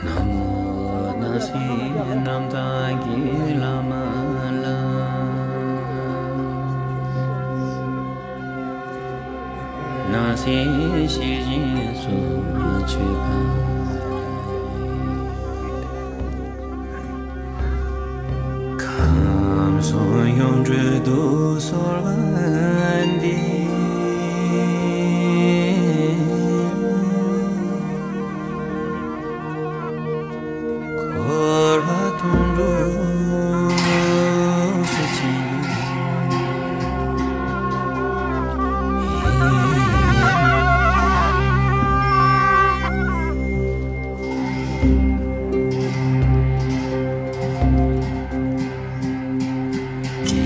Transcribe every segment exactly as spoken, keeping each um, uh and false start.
ན་མོ་སྣང་སྲིད་རྣམ་དག་གི་བླ་མ་ལ། སྣང་སྲིད་ཤེས་བཞིན་སུ་མཆོད་པ། ཁམས་གསུམ་ཡོངས་གྲོལ་དུ་གསོལ་བ་འདེབས། འཁོར་བ་དོན་གྲུབ་སེམས་ཅན་དེ་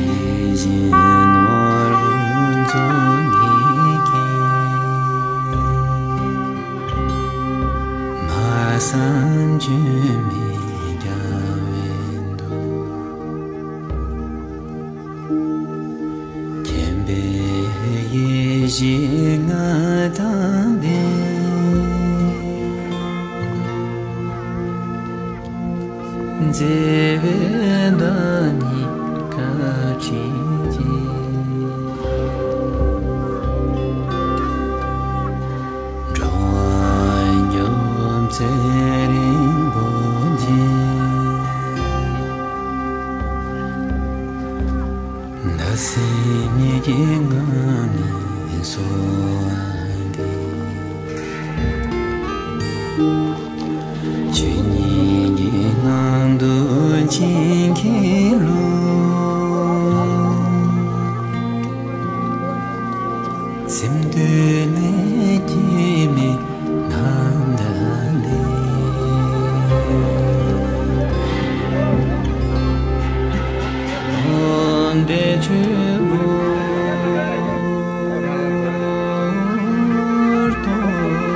བཞིན་ནོར་བུ་མཚོ་སྔོན་གྱི། མ་བསམ་བརྗོད་མེད་རྒྱལ་བའི་མདོག། མཁྱེན་པའི་ཡེ་ཤེས་མངའ་ཐང་པས། མཛེས་པའི་བདག་ཉིད་བཀའ་དྲིན་ཅན། འགྲོ་བ་མགོན་པོ་ཚེ་རིང་པོ་མཁྱེན། ཟླ་ཟེར་ཉིད་ཀྱི་ངང་ནས་གསོལ་བ་འདེབས། ཆོས་ཉིད་ཀྱི་ངང་དུ་བྱིན་གྱིས་རློབས། སེམས་འདུན་ལས་སྐྱེས་མའི་ནང་ན་ལས། འོན་ཏེ་ཆོས་སྐུ་རྟོགས་པ།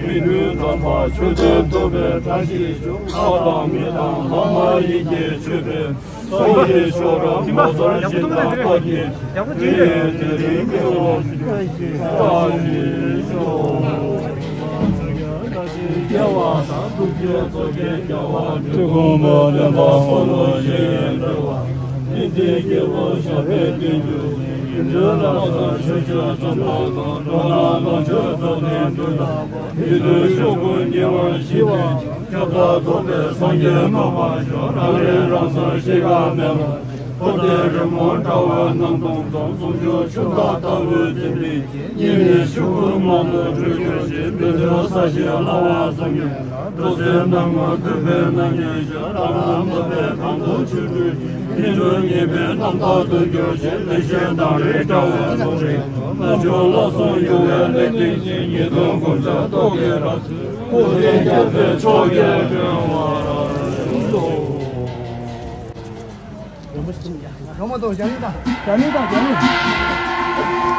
མི་ལུས་དམ་པ་ཆོས་སྟོན་ཐོབ་པའི་བཀྲ་ཤིས་ཤོག་ལྷ་དང་མི་དང་ལྷ་མ་ཡིན་གྱི་མཆོད་པའི། ཚོགས་ཀྱི་མཆོག་རབ་ངོ་མཚར་ཞིང་དག་པ་ཉིད། དེ་ཡི་དེ་རིང་གི་འོག་ཏུ་བཀྲ་ཤིས་ཤོག་སྐྱེ་བ་དང་ཐུགས་རྗེ་མཚོ་སྐྱེས་རྒྱལ་བ་སྤྲུལ་སྐུ་མོ་སྟོན་པ་འཁོར་ལོ་བཞི་ཡི་སྤྲུལ་པ། ཏིང་འཛིན་སྐྱེས་བུ་ཞབས་པད་བརྟན་གྱུར་ཅིང་། སྒྲོལ་ལ་སོགས་ཆོས་སྤྱོད་རྩོམ་པ་དང་། འགྲོ་ལ་ལོངས་སྤྱོད་རྫོགས་ལྡན་དུས་དང་། མི་ལུས་ཕྱོགས་ཀུན་ཉེ་བར་ཞི་བའི་ཕྱིར། ཁྱབ་བདག་རྫོགས་པའི་སངས་རྒྱས་སྨྲ་བ་མཆོག་རང་རིག་རང་གསལ་གཤིས་ཀ་མེད་པར། འཁོར་འདས་རི་མོ་འདྲ་བ་སྣང་སྟོང་ཙམ། གསུང་སྤྱོད་ཆུ་ཟླ་ལྟ་བུའི་འཛིན་པའི་ཕྱིར། གཉིས་མེད་ཆོས་སྐུ་མང་པོ་སྤྲུལ་གྱུར་ཅིག་བདུད་འདུལ་ས་གཞི་ལྷ་དབང་གསུམ་གྱི། འགྲོ་སེམས་སྣང་ངོར་འདུས་པའི་རྣམ་ཉིད་ཤར། རང་ལ་འབབ་པའི་གང་དུ་ཆོས་སྤྲུལ་ཅིང་། ཉིད་དུ་ངེས་པའི་རྣམ་དག་ཏུ་གྱུར་ཅིང་། ལེགས་བཤད་དང་རིགས་འདྲ་བའི་ལུང་རིགས། རྣལ་འབྱོར་ལ་སོགས་ཡོངས་བསྔོས་ལེགས་བརྟན་ཅིང་། ཉིད་དུ་གོམས་ཕྱིར་རྟོག་གེ་རེ། སྐུ་དེ་རྒྱལ་པོའི་མཆོག་གིས་བསྐྲུན་པར་ཤོག་རོལ་མོ་ཞིག་ཡ། རོལ་མོ་དང་རྒྱ་གླིང་དང་། རྒྱ་གླིང་དང་རྒྱ་གླིང་།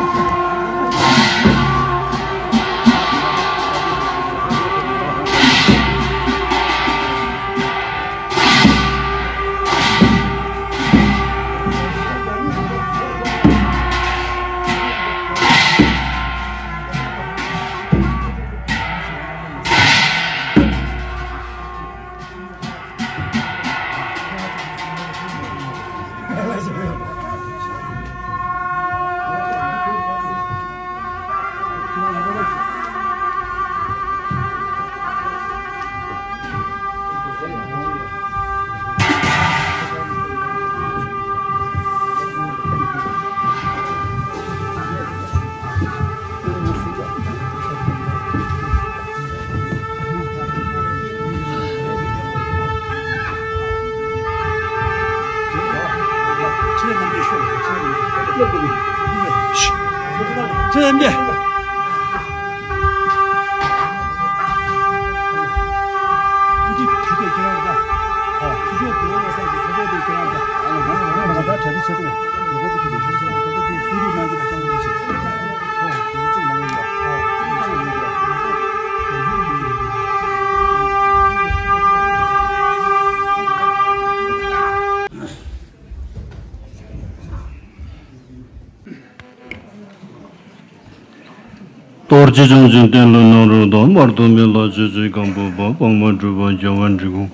ཆེ་བྱང་ཆེན་བསྟན་ལ་གནང་རོགས་དང་། མར་ཐོན་མི་ལ་ཆོས་ཀྱི་སྒམ་པོ་པ། འཕགས་མ་གྲུབ་པ་རྒྱལ་བ་འབྲི་གུང་།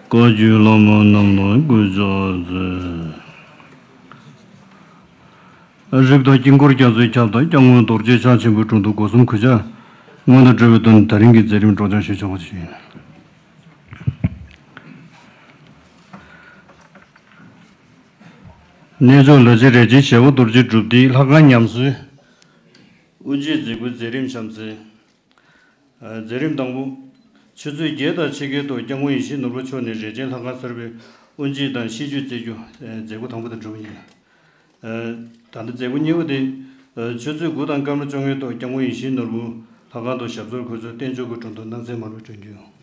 བཀའ་བརྒྱུད་བླ་མ་རྣམས་ལ་གུས་ཕྱག་འཚལ། རིགས་དང་དཀྱིལ་འཁོར་རྒྱ་མཚོའི་ཁྱབ་བདག་སྐྱབས་མགོན་རྡོ་རྗེ་འཆང་ཆེན་པོའི་དྲུང་དུ་སྒོ་གསུམ་གུས་ཕྱག་སྔོན་དུ་འགྲོ་བའི་དོན། ད་རིང་གི་མཛད་རིམ་སྒྲོག་སྦྱང་ཞུ་ཆོག་པ་ཞུ་ཡིན། གནས་མཆོག་ལ་རྗེ་རས་ཆེན་ཞལ་སྒོ་རྡོ་རྗེ་སྒྲུབ་སྡེའི་ལྷ་ཁང་ཉམས་གསོའི་དབུ་འབྱེད་མཛད་སྒོའི་མཛད་རིམ་བྱམས་བརྩེ། མཛད་རིམ་དང་པོ། ཆུ་ཚོད་བརྒྱད་དང་ཕྱེད་ཀའི་ཐོག་སྐྱབས་མགོན་ཡིད་བཞིན་ནོར་བུ་མཆོག་ནས་རས་ཆེན་ལྷ་ཁང་གསར་པའི་དབུ་འབྱེད་དང་ཤིས་བརྗོད་སྩལ་རྒྱུ། མཛད་སྒོ་དང་པོ་དེ་འགྲུབ་ཡིན། ད་ལྟ་མཛད་སྒོ་གཉིས་པ་དེ། ཆུ་ཚོད་དགུ་དང་སྐར་མ་བཅོ་ལྔའི་ཐོག་སྐྱབས་མགོན་ཡིད་བཞིན་ནོར་བུ་ལྷ་ཁང་དུ་ཞབས་སོར་འཁོད་ཚུལ་བསྟན་བཅོས་ཀྱི་དྲུང་དུ་སྣང་གསལ་མར་པ་སྒྲོན་རྒྱུ།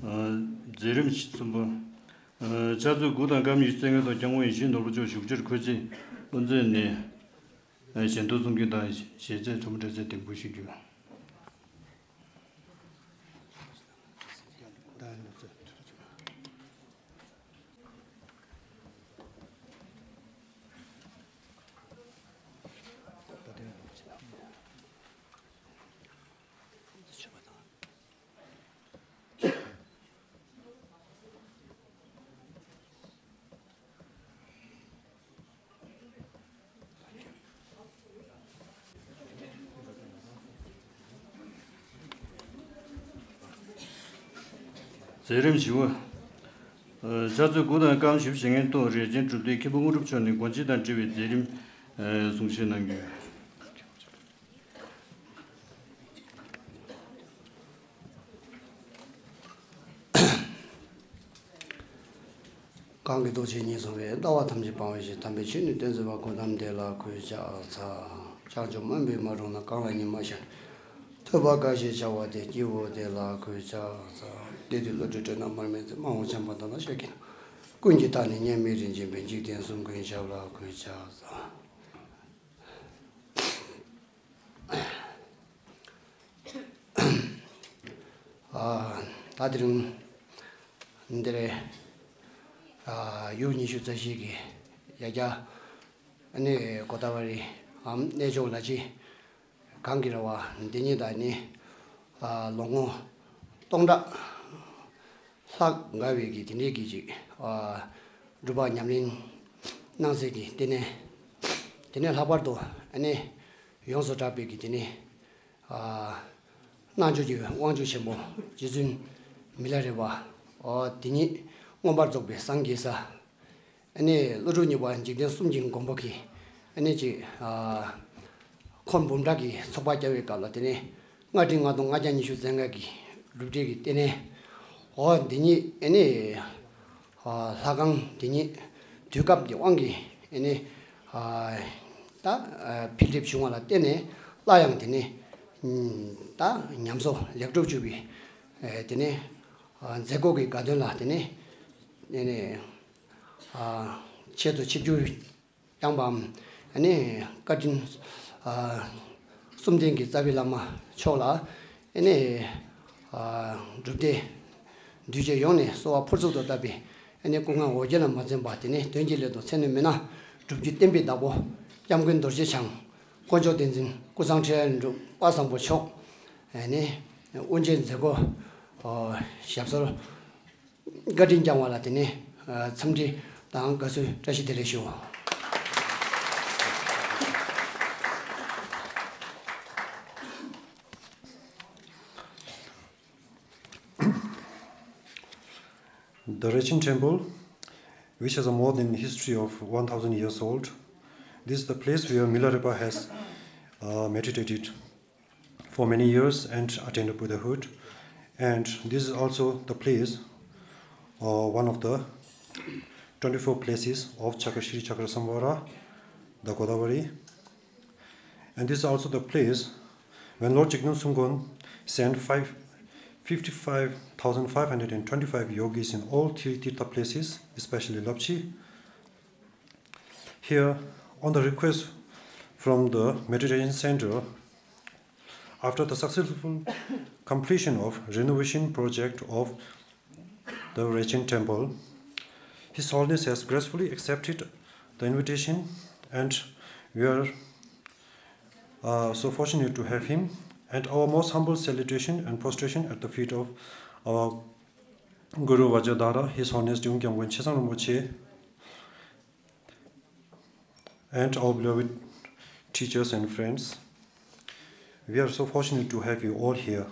མཛད་རིམ་གསུམ་པ། ཕྱག་ཚོད་དགུ་དང་སྐར་མ་ཉི་ཤུ་རྩ་ལྔའི་ཐོག་སྐྱབས་མགོན་ཡིད་བཞིན་ནོར་བུ་མཆོག་བཞུགས་ཁྲིར་འཁོད་ཆེད་དབུ་མཛད་ནས་ཞལ་འདོན་གསུང་རྒྱུ་དང་། ཞལ་ཚད་ཁྲོམ་འབྲེལ་ཚད་ལྡན་པོ་ཞུ་རྒྱུ། མཛད་རིམ་བཞི་པ། ཕྱག་ཚོད་དགུ་དང་སྐར་མ་བཞི་བཅུ་ཞེ་ལྔའི་ཐོག་རས་ཆེན་སྒྲུབ་སྡེའི་མཁན་པོ་དངོས་གྲུབ་མཆོག་ནས་སྒོ་འབྱེད་དང་འབྲེལ་བའི་མཛད་རིམ་གསུང་བཤད་གནང་རྒྱུ། གང་གིས་རྡོ་རྗེ་སྙིང་བཟུང་བའི། ལྟ་བ་ཐམས་ཅད་སྤང་བའི་ཕྱིར། དམ་པའི་ཆོས་ནི་སྟོན་མཛད་པ། གོའུ་ཏམ་དེ་ལ་གུས་ཕྱག་འཚལ། ཕྱག་མཆོག་སྨོན་པའི་མ་རུངས་ན། གང་ལ་སྙིང་མ་ཞུམ། ཐོས་པ་དགའ་ཞེས་བྱ་བ་དེ། སྐྱེས་བུ་དེ་ལ་གུས་ཕྱག་འཚལ། དེ་དུས་བློ་གྲོས་སྤྲོས་ན་མར་མེ་མཛད། མ་འོངས་བྱམས་པ་དག་ན་ཤཱཀྱའི་ཚོགས། ཀུན་གྱི་མཐའ་ནི་མཉམ་མེད་རིན་ཆེན་དཔལ། འཇིག་རྟེན་གསུམ་མགོན་ཞབས་ལ་གུས་ཕྱག་འཚལ། ཨ། ད་དེ་རིང་འདིར་ཨ་ཡུལ་ཉི་ཤུ་རྩ་བཞི་གི་ཡ་གྱལ་ཨ་ནི་གོ་ད་བ་རི་འམ་གནས་མཆོག་ལ་རྗེ་གངས་ཀྱི་ར་བ་འདི་ཉིད་དང་ནི་ཨ་ལོ་ངོ་སྟོང་ཕྲག་ལྷག་འགའ་བའི་གི་དེ་འདྲའི་གི་ཅིག་ཨ་སྒྲུབ་པ་ཉམས་ལེན་གནང་སའི་གི་ལྟེ་གནས། དེ་ནས་ལྷག་པར་དུ་ཨ་ནི་ཡོངས་སུ་གྲགས་པའི་གི་དེ་ནི་ཨ་རྣལ་འབྱོར་གྱི་དབང་ཕྱུག་ཆེན་པོ་རྗེ་བཙུན་མི་ལ་རས་པ། ཨོ་དེ་ཉིད་མངོན་པར་རྫོགས་པའི་སངས་རྒྱས་ས། ཨ་ནི་ཀླུ་སྒྲུབ་གཉིས་པ་འཇིག་རྟེན་གསུམ་གྱི་མགོན་པོ་གིས་ཨ་ནི་ཅིག་ཨ་འཁོར་འབུམ་ཕྲག་གི་ཚོགས་པ་བརྒྱབ་པའི་སྐབས་ལ་དེ་ནི་ལྔ་ཁྲི་ལྔ་སྟོང་ལྔ་བརྒྱ་ཉི་ཤུ་རྩ་ལྔ་གི་སྒྲུབ་གྲྭའི་གི་ལྟེ་གནས། ཨོ་འདི་ཉིད་ཨ་ནི་ཨ་ལྷ་ཁང་འདི་ཉིད་དུས་སྐབས་ཀྱི་དབང་གིས་ ཨ་ནི་ཨ་ད་ཨ་འཕེལ་འགྲིབ་བྱུང་བ་ལ་བརྟེན་ནས་སླར་ཡང་དེ་ནི་ཨ་ད་ཉམས་གསོ་ལེགས་གྲུབ་བྱུང་བའི་ཨ་དེ་ནི་ཨ་མཛད་སྒོ་གི་དགའ་སྟོན་ལ་དེ་ནི་ཨ་ནི་ཨ་ཆེད་དུ་ཆིབས་བསྒྱུར་བསྐྱངས་པའམ་ཨ་ནི་བཀའ་དྲིན་ཨ་གསུམ་ལྡན་གྱི་རྩ་བའི་བླ་མ་མཆོག་ལ་ཨ་ནི་ཨ་སྒྲུབ་སྡེ་འདུས་བྱས་ཡོངས་ནས་གསོལ་བ་ཕུར་ཚུགས་སུ་བཏབ་པའི་ཨ་ནི་སྐུ་ངལ་འོ་བརྒྱལ་ལ་མ་འཛེམས་པ་དེ་ནི་དོན་གྱི་སླད་དུ་མཚན་ནས་མིན་ན་སྒྲུབ་བརྒྱུད་བསྟན་པའི་བདག་པོ་སྐྱབས་མགོན་རྡོ་རྗེ་འཆང་དཀོན་མཆོག་བསྟན་འཛིན་ཀུན་བཟང་འཕྲིན་ལས་འབྲུག་པ་བཟང་པོ་མཆོག་ཨ་ནི་དབུ་འབྱེད་མཛད་སྒོ་ཨོ་ཞབས་སོར་བཀའ་དྲིན་བསྐྱངས་པ་ལ་དེ་ནི་ཨ་འཚམས་འདྲི་དང་དགའ་བསུའི་བཀྲ་ཤིས་བདེ་ལེགས་ཞུ། The Rechen Temple, which has a more than history of one thousand years old. This is the place where Milarepa has uh, meditated for many years and attained Buddhahood. And this is also the place, uh, one of the twenty-four places of Chakra Shri Chakra Samvara, the Godavari. And this is also the place when Lord Jigme Sumgon sent five, fifty-five thousand five hundred twenty-five yogis in all three Tirtha places, especially Lapchi. Here, on the request from the meditation center, after the successful completion of renovation project of the Rechen Temple, His Holiness has gracefully accepted the invitation, and we are uh, so fortunate to have him. And our most humble salutation and prostration at the feet of our Guru Vajradhara, His Holiness Tringyung Gyalpo Chesang Rinpoche, and our beloved teachers and friends. We are so fortunate to have you all here.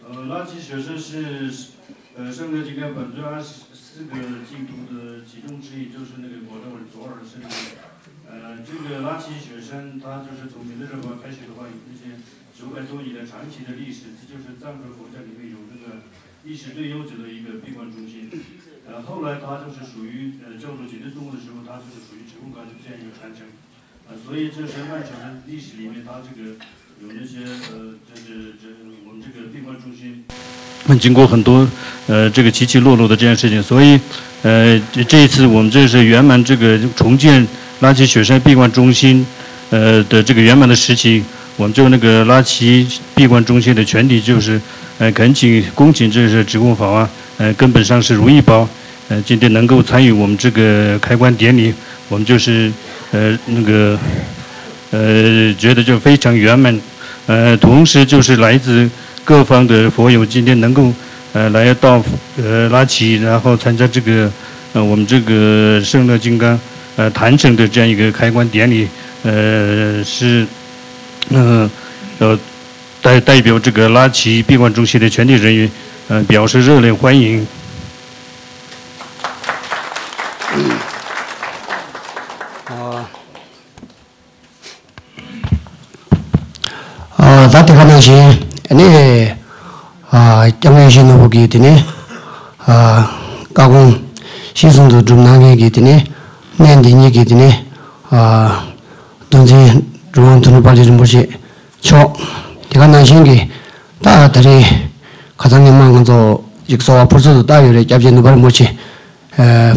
ལ་ཆི་ཞོ་ཤན་ཤི། 呃，上个这个本尊二十四个净土的其中之一，就是那个果陀尔左耳圣地。呃，这个拉齐雪山，它就是从米勒热巴开始的话，有那些九百多年的长期的历史，这就是藏传佛教里面有这个历史最悠久的一个闭关中心。呃，后来它就是属于呃教主解脱宗的时候，它就是属于止供卡这样一个传承。呃，所以这是曼城历史里面它这个有那些呃，就是这我们这个闭关中心。经过很多呃这个起起落落的这样事情，所以呃这这一次我们这是圆满这个重建拉齐雪山闭关中心呃的这个圆满的时期，我们就那个拉齐闭关中心的全体就是呃恳请恭请这是止供法王呃根本上师如意宝呃今天能够参与我们这个开光典礼，我们就是呃那个呃觉得就非常圆满。呃，同时就是来自各方的佛友今天能够呃来到呃拉齐，然后参加这个呃我们这个圣乐金刚呃坛城的这样一个开光典礼，呃是呃呃代代表这个拉齐闭关中心的全体人员呃表示热烈欢迎。啊。 ཨ་ད་དེ་ག་ནང་བཞིན་ཨ་ནི་ཨ་སྐྱབས་མགོན་ཡིད་བཞིན་ནོར་བུ་གིས་དེ་ནི་ཨ་བཀའ་དགོངས་གཞིར་བཟུང་དུ་སྒྲུབ་གནང་མཁན་གྱི་དེ་ནི་གནས་འདི་ཉིད་ཀྱི་དེ་ནི་ཨ་མདོ་འཛིན་གྲུབ་དབང་དོན་གྲུབ་དཔལ་ལྡན་རིན་པོ་ཆེ་མཆོག་དེ་ག་ནང་བཞིན་གྱི་ད་ད་རེས་ཁ་སང་ཉི་མ་ང་ཚོ་ཅིག་གསོལ་བ་ཕུར་ཚུགས་སུ་བཏབ་ཡོད་རེད། སྐྱབས་རྗེ་ནུས་པ་རིན་པོ་ཆེ། ཨ་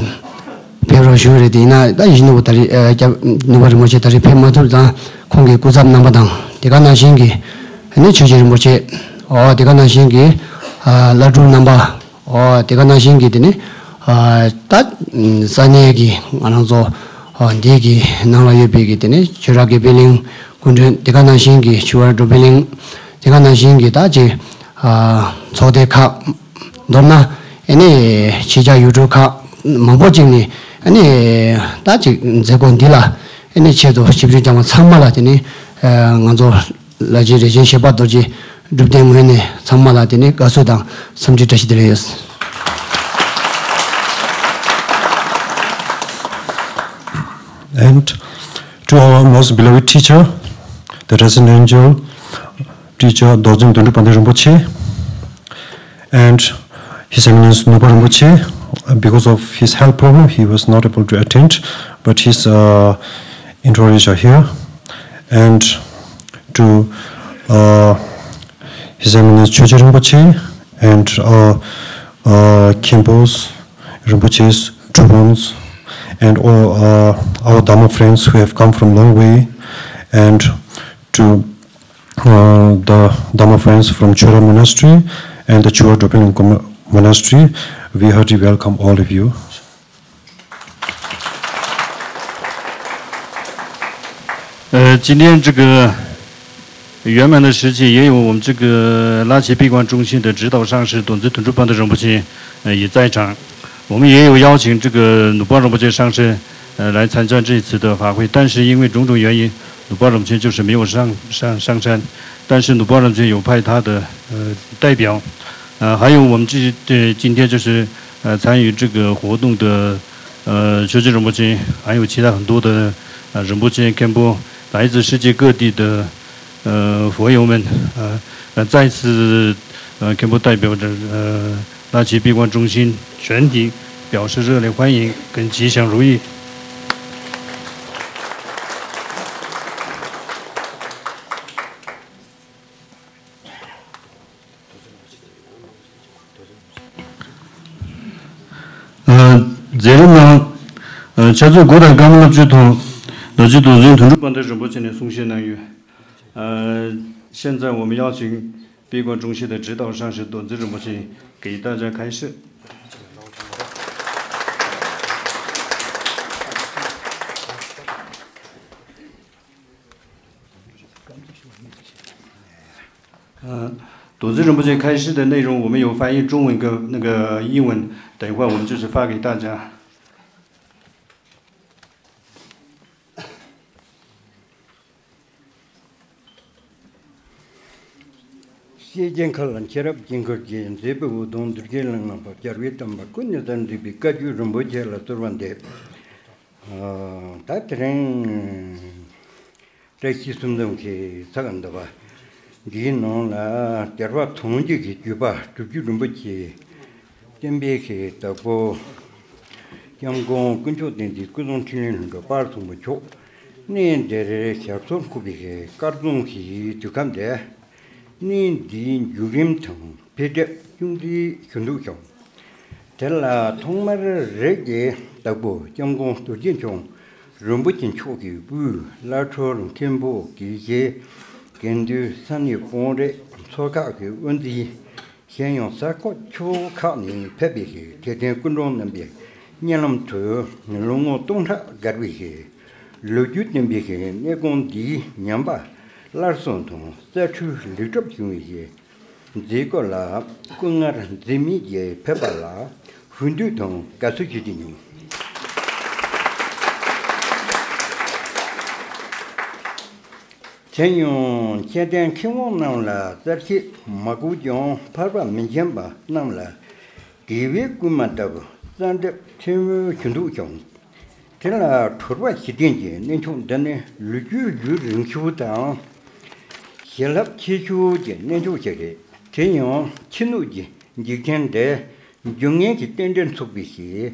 ཕེབས་རོགས་ཞུ་རེད། དེ་ཡིན་ན་ད་ཡིད་བཞིན་ནོར་བུ་ད་རེས་ཨ་སྐྱབས་ནུས་པ་རིན་པོ་ཆེ་ད་རེས་ཕེབས་མ་ཐུབ་ཙང་ཁོང་གི་སྐུ་ཚབ་རྣམ་པ་དང་དེ་ག་ནང་བཞིན་གྱི་ཨ་ནི་ཆོས་རྗེ་རིན་པོ་ཆེ། ཨོ་དེ་ག་ནང་བཞིན་གྱི་ཨ་བླ་སྤྲུལ་རྣམ་པ། ཨོ་དེ་ག་ནང་བཞིན་གྱི་དེ་ནི་ཨ་ད་ས་གནས་ཀྱི་ང་རང་ཚོ་ཨ་འདི་གི་ནང་ལ་ཡོད་པའི་གི་དེ་ནི་ཆོས་ར་གི་པི་ལིང་སྐུ་མགྲོན། དེ་ག་ནང་བཞིན་གྱི་ཆུ་བར་འགྲོ་པི་ལིང་། དེ་ག་ནང་བཞིན་གྱི་ད་ཅིག་ཨ་ཚོགས་སྡེ་ཁག་མདོར་ན་ཨ་ནི་ཕྱི་རྒྱལ་ཡུལ་གྲུ་ཁག་མང་པོ་ཅིག་ནས་ཨ་ནི་ད་ཅིག་མཛད་སྒོ་འདི་ལ་ཨ་ནི་ཆེད་དུ་ཞིབ་འཇུག་བསྐྱངས་པ་ཚང་མ་ལ་དེ་ནི་ཨ་ང་ཚོ་ལ་རྗེ་རེ་ཆེན་ཞེས་པ་རྡོ་རྗེ་སྒྲུབ་སྡེའི་ངོས་ནས་ཚང་མ་ལ་དེ་ནི་དགའ་བསུ་དང་འཚམས་འདྲི་བཀྲ་ཤིས་བདེ་ལེགས་ཡོད། And to our most beloved teacher, the Resident Angel teacher, Dorjin Dondru Bhante Rinpoche, And His Eminence Nupa Rinpoche, because of his health problem, he was not able to attend, but his uh, entourage are here. And to uh, His Eminence Choje Rinpoche and uh, uh, Khenpos, Rinpoches, Trubons, and all uh, our Dharma friends who have come from long way, and to uh, the Dharma friends from Chora Monastery and the Chora Dropin Monastery. We heartily welcome all of you. 呃，今天这个圆满的时期，也有我们这个拉齐闭关中心的指导上师董子土著班的仁波切，呃，也在场。我们也有邀请这个努巴仁波切上师，呃，来参加这一次的法会，但是因为种种原因，努巴仁波切就是没有上上上山，但是努巴仁波切有派他的呃代表，呃，还有我们这这今天就是呃参与这个活动的呃学者仁波切，还有其他很多的呃仁波切干部，来自世界各地的呃佛友们，呃呃再次呃干部代表着呃拉齐闭关中心全体表示热烈欢迎跟吉祥如意。 མཛད་རིམ་ནང་ཕྱག་ཚོད་དགུ་དང་སྐར་མ་ལྔ་བཅུ་ཐོག་རྡོ་རྗེ་རྡོར་འཛིན་དོན་གྲུབ་དཔལ་ལྡན་རིན་པོ་ཆེ་ནས་གསུང་བཤད་གནང་ཡོད། 现在我们邀请闭关中心的指导上师董子仁波切给大家开示。 董子仁波切开示的内容，我们有翻译中文跟那个英文，等一会儿我们就是发给大家。 ཤེས་བྱའི་མཁའ་ལ་མཁྱེན་རབ་དཀྱིལ་འཁོར་གྱི། མཛེས་པའི་འོད་སྟོང་རྡུལ་གྱིས་བརླིང་ལ་ཕོབ། རྒྱལ་བའི་བསྟན་པ་ཀུན་ནས་གསལ་མཛད་པའི། བཀའ་བརྒྱུད་རིན་པོ་ཆེ་ལ་གསོལ་བ་འདེབས། ད་དེ་རིང་བཀྲ་ཤིས་གསུམ་འཛོམས་ཀྱི་ཚོགས་འདུ་འདི་པ་འདིའི་ནང་ལ་སྡེ་པ་ཐམས་ཅད་ཀྱི་བརྒྱུད་པ་སྒྲུབ་བརྒྱུད་རིན་པོ་ཆེ་བསྟན་པའི་བདག་པོ་སྐྱབས་མགོན་དཀོན་མཆོག་བསྟན་འཛིན་ཀུན་བཟང་འཕྲིན་ལས་ལྷུན་གྲུབ་དཔལ་བཟང་པོ་མཆོག་གནས་འདིར་ཞབས་སོར་འཁོད་པའི་སྐར་རྫོང་གི་དུས་སྐབས་འདིར། གནས་འདིའི་བརྒྱུད་རིམ་དང་འཕེལ་འགྲིབ་ཅུང་ཟད་ཞུ་འདོད་བྱུང་། དེ་ལ་ཐོག་མར་རིགས་ཀྱི་བདག་པོ་སྐྱབས་མགོན་རྡོ་རྗེ་འཆང་རིན་པོ་ཆེ་མཆོག་གི་དབུས་བླ་སྤྲུལ་མཁན་པོ་དགེ་བཤེས་དགེ་འདུན་ས་གནས་དཔོན་རིགས་ཚོགས་ཁག་གི་དབུ་འཛིན། གཞན་ཡང་གཟའ་འཁོར་ཕྱོགས་ཁག་ནས་ཕེབས་པའི་ཐེག་ཆེན་སྐུ་མགྲོན་རྣམ་པའི་སྙན་ལམ་དུ་ལོ་ངོ་སྟོང་ཕྲག་བརྒལ་བའི་ལོ་རྒྱུས་ལྡན་པའི་གནས་ཁང་འདིའི་ཉམས་པ་སླར་གསོ་དང་གསར་འཕྲུལ་ལེགས་གྲུབ་བྱུང་བའི་མཛད་སྒོ་ལ་སྐུ་ངལ་འཛེམས་མེད་ཀྱིས་ཕེབས་པ་ལ་ཧུན་དུས་དང་དགའ་བསུ་ཞུ་རྒྱུ་ཡིན། དེ་ཡང་མཁྱེན་ལྡན་མཁས་དབང་རྣམས་ལ་རྩར་བཤད་མ་དགོས་ཀྱང་ཕལ་པ་མི་མཁྱེན་པ་རྣམས་ལ་དགེ་བའི་བསྐུལ་མ་ལྟ་བུ་གསལ་འདེབས་ཕྲན་བུ་ཞུ་འདོད་བྱུང་། དེ་ལ་གྲུབ་པ་བཞི་ལྡན་གྱི་གནས་མཆོག་འདི་ནི་ལོ་རྒྱུས་ཡུན་རིང་ཤོས་དང་། བྱིན་རླབས་ཆེ་ཤོས་ཀྱི་གནས་མཆོག་ཅིག་རེད། དེ་ཡང་ཕྱི་སྣོད་ཀྱི་འཇིག་རྟེན་འདི་སྒྱུ་ངན་གྱི་རྟེན་འབྲེལ་ཚུགས་པའི་ཕྱིར།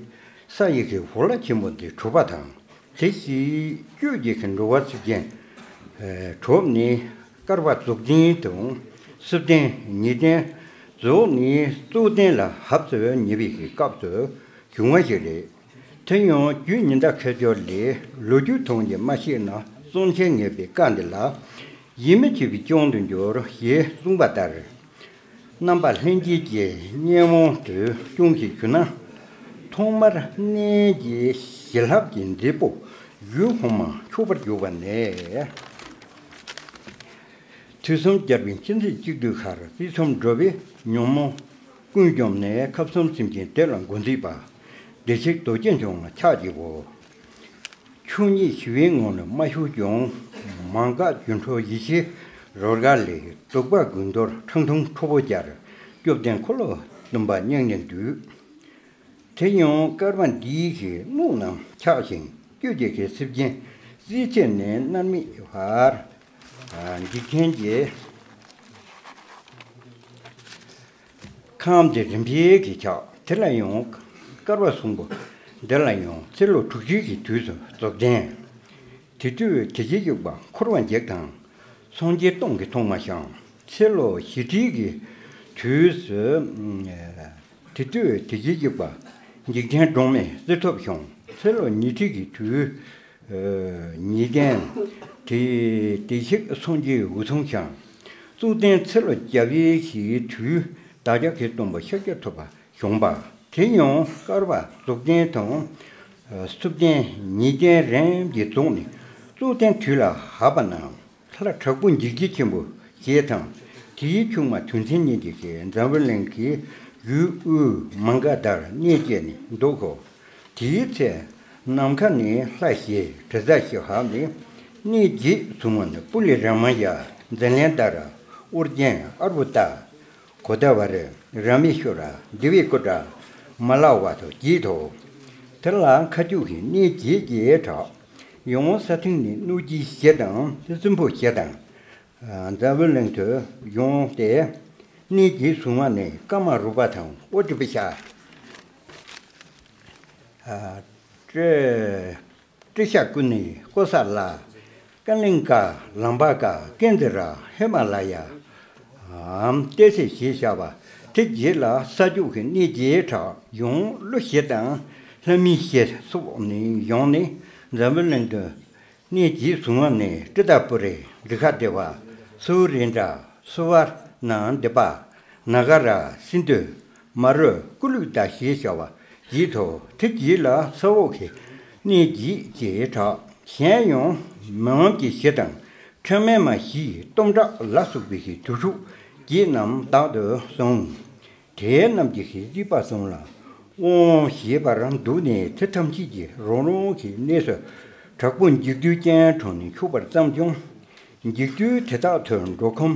ས་ཡི་གི་འོ་ལ་ཆེན་པོ་འདི་གྲུབ་པ་དང་། དེ་བཞིན་སྤྱོད་ཀྱི་གི་འགྲོ་བ་སེམས་ཅན་གྲུབ་ནས་བསྐལ་པ་རྫོགས་ལྡན་དང་། སྲིབ་ལྡན་ཉིད་ལྡན་རྫོགས་ནས་རྟོགས་ལྡན་ལ་ཧབ་ཏུ་ཉེ་བའི་གི་སྐབས་སུ་བྱུང་བ་ཞིག་རེད། དེ་ཡང་རྒྱུད་ཉི་ཟླ་ཁ་སྦྱོར་ལས། ལོ་རྒྱུས་ཐམས་ཅད་མ་ཤེས་ན། གསུང་ཆེན་ངེས་པའི་བཀའ་འདི་ལ། ཡིད་མི་ཆེས་པའི་སྐྱོན་དུ་འགྱུར། ཞེས་གསུངས་པ་ལྟར། རྣམ་པ་ལྷན་སྐྱེས་ཀྱི་སྙན་དབང་དུ་སྐྱོང་ཞིག་ཞུ་ན། ཐོག་མར་གནས་ཀྱི་བྱིན་རླབས་ཀྱི་མཛེས་པོ་ཡུལ་ཧོ་མ་འཁྱོག་པར་གྱུར་པ་ནས། དུས་གསུམ་རྒྱལ་བའི་མཁྱེན་བརྩེ་གཅིག་བསྡུས་ཤར། སྲིད་གསུམ་འགྲོ་བའི་ཉོན་མོངས་ཀུན་འཇོམས་ནས། ཁམས་གསུམ་སེམས་ཅན་བདེ་ལ་འགོད་མཛད་པ། བདེ་གཤེགས་རྡོ་རྗེ་འཆང་ལ་ཕྱག་བགྱིའོ། ཆོས་ཉིད་ཞི་བའི་ངང་ལ་མ་ཞུགས་ཀྱང་། མན་ངག་སྒྱུ་འཕྲུལ་ཡེ་ཤེས་རོལ་གར་ལས། གདུག་པ་དགུ་འདུལ་ཁྲག་འཐུང་ཁྲོ་བོ་རྒྱལ། སྐྱོབ་ལྡན་འཁོར་ལོ་སྟོན་པ་མྱ་ངན་འདུལ། དེ་ཡང་བསྐལ་པ་འདིའི་གི་རྨུགས་རྣམས་འཁྱགས་ཤིང་། སྐྱོ་གི་གི་སེམས་ཅན་རྩིས་ཚད་ནས་མནར་མེད་བར། འཇིག་རྟེན་གྱི་ ཁམས་འདི་རིམ་པས་ཀྱི་ཆགས། དེ་ལ་ཡང་བསྐལ་པ་གསུམ་པོ་འདི་ལ་ཡང་ཚེ་ལོ་དྲུག་ཅུའི་གི་དུས་སུ་རྫོགས་ལྡན། དེ་དུས་དེ་བཞིན་གཤེགས་པ་འཁོར་བ་འཇིག་དང་། སངས་རྒྱས་སྟོང་གི་ཐོག་མ་བཞེངས། ཚེ་ལོ་བཞི་ཁྲིའི་གི་དུས་སུ། དེ་དུས་དེ་བཞིན་གཤེགས་པ་འཇིག་རྟེན་སྒྲོན་མེ་གསེར་ཐུབ་བཞེངས། ཚེ་ལོ་ཉི་ཁྲིའི་གི་དུས། ཉི་ལྡན། དེ་དེ་བཞིན་སངས་རྒྱས་འོད་སྲུང་བཞེངས། གཙུག་རྟེན་ཚེ་ལོ་བརྒྱ་པའི་གི་དུས་བདག་ཅག་གི་སྟོན་པ་ཤཱཀྱ་ཐུབ་པ་བྱོན་པ། དེ་ཡང་བསྐལ་པ་རྫོགས་ལྡན་དང་། སུབ་ལྡན་ཉི་ལྡན་རིམ་གྱིས་རྫོགས་ནས་གཙུག་རྟེན་དུས་ལ་བབ་པ་ན། ལྷ་དྲག་པོ་འཇིགས་བྱེད་ཆེན་པོ་ཞེས་དང་། དེའི་ཆུང་མ་དོན་ཆེན་གཉིས་ཀྱིས་འཛམ་བུ་གླིང་གི་ཡུལ་དབུས་མ་ག་དྷར་གནས་བཅས་ནས་འདུག་གོ། དེའི་ཚེ་ནམ་མཁའ་ནས་ལྷ་བཞི་དྲི་ཟ་བཞི་ཧ་ནས་གནས་བརྒྱད་བཟུང་བ་ནི་པུ་ལི་ར་མ་ཡ། ཛ་ལན་དྷ་ར། ཨོར་ཇན། ཨར་བུ་ཏ། གོ་ད་བ་ར། ར་མེ་ཤོ་ར། དེ་བི་ཀུ་ཏྲ། མ་ལ་བ་དང་བརྒྱད་དོ། དེ་ལ་མཁའ་སྤྱོད་ཀྱི་གནས་བརྒྱད་ཀྱི་གྲགས། ཡང་ས་སྟེང་ནས་གནོད་བྱེད་བཞི་དང་སྲིན་པོ་བཞི་དང་། འཛམ་བུ་གླིང་དུ་ཡོང་སྟེ། གནས་བརྒྱད་བཟུང་བ་ནི་ཀ་མ་རུ་པ་དང་ཨོ་ཏི་པི་ཤ། ཏྲེ། ཏྲི་ཤ་ཀུ་ནི་ཀོ་ས་ལ། ཀ་ལིང་ཀ། ལམ་བ་ཀ། ཀེན་ཛི་ར། ཧི་མ་ལ་ཡ། ཏེ་སེ་ཞེས་བྱ་བ། དེ་རྗེས་ལ་ས་ཕྱོགས་ཀྱི་གནས་བརྒྱད་གྲགས། ཡང་ཀླུ་བཞི་དང་ལྷ་མི་བཞི་སོགས་ནས་ཡོང་ནས་འཛམ་བུ་གླིང་དུ་གནས་བརྒྱད་བཟུང་བ་ནི་ཀྲི་ཏ་པུ་རི། རི་ཁ་དེ་བ། སུ་རེན་དྲ། སུ་བར་ན་དི་པ། ན་ག་ར། སིན་དུ། མ་རུ། ཀུ་ལུག་ཏ་ཞེས་བྱ་བ་བརྒྱད་དོ། དེ་རྗེས་ལ་ས་འོག་གི་གནས་བརྒྱད་ཅེས་གྲགས། གཞན་ཡང་མི་དབང་གི་བཞི་དང་ཁྲོས་མའི་མ་བཞིའི་སྟོང་ཕྲག་ལ་སོགས་པའི་གི་དུར་ཁྲོད་བརྒྱད་རྣམས་བདག་ཏུ་བཟུང་། དེ་རྣམས་ཀྱི་གི་རིག་པ་གསུམ་ལ་དབང་བྱེད་པར་འདུག་ནས། དེ་ཐམས་ཅད་ཀྱིས་རང་རང་གི་གནས་སུ་དྲག་པོ་འཇིགས་སྐྲག་ཅན་དྲངས་ནས་འཁྱུག་པར་བརྩམས་ཀྱང་། འཇིགས་སྐྲག་དེ་དག་ཏུ་འགྲོ་ཁོམ་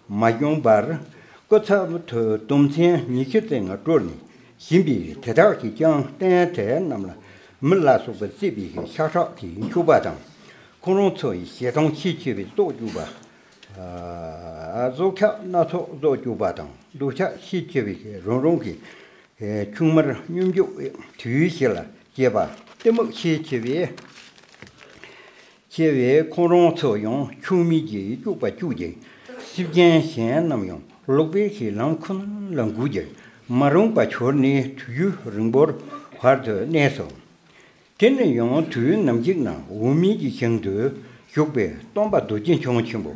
མ་བྱུང་བར། སྐུ་ཚབ་ཏུ་དུམ་ཚན་ཉི་ཤུ་རྩ་ལྔ་སྤྲུལ་ནས་བཞིན་པས། དེ་དག་གིས་ཀྱང་རྟེན་དེ་རྣམས་ལ་མི་ལ་སོགས་པ་བརྩིགས་པའི་ཤ་ཁྲག་གིས་འཁྱུག་པ་དང་། ཁོང་རང་ཚོ་ཡི་ཞེ་སྡང་ཤས་ཆེ་བའི་བཙོག་བཅུག་པ། ཨ། བཙོག་ཆགས་སྣ་ཚོགས་བཙོག་བཅུག་པ་དང་། སྡུག་ཆགས་ཤས་ཆེ་བའི་རང་རང་གི་ཆུང་མར་སྙོམས་འཇུག་དུས་བཞི་ལ་སྐྱེས་པ། གཏི་མུག་ཤས་ཆེ་བའི་ཆེ་བའི་ཁོང་རང་ཚོ་ཡང་ཆུང་མིག་གིས་སྐྱུག་པ་བཅུག་ཅིང་། སེམས་ཅན་གཞན་རྣམས་ཡང་ལོག་པའི་ཤི་ལམ་ཁོ་ན་ལ་འགུག་ཅིང་མ་རུངས་པ་གྱུར་ནས་དུས་ཡུན་རིང་པོར་བར་དུ་གནས་སོ། དེ་ནས་ཡང་དུས་ནམ་ཞིག་ན་འོག་མིན་གྱི་ཞིང་དུ་བཞུགས་པའི་སྟོན་པ་རྡོ་རྗེ་འཆང་ཆེན་པོ་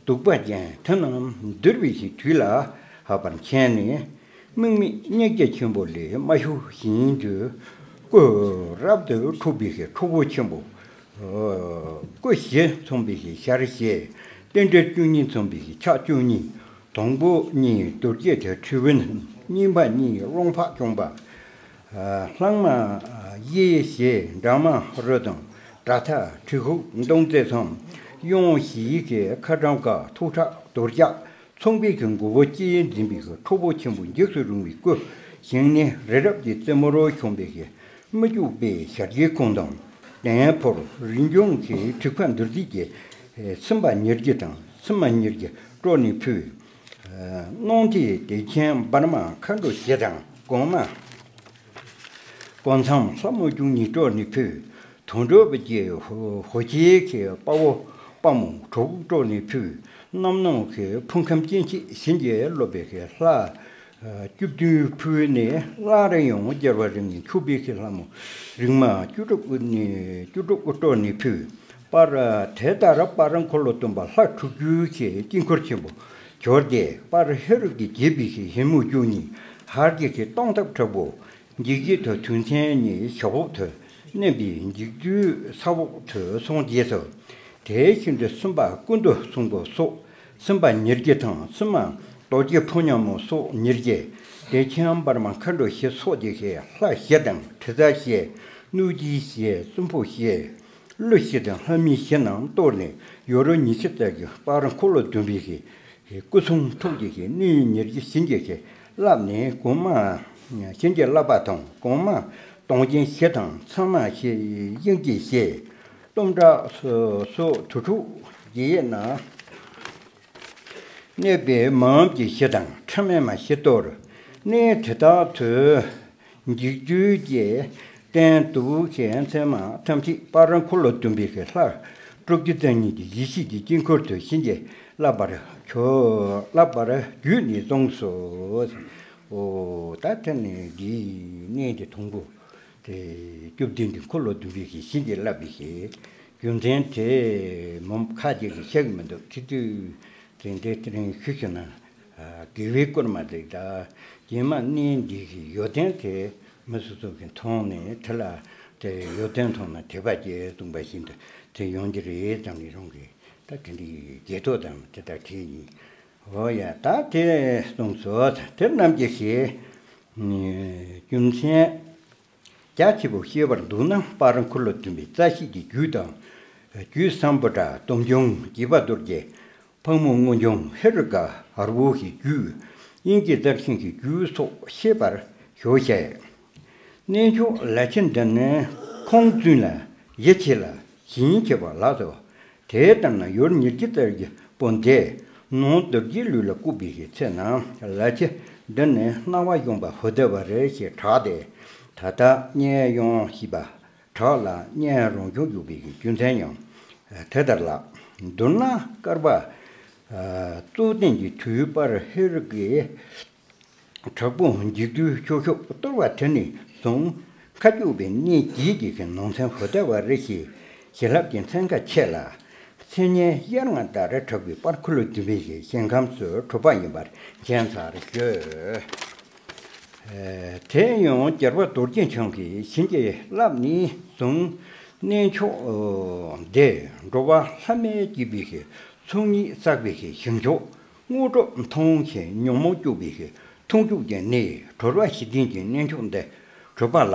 གདུག་པ་ཅན་དེ་རྣམས་འདུལ་བའི་ཤི་དུས་ལ་བབ་པར་མཁྱེན་ནས། དམིགས་མེད་སྙིང་རྗེ་ཆེན་པོ་ལས་མ་ཞུགས་བཞིན་དུ་སྐུ་རབ་ཏུ་འཁྲུགས་པའི་ཤི་ཁྲོ་བོ་ཆེན་པོ། སྐུ་བཞི་མཚོན་པའི་ཞལ་བཞི། རྟེན་འབྲེལ་བཅུ་གཉིས་མཚོན་པའི་ཕྱག་བཅུ་གཉིས། དང་པོ་གཉིས་རྡོ་རྗེ་དང་ཁྲི་བོན། གཉིས་པ་གཉིས་ཀློང་བར་བྱོན་པ། ལྷག་མ་གཡས་བཞི་དྲག་མ་རུ་དང་། དགྲ་ཐག་གྲི་གུག་མདུང་རྩེ་གསུམ། གཡོན་བཞི་གི་ཁ་བྲང་ཀ་ཐུག་ཁྲག་རྡོར་ལྕགས། ཚོང་པའི་གི་མགོ་བོ་ཅི་འཛིན་པའི་གི་ཁྲོ་བོ་ཆེན་པོ་འཇིགས་སུ་རུང་བའི་སྐུ། ཞིང་ནི་རི་རབ་ཀྱི་རྩེ་མོར་བྱོན་པའི་གི་མི་བཅུག་པའི་ཞལ་གྱི་ཁོང་དང་། དང་པོར་རིན་འབྱུང་གི་དྲེགས་པ་འདུལ་མཛད་ཀྱི་སེམས་དཔའ་ཉེར་བརྒྱད་དང་སེམས་མ་ཉེར་བརྒྱད་སྤྲོ་ནས་ཕུལ། གནང་སྟེ་བདེ་ཆེན་བར་མ་མཁའ་འགྲོ་བཞི་དང་གོང་མ། གོང་མཚམས་ལྷ་མོ་བཅུ་གཉིས་སྤྲོ་ནས་ཕུལ། དོན་གྲུབ་ཀྱི་ཧོ་ཧོ་ཁྱེད་ཀྱི་དཔའ་བོ་དཔའ་མོ་གྲོགས་སྤྲོ་ནས་ཕུལ། རྣམ་སྣང་གི་ཕུང་ཁམས་སྐྱེ་མཆེད་བྱིན་གྱིས་རློབ་པའི་ལྷ། བཅུ་བདུན་ཕུལ་ནས་སླར་ཡང་རྒྱལ་བ་རིམ་གཉིས་འཁྱུག་པའི་ལྷ་མོ་རིག་མ་བཅུ་དྲུག་ནས་བཅུ་དྲུག་སྤྲོ་ནས་ཕུལ། པར་དེ་ལྟར་པར་འཁོར་ལོ་སྟོན་པ་ལྷ་དྲུག་ཅུའི་དཀྱིལ་འཁོར་ཆེན་པོ་གྱུར་ཏེ། པར་ཧེ་རུ་ཀའི་རྒྱས་པའི་ཧེ་མུ་བཅུ་གཉིས། ཧར་གྱི་སྟོང་ཐབས་དྲུག་པོ། འཇིགས་བྱེད་དུ་དོན་ཚན་གཉིས་ཞབས་འོག་ཏུ་མནན་པའི་འཇིགས་བྱེད་ས་འོག་ཏུ་སོང་རྗེས་སུ། དེ་བཞིན་དུ་སེམས་དཔའ་ཀུན་ཏུ་བཟང་པོ་སོགས་སེམས་དཔའ་ཉེར་བརྒྱད་དང་སེམས་མ་རྡོ་རྗེ་ཕོ་ཉ་མོ་སོགས་ཉེར་བརྒྱད། བདེ་ཆེན་བར་མ་མཁའ་འགྲོ་བཞི་སོགས་ཀྱི་ལྷ་བཞི་དང་དྲི་ཟ་བཞི། གནོད་བྱེད་བཞི། སྲིན་པོ་བཞི། ཀླུ་བཞི་དང་ལྷ་མི་བཞི་རྣམས་གཏོར་ནས་ཡོ་རོབ་ཉི་ཤུ་རྩ་བཞི་པར་འཁོར་ལོ་སྡོམ་པའི་སྐུ་གསུང་ཐུགས་ཀྱི་གནས་ཉེར་བཞི་བྱིན་གྱིས་བརླབས་ནས། གོང་མ་བྱིན་གྱིས་བརླབས་པ་དང་། གོང་མ་གདོང་ཅན་བཞི་དང་། ཚངས་མ་བཞི། དབྱིངས་ཀྱི་བཞི། གཏུམ་དྲག་སོགས་དུར་ཁྲོད་བཞི་ཡི་ནང་ གནས་པའི་མུན་གྱི་གཞི་དང་ཁྲི་མེ་མ་བཞི་གཏོར། གནས་དེ་དག་ཏུ་འཇིགས་བྱེད་ཀྱི་རྟེན་དུ་ཞལ་མཚན་མ་ཐམས་ཅད་སྤ་ར་འཁོར་ལོ་སྡོམ་པའི་ལྷ་དྲུག་ཅུ་རྩ་གཉིས་ཀྱི་ཡེ་ཤེས་ཀྱི་དཀྱིལ་འཁོར་དུ་བྱིན་གྱིས་བརླབས་པར་གྱུར། བརླབས་པར་གྱུར་ནས་གསུངས་སོ། ཨོ་ད་དེ་ནས་འདིའི་གནས་ཀྱི་དང་པོ་དེ་བཅུ་བདུན་གྱི་འཁོར་ལོ་སྡོམ་པའི་བྱིན་གྱིས་བརླབས་པའི་རྒྱུ་མཚན་དེ་མུན་ཁ་ཅིག་གིས་ཤེས་ཀྱི་མི་འདུག་ཁྲི་དུས་དེ་འདྲའི་དེ་རིང་ཞུ་ཞུ་ན། དགེ་བའི་སྐོར་མ་ཟིག་ད་རྗེས་མ་གནས་འདི་གི་ཡོན་ཏན་དེ་མི་སོ་སོ་གི་མཐོང་ནས་དེ་ལ་དེ་ཡོན་ཏན་མཐོང་ན་དད་པ་སྐྱེ་གསུངས་པ་བཞིན་དུ་དེ་ཡོང་གི་རེད་ཙམ་ནས་རང་གི་ད་དེ་འདྲའི་རྗེས་ཐོག་དང་དེ་ལྟར་བྲིས་ཡིན། འོ་ཡ་ད་དེ་གསུངས་སོ། དེ་རྣམས་ཀྱི་ཞེས་རྒྱུ་མཚན། རྒྱ་ཆེ་པོ་ཤེས་པར་འདུག་ན་སྤ་ར་འཁོར་ལོ་སྡོམ་པའི་རྩ་ཤེས་ཀྱི་རྒྱུད་དང་། རྒྱུད་སམ་བྷོ་ཊ་སྟོབས་འབྱུང་བྱིས་པ་རྡོ་རྗེ་ཕག་མོ་སྔོ་ལྗང་ཧེ་རུ་ཀ་ཧར་བོ་ཞིག་རྒྱུད་དབྱིན་ཇི་རྩ་ཤིང་གི་རྒྱུད་སོགས་ཤེས་པར་ཞུ་བྱས། གནས་མཆོག་ལ་ཕྱི་འདི་ནི་ཁོང་བཙུན་ལ་ཡིད་ཆེས་ལ་བྱིན་ཆེས་པ་ལགས་སོ། དེ་ལྟར་ན་ཡུལ་ཉེར་གཅིག་ལྟར་གྱི་པོ་འདི་ནང་རྡོ་རྗེའི་ལུས་ལ་བཀུག་པའི་ཚེ་ན་ལ་ཕྱི་འདི་ནི་སྣང་བ་གཞོམ་པ་ཧོ་དེ་བ་རེ་ཞེས་གྲགས་ཏེ། ད་ལྟ་སྙན་དབྱངས་ཞེས་པ་གྲགས་ལ་སྙན་རང་བྱུང་བཞུགས་པའི་རྒྱུ་མཚན་ཡང་དེ་ལྟར་ལགས། མདོར་ན་བསྐལ་པ་གཙུག་རྟེན་གྱི་དུས་པར་ཧེ་རུ་ཀའི་དྲག་པོ་འཇིགས་དུས་ཆོས་སྐྱོབ་གཏོར་བ་དེ་ནས་བཟུང་ཁ་སྐྱུག་པའི་གནས་བརྒྱད་ཀྱི་ནང་ཚན་ཧོ་དེ་བ་རེ་ཞེས་བྱིན་རླབས་ཀྱི་མཚན་ཁ་ཆེ་ལ། མཚན་སྙན་དབྱར་རྔ་ལྟར་གྲགས་པའི་སྤར་ཁུ་ལུ་འདུན་པའི་ཞིང་ཁམས་སུ་གྲུབ་པ་ཡིན་པར་མཁྱེན་ཚར་ཞུ། དེ་ཡང་རྒྱལ་བ་རྡོ་རྗེ་འཆང་གིས་བྱིན་གྱིས་བརླབས་ནས་བཟུང་གནས་མཆོག་འདི་འགྲོ་བ་ལྷ་མིའི་སྐྱེས་བུའི་ཚོགས་གཉིས་བསགས་པའི་ཞིང་མཆོག་དངོས་གྲུབ་མཐོང་ཞིང་ཉོན་མོངས་སྐྱོབ་པའི་མཐོང་ཆོས་ཀྱི་གནས་གྲོལ་བ་ཞི་བདེ་གི་གནས་མཆོག་འདི་གྲུབ་པ་ལགས།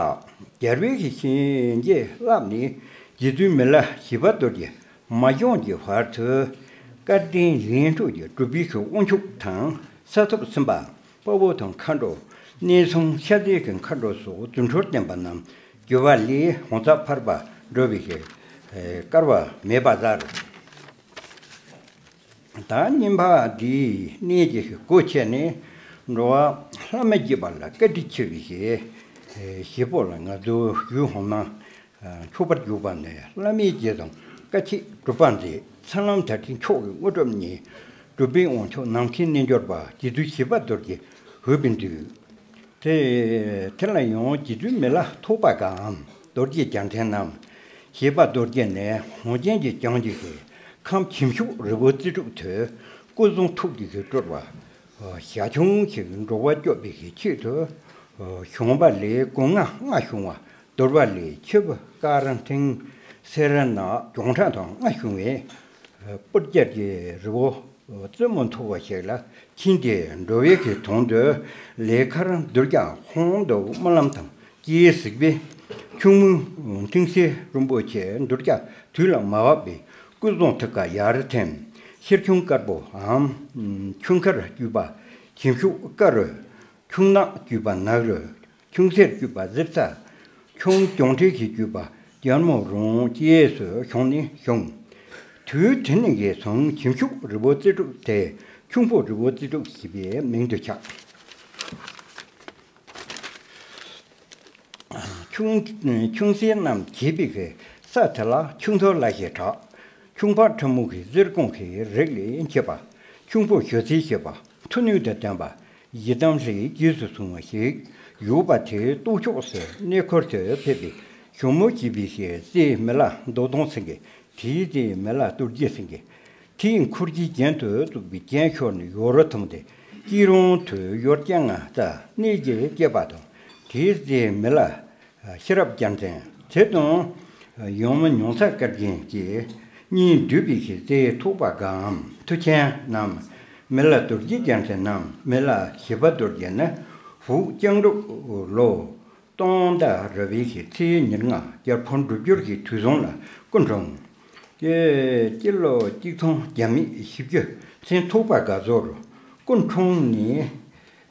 རྒྱལ་བའི་བྱིན་གྱིས་བརླབས་ནས་རྗེ་བཙུན་མི་ལ་བྱིས་པ་རྡོ་རྗེ་མ་བྱོན་གྱི་བར་དུ་སྐལ་ལྡན་ལྷུན་གྲུབ་ཀྱི་གྲུབ་པའི་དབང་ཕྱུག་དང་ས་ཐོབ་སེམས་དཔའ་དཔའ་བོ་དང་མཁའ་འགྲོ་གནས་སྲུང་ཤཱ་རིའི་མཁའ་འགྲོ་སོགས་རྫུ་འཕྲུལ་བསྟན་པ་རྣམས་བརྒྱུད་པ་ལས་ཧོང་ཚ་ཕར་པ་འགྲོ་བའི་སྐལ་བ་མེད་པ་མཛད། ད་སྙིང་པ་འདིའི་གནས་ཀྱི་སྒོ་ཕྱེ་ནས་འགྲོ་བ་ལྷ་མི་བརྒྱུད་པ་ལ་བཀའ་དྲིན་ཆེ་བའི་ཞེས་བྱེད་པོ་ལ་ང་ཚོ་ཞུ་འོང་ན། མཆོད་པར་བརྗོད་པ་ནི་བླ་མའི་རྗེས་དང་བཀའ་ཆོས་སྒྲུབ་པ་མཛད། མཚན་ལམ་དར་ཆེན་མཆོག་གི་དངོས་གྲུབ་བརྙེས། གྲུབ་པའི་དབང་ཕྱུག་ནམ་མཁའི་རྣལ་འབྱོར་པ་རྗེ་བཙུན་བྱིས་པ་རྡོ་རྗེ་འོས་པའི་མདུན། དེ་དེ་ལ་ཡང་རྗེ་བཙུན་མི་ལ་ཐོགས་པ་དགའ་འམ་རྡོ་རྗེ་རྒྱལ་མཚན་ནམ། བྱིས་པ་རྡོ་རྗེ་ནི་ཧོང་ཅན་གྱི་ལྗང་གཅིག་གི་ཁམས་གྱི་ཕྱོགས་རི་བོ་རྩེ་དྲུག་ཏུ་སྐུ་གསུང་ཐུགས་ཀྱི་སྤྲུལ་པ། ཞལ་ཆུང་ཞིག་འགྲོ་བ་སྐྱོབ་པའི་ཆེད་དུ་བྱུང་བ་ལས་སྒོ་ལྔ་མངའ་བྱུང་བ། དོར་བ་ལས་ཆེ་བུ་དཀར་མཐིང་སེར་ནག་གྱང་ཁྲ་དང་མངའ་བྱུང་བའི་སྤུར་རྒྱལ་གྱི་རི་བོ་རྩེ་མོ་མཐོ་བ་ཞིག་ལ་ཕྱིན་ཏེ་འགྲོ་བའི་གི་དོན་དུ་ལས་ཁར་འདུར་ཀྱང་ཧོང་དུ་སྨོན་ལམ་དང་སྐྱེས་གཟིགས་པས་ཁྱུང་མོ་མཐིང་སེར་རིན་པོ་ཆེ་འདུར་ཀྱང་དུས་ལ་མ་བབ་པའི་སྐུ་གསུང་ཐུགས་ཀ་ཡར་ཐིམ། ཤེར་ཁྱུང་དཀར་པོའམ་ཁྱུང་དཀར་བརྒྱུད་པ་གྱི་ཕྱོགས་དཀར་རུ། ཁྱུང་ནག་བརྒྱུད་པ་ནག་རུ། ཁྱུང་སེར་བརྒྱུད་པ་གཟིར་ཚ། ཁྱུང་གྱང་ཁྲི་ཞིག་བརྒྱུད་པ་རྒྱལ་མོ་རོང་བཅས་སུ་བྱོན་ནས་བྱུང་། དུས་དེ་ནས་བཟུང་གྱི་ཕྱོགས་རི་བོ་རྩེ་དྲུག་དེ་ཁྱུང་པོ་རི་བོ་རྩེ་དྲུག་ཞེས་པའི་མིང་དུ་ཆགས། ཁྱུང་ཁྱུང་སེར་རྣམས་གྱེས་པའི་ས་དེ་ལ་ཁྱུང་ཐོ་ལ་ཞེས་གྲགས། ཁྱུང་པ་ཁྲ་མོ་གི་གཟིར་ཀོང་གི་རིགས་ལས་མཆེད་པ། ཁྱུང་པོ་ཞོ་ཚིལ་ཞེས་པ་མཐུ་ནུས་དང་ལྡན་པ། ཡི་དམ་ལྷའི་རྗེས་སུ་བཟུང་བ་ཞིག་ཡོད་པ་དེའི་ལྟོ་ཕྱོགས་སུ་གནས་འཁོར་དུ་ཕེབས་པའི་ཞོ་མོ་བྱིས་པའི་ཞེས་རྩེ་མི་ལ་མདོ་སྟོང་སེང་གེ། དེའི་རྩེ་མི་ལ་རྡོ་རྗེ་སེང་གེ། དེའི་འཁོར་གྱི་རྒྱན་དུ་བཙུགས་པའི་རྒྱན་ཤོར་ནས་ཡོ་རོ་ཐུང་སྟེ་སྐྱིད་རོང་དུ་ཡོར་སྐྱ་ང་རྩ་གནས་ཀྱི་སྐྱེས་པ་དང་། དེའི་རྩེ་མི་ལ་ཤེས་རབ་རྒྱལ་མཚན་དེ་དང་། ཡང་མི་མྱོང་ཚ་དཀར་རྒྱན་གྱིས་གཉིས་འདུས་པའི་ཞེས་རྩེ་ཐུབ་པ་གམ་མཐུ་ཆེན་ནམ། མི་ལ་རྡོ་རྗེ་རྒྱལ་མཚན་ནམ་མི་ལ་བྱིས་པ་རྡོ་རྗེ་ནི་ཧཱུྃ་ལྕགས་འབྲུག་ལོ། སྟོང་དང་ར་བའི་ཞེས་ཚེས་ཉེར་ལྔ་རྒྱལ་ཕོ་འགྲུབ་འགྱུར་གྱི་དུས་བཟང་ལ་སྐུ་འཁྲུངས། སྤྱི་ལོ་གཅིག་སྟོང་བརྒྱ་མེད་བཞི་བཅུ་མཚན་ཐུག་པ་དགའ་ཚོར་སྐུ་འཁྲུངས་ནས།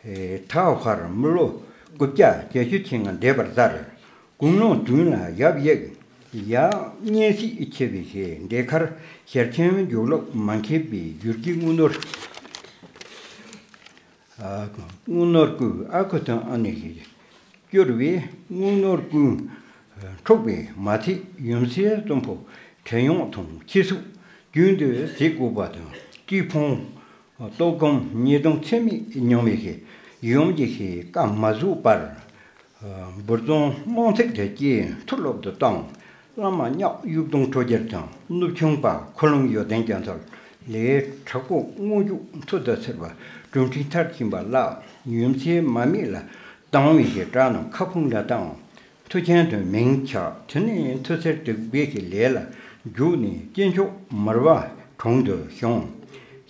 ད་བར་མི་ལོ་དགུ་བརྒྱ་བརྒྱད་ཅུ་གྱ་ལྔ་འདས་པར་གཟར། དགུང་ལོ་བདུན་ལ་ཡབ་ཡེག་ཡང་སྙན་སྲིད་ཆེ་བའི་ཞེས་འདས་ཁར་ཞལ་ཆེམས་འཇུག་ལུགས་མ་མཁས་པའི་བསྒྱུར་གྱི་དངོས་ནོར། དངུལ་ནོར་ཀུན་ཨ་ཁུ་དང་ཨ་ནེ་ཞིག་སྐྱོར་བས། དངུལ་ནོར་ཀུན་འཕྲོག་པས་མ་ཚད། ཡུམ་སྲས་གསུམ་པོ་བྲན་གཡོག་དང་། ཁྱེད་ཚོ་རྒྱུན་དུ་ཟས་བཀོད་པ་དང་། བཀྲེས་ཕོངས་ལྟོགས་སྐོམ་ཉེས་རྡུང་ཚད་མེད་མྱོང་བའི་ཞིག་ཡུམ་གྱི་ཞིག་བཀའ་མ་བཟོད་པར། འབུར་རྫོང་རྨོངས་ཚིག་དེ་སྐྱེས་མཐུ་སློབ་ཏུ་བཏང་། བླ་མ་གཉགས་གཡུ་སྡོང་གྲོ་རྒྱལ་དང་། ནུབ་ཆུང་པ་ཁོ་ལུང་ཡོན་ཏན་རྒྱ་མཚོ་ལས། དྲག་པོ་དངོས་རྒྱུག་མཐུ་དང་འཚེར་བ། གྲུབ་འཕྲིན་མཐར་ཕྱིན་པ་ལ། ཡུམ་སྲས་མ་མེད་ལ་སྡང་བའི་ཞིག་དགྲ་རྣམས་ཁ་ཕུང་ལ་བཏང་། མཐུ་ཆེན་དུ་མིང་ཆགས། དེ་ནས་མཐུ་རྩལ་དྲུག་པའི་ཞིག་ལས་ལ་འཇུག་ནས། སྐྱེས་མཆོག་མར་པ་དྲུང་དུ་བྱོན།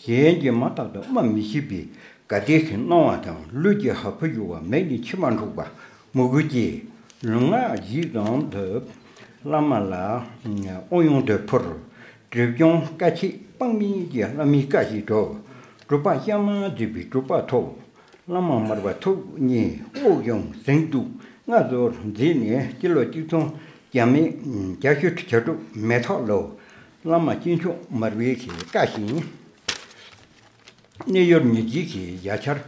གཞན་གྱིས་མ་བརྟགས་དང་སྨྲ་མི་ཤེས་པའི་དགའ་བདེ་ཞིག་སྣང་བ་དང་། ལུས་ཀྱི་ཧ་ཕུ་གཡོ་བ། མིག་ནས་མཆི་མ་འཁྲུགས་པ། མོས་གུས་ཀྱི་ལུས་ངག་ཡིད་གསུམ་དུ་བླ་མ་ལ་དབང་ཡོན་དུ་ཕུལ། སྒྲིབ་སྦྱོང་དཀའ་སྤྱད་སྤང་མིན་གྱི་བླ་མའི་བཀའ་བཞིན་སྒྲུབ། སྒྲུབ་པ་གཤའ་མར་མཛད་པའི་སྒྲུབ་པ་ཐོབ། བླ་མ་མར་པ་ཐུགས་མཉེས། དབུགས་དབྱུང་གཟེངས་བསྟོད་མངའ་གསོལ་མཛད་ནས། སྤྱི་ལོ་གཅིག་སྟོང་བརྒྱ་མེད་བརྒྱད་ཅུ་གྱ་དྲུག་མེ་ཐག་ལོ། བླ་མ་སྐྱེས་མཆོག་མར་པའི་ཞིག་བཀའ་བཞིན། གནས་ཡུལ་ཉེ་རྗེ་ཞིག་ཡ་ཆར་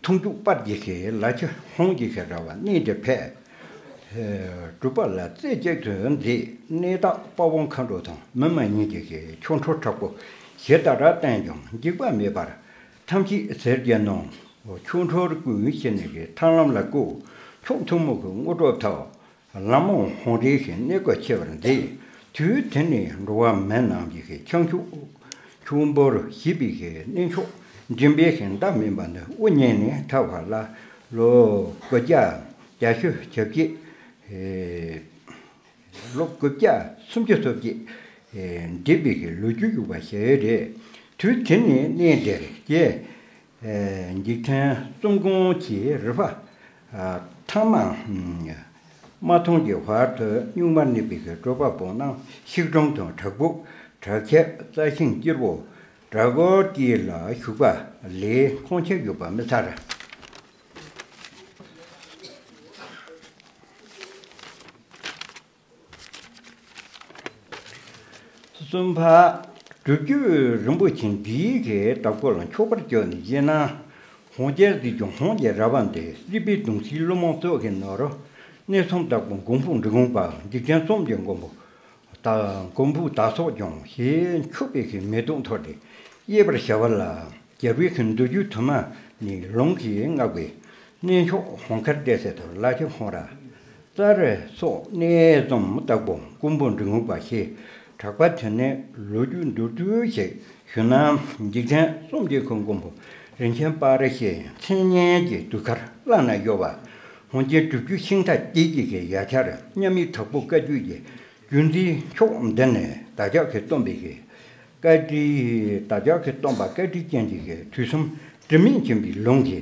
འཐུང་ཆུ་པར་གྱི་ཞིག་ལ་ཆུ་ཧོང་གི་ཞིག་ར་བ་གནས་དེར་ཕེབས། སྒྲུབ་པ་ལ་རྩེ་གཅིག་ཏུ་མཛད། གནས་བདག་དཔའ་བོ་མཁའ་འགྲོ་དང་། མི་མ་ཡིན་གྱི་ཞིག་ཆོ་འཕྲུལ་དྲག་པོ་ཞེ་ལྟར་བསྟན་ཀྱང་འཇིགས་པ་མེད་པར་ཐམས་ཅད་ཟིལ་གྱིས་གནོན། ཆོ་འཕྲུལ་ཀུན་ཤེས་ནས་ཞིག་ཐར་ལམ་ལ་བཀོད། མཆོག་ཐུན་མོང་གི་དངོས་གྲུབ་ཐོབ། ལམ་འོང་ཧོང་རེ་ཞིག་གནས་སྐོར་ཆེ་བར་མཛད། དུས་དེ་ནས་འགྲོ་བ་མི་རྣམས་ཀྱི་ཞིག་ཆང་ཆུ་ཆུ་འབོར་ཞེས་པའི་ཞིག་གནས་མཆོག་འགྲིམ་པའི་ཞིག་མདའ་མིན་པ་ནི་དབུ་བརྙེས་ནས་ཐར་བ་ལ་ལོ་དགུ་བརྒྱ་བརྒྱད་ཅུ་གྱ་བརྒྱད། ལོ་དགུ་བརྒྱ་སུམ་ཅུ་སོ་བརྒྱད་འདས་པའི་ཞིག་ལོ་རྒྱུས་ཡོད་པ་ཞིག་རེད། དུས་དེ་ནས་གནས་དེར་སྐྱེས། འཇིག་རྟེན་གསུམ་གོང་གི་རི་པ་ཐ་མ་མ་མཐོང་གི་བར་དུ་གཉུག་མར་གནས་པའི་སྤྲུལ་པ་པོ་རྣམས་ཤིག་དྲུང་དང་བྲག་ཕུག་བྲག་ཁྱབ་རྩ་ཤིང་སྐྱེར་པོ་བྲག་སྒོར་དཀྱིལ་ལ་བཞུགས་པ་ལས་ཁོང་ཆེན་ཡོད་པ་མི་ཚར། གསུམ་པ། སྒྲུབ་བརྒྱུད་རིན་པོ་ཆེ་འདིའི་གི་བདག་པོ་ལ་མཆོད་པར་བརྗོད་ནས་བཞེས་ན། ཧོང་རྒྱལ་གཟིགས་ཀྱང་ཧོང་གི་ར་བ་འདི། སྲིད་པའི་གདུང་སྲིའི་ཀླུ་མོ་ཙོག་གི་ནོར། གནས་གསུམ་བདག་པོ་མགོན་པོ་འབྲི་གུང་པ། འཇིག་རྟེན་གསུམ་གྱི་མགོན་པོ་ད་མགོན་པོ་ད་སོགས་ཀྱང་ཞེས་མཆོད་པའི་གི་མེ་ཏོག་འཐོར་ཏེ་གཡས་པར་ཞལ་བ་ལ། རྒྱལ་བའི་མདོ་རྒྱུད་དུ་མ་ནི་ལུང་གིས་བསྔགས་པའི་གནས་མཆོག་ཧོང་ཁར་བདེ་གསལ་དུ་ལ་ཆུ་ཧོང་ར་རྩར་སོགས་གནས་གསུམ་བདག་པོ་མགོན་པོ་འབྲི་གུང་པ་ཞེས་གྲགས་པ་དེ་ནས་ལོ་རྒྱུས་མདོར་བསྡུས་ཤིག་ཞུ་ན། འཇིག་རྟེན་གསུམ་གྱི་ཁུངས་མགོན་པོ་རིན་ཆེན་པ་རི་ཤའི་མཚན་སྙན་གྱི་དུས་ཁར་བླ་ན་གཡོ་བ། ཧོང་ཆེན་སྒྲུབ་བརྒྱུད་ཤིང་རྟ་སྐྱེས་ཀྱི་ཡ་ཆར་མཉམ་མེད་དྭགས་པོ་བཀའ་བརྒྱུད་ཀྱི་རྒྱུད་འཛིན་མཆོག་འདི་ནི་བདག་ཅག་གིས་བཏོན་པའི་གི་བཀའ་དྲིན། བདག་ཅག་གིས་བཏོན་པ་བཀའ་དྲིན་ཅན་གྱི་གི་དུས་གསུམ་དྲི་མེད་མཁྱེན་པའི་ལུང་གི་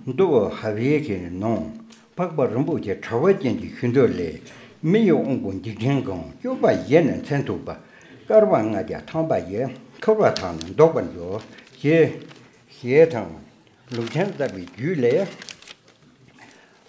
མདོ་ཧ་བའི་གི་ནང་འཕགས་པ་རིན་པོ་ཆེ་དྲ་བ་ཅན་གྱི་ཤིང་རྟ་ལས། མི་ཡི་དབང་པོ་འཇིག་རྟེན་གང་། སྐྱོབ་པ་ཡིས་ནི་མཚོན་ཐུབ་པ། བསྐལ་པ་ལྔ་བརྒྱ་ཐམ་པ་ཡི། འཁོར་བ་དག་ནི་བཟློག་པར་འགྱུར། ཞེས་ཞེས་དང་། ལུགས་ཆེན་གསར་པའི་རྒྱུད་ལས།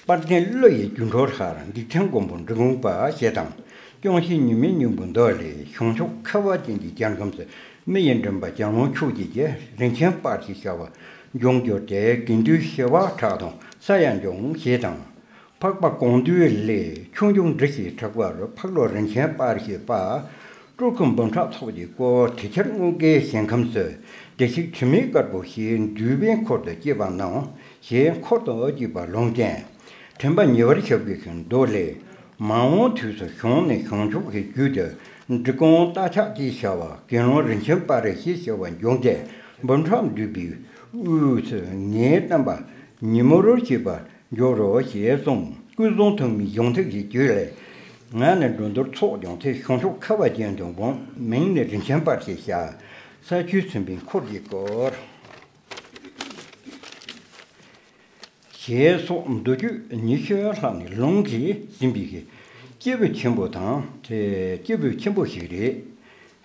དཔལ་ལྡན་ཀླུ་ཡི་སྒྱུ་འཕྲུལ་ཧར། འཇིག་རྟེན་མགོན་པོ་འབྲི་གུང་པ་ཞེས་དང་། སྐྱོང་ཤེས་ཉི་མའི་སྙིང་པོ་མདོ་ལས། བྱང་ཕྱོགས་ཁ་བ་ཅན་གྱི་རྒྱལ་ཁམས་སུ། མི་ཡི་མགྲིན་པ་བྱང་ལོང་ཕྱོགས་ཀྱི་རྒྱལ། རིན་ཆེན་པར་ཞེས་བྱ་བ་འབྱུང་གྱུར་ཏེ། དགེ་འདུན་ཞི་བ་གྲགས་དང་ས་ཡ་འབྱུང་ཞེས་དང་། འཕགས་པ་གང་འདུལ་ལས། ཆོས་འབྱུང་འབྲི་ཞེས་གྲགས་པ་རུ། འཕགས་ལོ་རིན་ཆེན་པར་ཞེས་པ། སྤྲུལ་སྐུ་འབུམ་ཕྲག་ཚོགས་ཀྱིས་བསྐོར། དེ་ཕྱིར་དངོས་བརྒྱད་ཞིང་ཁམས་སུ། བདེ་གཤེགས་དྲི་མེད་དཀར་པོ་ཞེས། འདུས་པའི་འཁོར་དུ་སྐྱེས་པ་རྣམས། ཞེས་འཁོར་དང་བཅས་པ་ལུང་བསྟན། དྲན་པ་ཉེ་བར་བཞག་པའི་མདོ་ལས། མ་འོངས་དུས་སུ་བྱུང་ནས་བྱང་ཆུབ་ཀྱི་རྒྱུད་དུ། འབྲི་གུང་རྟ་ཕྱག་ཅེས་བྱ་བ་དགེ་སློང་རིན་ཆེན་པར་ཞེས་བྱ་བ་འབྱུང་སྟེ། འབུམ་ཕྲག་འདུས་པའི་དབུས་སུ་ངའི་བསྟན་པ་ཉིན་མོར་བྱེད་པར་འགྱུར་རོ་ཞེས་གསུངས། ཀུན་བཟང་ཐོགས་མེད་གཞུང་ཐིག་གི་རྒྱུད་ལས། ང་ནི་འགྲོ་འདུལ་ཚོགས་ཀྱང་ཚེ། བྱང་ཕྱོགས་ཁ་བ་ཅན་དུ་འབུངས། མིང་ནི་རིན་ཆེན་པར་ཞེས་བྱ། ས་ཆུ་ཚིམ་པའི་འཁོར་གྱིས་བསྐོར། ཞེས་སོགས་མདོ་རྒྱུད་ཉི་ཤུ་ལྷག་ནས་ལུང་གིས་ཟིན་པའི་གི་སྐྱེས་བུ་ཆེན་པོ་དང་། དེ་སྐྱེས་བུ་ཆེན་པོ་ཞིག་རེད།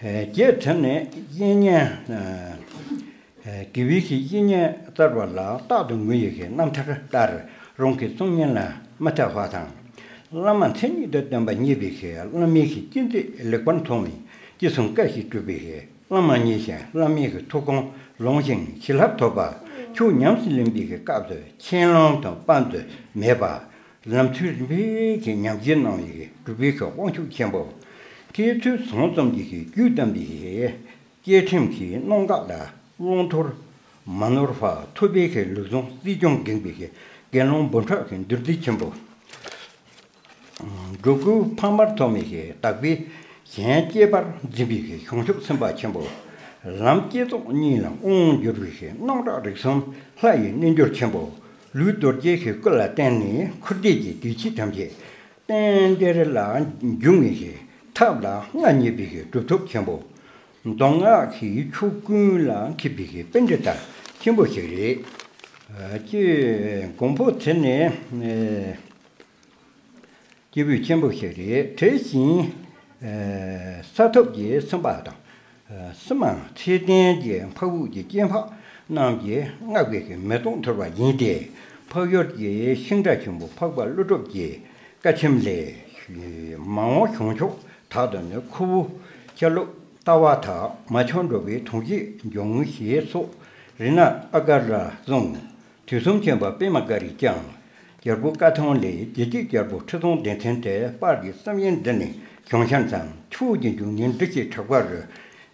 རྒྱས་དེ་ནས་བཤེས་གཉེན། དགེ་བའི་གི་བཤེས་གཉེན་བསྟར་བ་ལ་རྟག་ཏུ་ངུ་ཡི་གི་རྣམ་ཐར་ལྟར། རང་གི་གསུང་སྙན་ལ་མི་ཐར་བ་དང་། བླ་མ་མཚན་ཉིད་དུ་བསྟན་པ་རྙེད་པའི་གི་བླ་མའི་གི་བསྟན་བཅོས་ལེགས་པར་མཐོང་བའི་ཅི་གསུང་བཀའ་ཞིག་གྲུབ་པའི་གི་བླ་མ་མཉེས་ཤིང་། བླ་མའི་གི་ཐུགས་དགོངས་ལོངས་ཤིང་བྱིན་རླབས་ཐོབ་པ། ཆོས་ཉམས་སུ་ལེན་པའི་གི་སྐབས་སུ་མཆན་ལམ་དང་དཔེ་མཛོད་མེད་པ། ལམ་ཚུལ་རིམ་པས་ཀྱི་ཉམས་བཞེས་གནང་བའི་གི་གྲུབ་པའི་གི་དབང་ཕྱུག་ཆེན་པོ། མཁས་བཙུན་ཟུང་ཙམ་གྱི་གི་རྒྱུད་དམ་པའི་གི་བཅས་ཁྲིམས་ཀྱི་གནང་བཀག་ལ་བླང་དོར་མ་ནོར་བ་ཐུབ་པའི་གི་ལུགས་ཟུང་རྩིས་སྐྱོང་འགེངས་པའི་གི་དགེ་སློང་འབུམ་ཕྲག་གི་འདུལ་འཛིན་ཆེན་པོ། འགྲོ་ཀུན་ཕ་མར་ཐོགས་མེད་ཀྱི་དག་པའི་གཞན་གཅེས་པར་འཛིན་པའི་གི་བྱང་ཆུབ་སེམས་དཔའ་ཆེན་པོ། ལམ་བསྐྱེད་རྫོགས་གཉིས་ལ་དབང་བསྒྱུར་བའི་གི་སྣང་གྲགས་རིག་གསུམ་ལྷ་ཡི་རྣལ་འབྱོར་ཆེན་པོ། ལུས་རྡོ་རྗེ་གི་སྐུ་ལ་བརྟེན་ནས་འཁོར་འདས་ཀྱི་བདེ་སྐྱིད་ཐམས་ཅད་རྟེན་འབྲེལ་ལ་འབྱུང་བའི་གི་ཐབས་ལ་མངའ་བརྙེས་པའི་གི་གྲུབ་ཐོབ་ཆེན་པོ། མདོ་སྔགས་ཀྱི་ཆོས་ཀུན་ལ་མཁས་པའི་གི་པཎྜི་ཏ་ཆེན་པོ་ཞིག་རེད། ཨ་ཅེ་མགོན་པོ་དེ་ནི་ཨེ། སྐྱེས་བུ་ཆེན་པོ་ཞིག་རེད། དེ་བཞིན་ཨེ་ས་ཐོབ་ཀྱི་སེམས་དཔའ་དང་། ཨེ་སི་མ་ཚེ་བརྟན་གྱི་འཕགས་བོད་ཀྱི་སྐྱེས་འཕགས་རྣམས་ཀྱིས་བསྔགས་པའི་གི་མེ་ཏོག་འཐོར་བ་ཡིན་ཏེ། འཕགས་ཡུལ་གྱི་ཤིང་རྟ་ཆེན་པོ་འཕགས་པ་ཀླུ་སྒྲུབ་ཀྱི་བཀའ་ཆེམས་ལས། མ་འོངས་བྱང་ཕྱོགས་དག་ཏུ་ནི་ཁུ་བོ་ཆ་ལུགས་ལྟ་བ་དག་མ་ཆགས་འགྲོ་བའི་དོན་བྱེད་འབྱུང་ངོ་ཞེས་སོགས་རི་ནག་ཨ་ག་ར་གསུངས། དུས་གསུམ་མཁྱེན་པ་པདྨ་ཀ་རས་ཀྱང་། རྒྱལ་པོ་བཀའ་ཐང་ལས་དགེ་སྡིག་རྒྱལ་པོ་ཁྲི་སྲོང་ལྡེ་བཙན་དེ་དཔལ་གྱི་བསམ་ཡས་འདི་ནས་བྱང་ཤར་མཚམས་ཕྱོགས་ཀྱི་འབྱུང་གནས་འབྲི་བྱེད་གྲགས་པ་རུ།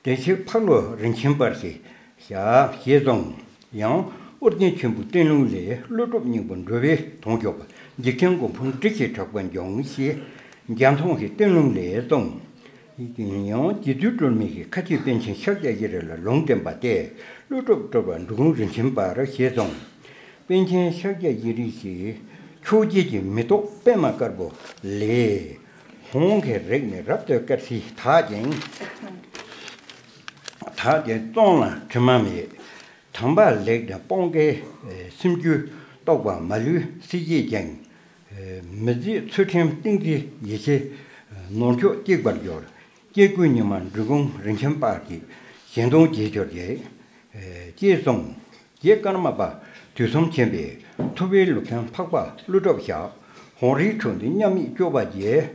དེ་ཕྱིར་འཕགས་ལོ་རིན་ཆེན་དཔལ་ཞེས་བྱ་ཞེས་གསུངས། ཡང་ཨོ་རྒྱན་ཆེན་པོའི་བསྟན་ལུང་ལས་ཀླུ་སྒྲུབ་སྙིང་པོ་འགྲོ་བའི་དོན་གྱུར་པ་འཇིག་རྟེན་མགོན་པོ་འབྲི་བྱེད་གྲགས་པ་འབྱུང་ཞེས་རྒྱ་མཐོང་གི་བསྟན་ལུང་ལས་གསུངས། ཡང་རྗེ་བཙུན་སྒྲོལ་མའི་གི་ཁ་ཆེ་པཎ་ཆེན་ཕྱག་རྒྱ་བཞི་རིགས་ལ་ལུང་བསྟན་པ་སྟེ། ཀླུ་སྒྲུབ་སྒྲུབ་པ་འབྲི་གུང་རིན་ཆེན་དཔལ་ཞེས་གསུངས། པཎ་ཆེན་ཕྱག་རྒྱ་བཞི་རིགས་ཞེས་ཕྱོགས་བརྒྱད་ཀྱི་མེ་ཏོག་པདྨ་དཀར་པོ་ལས། ཧཱུྃ་གི་རིགས་ནི་རབ་ཏུ་དཀར་ཚིལ་དག་ཅིང་། དག་ཅིང་བཙོངས་ལ་དྲི་མ་མེད། དམ་པ་ལེགས་དང་སྤོང་གི་སེམས་རྒྱུད་རྟོགས་པ་མ་ལུས་གསལ་བྱེད་ཅིང་། མི་བརྗེད་ཚུལ་ཁྲིམས་ཏིང་འཛིན་ཡེ་ཤེས་ནོར་མཆོག་གཅིག་པར་གྱུར། སྐྱེ་དགུའི་ཉི་མ་འབྲི་གུང་རིན་ཆེན་དཔལ་གྱིས་གཞན་དོན་བྱེད་གྱུར་ཅིག་ཅེས་གསུངས། རྗེ་ཀརྨ་པ་དུས་གསུམ་མཁྱེན་པས་ཐུབ་པའི་ལུགས་ཀྱང་འཕགས་པ་ཀླུ་སྒྲུབ་ཞབས། ཧོང་རིའི་ཁྲོད་འདི་མཉམ་ཉིད་སྐྱོབ་པ་རྗེ།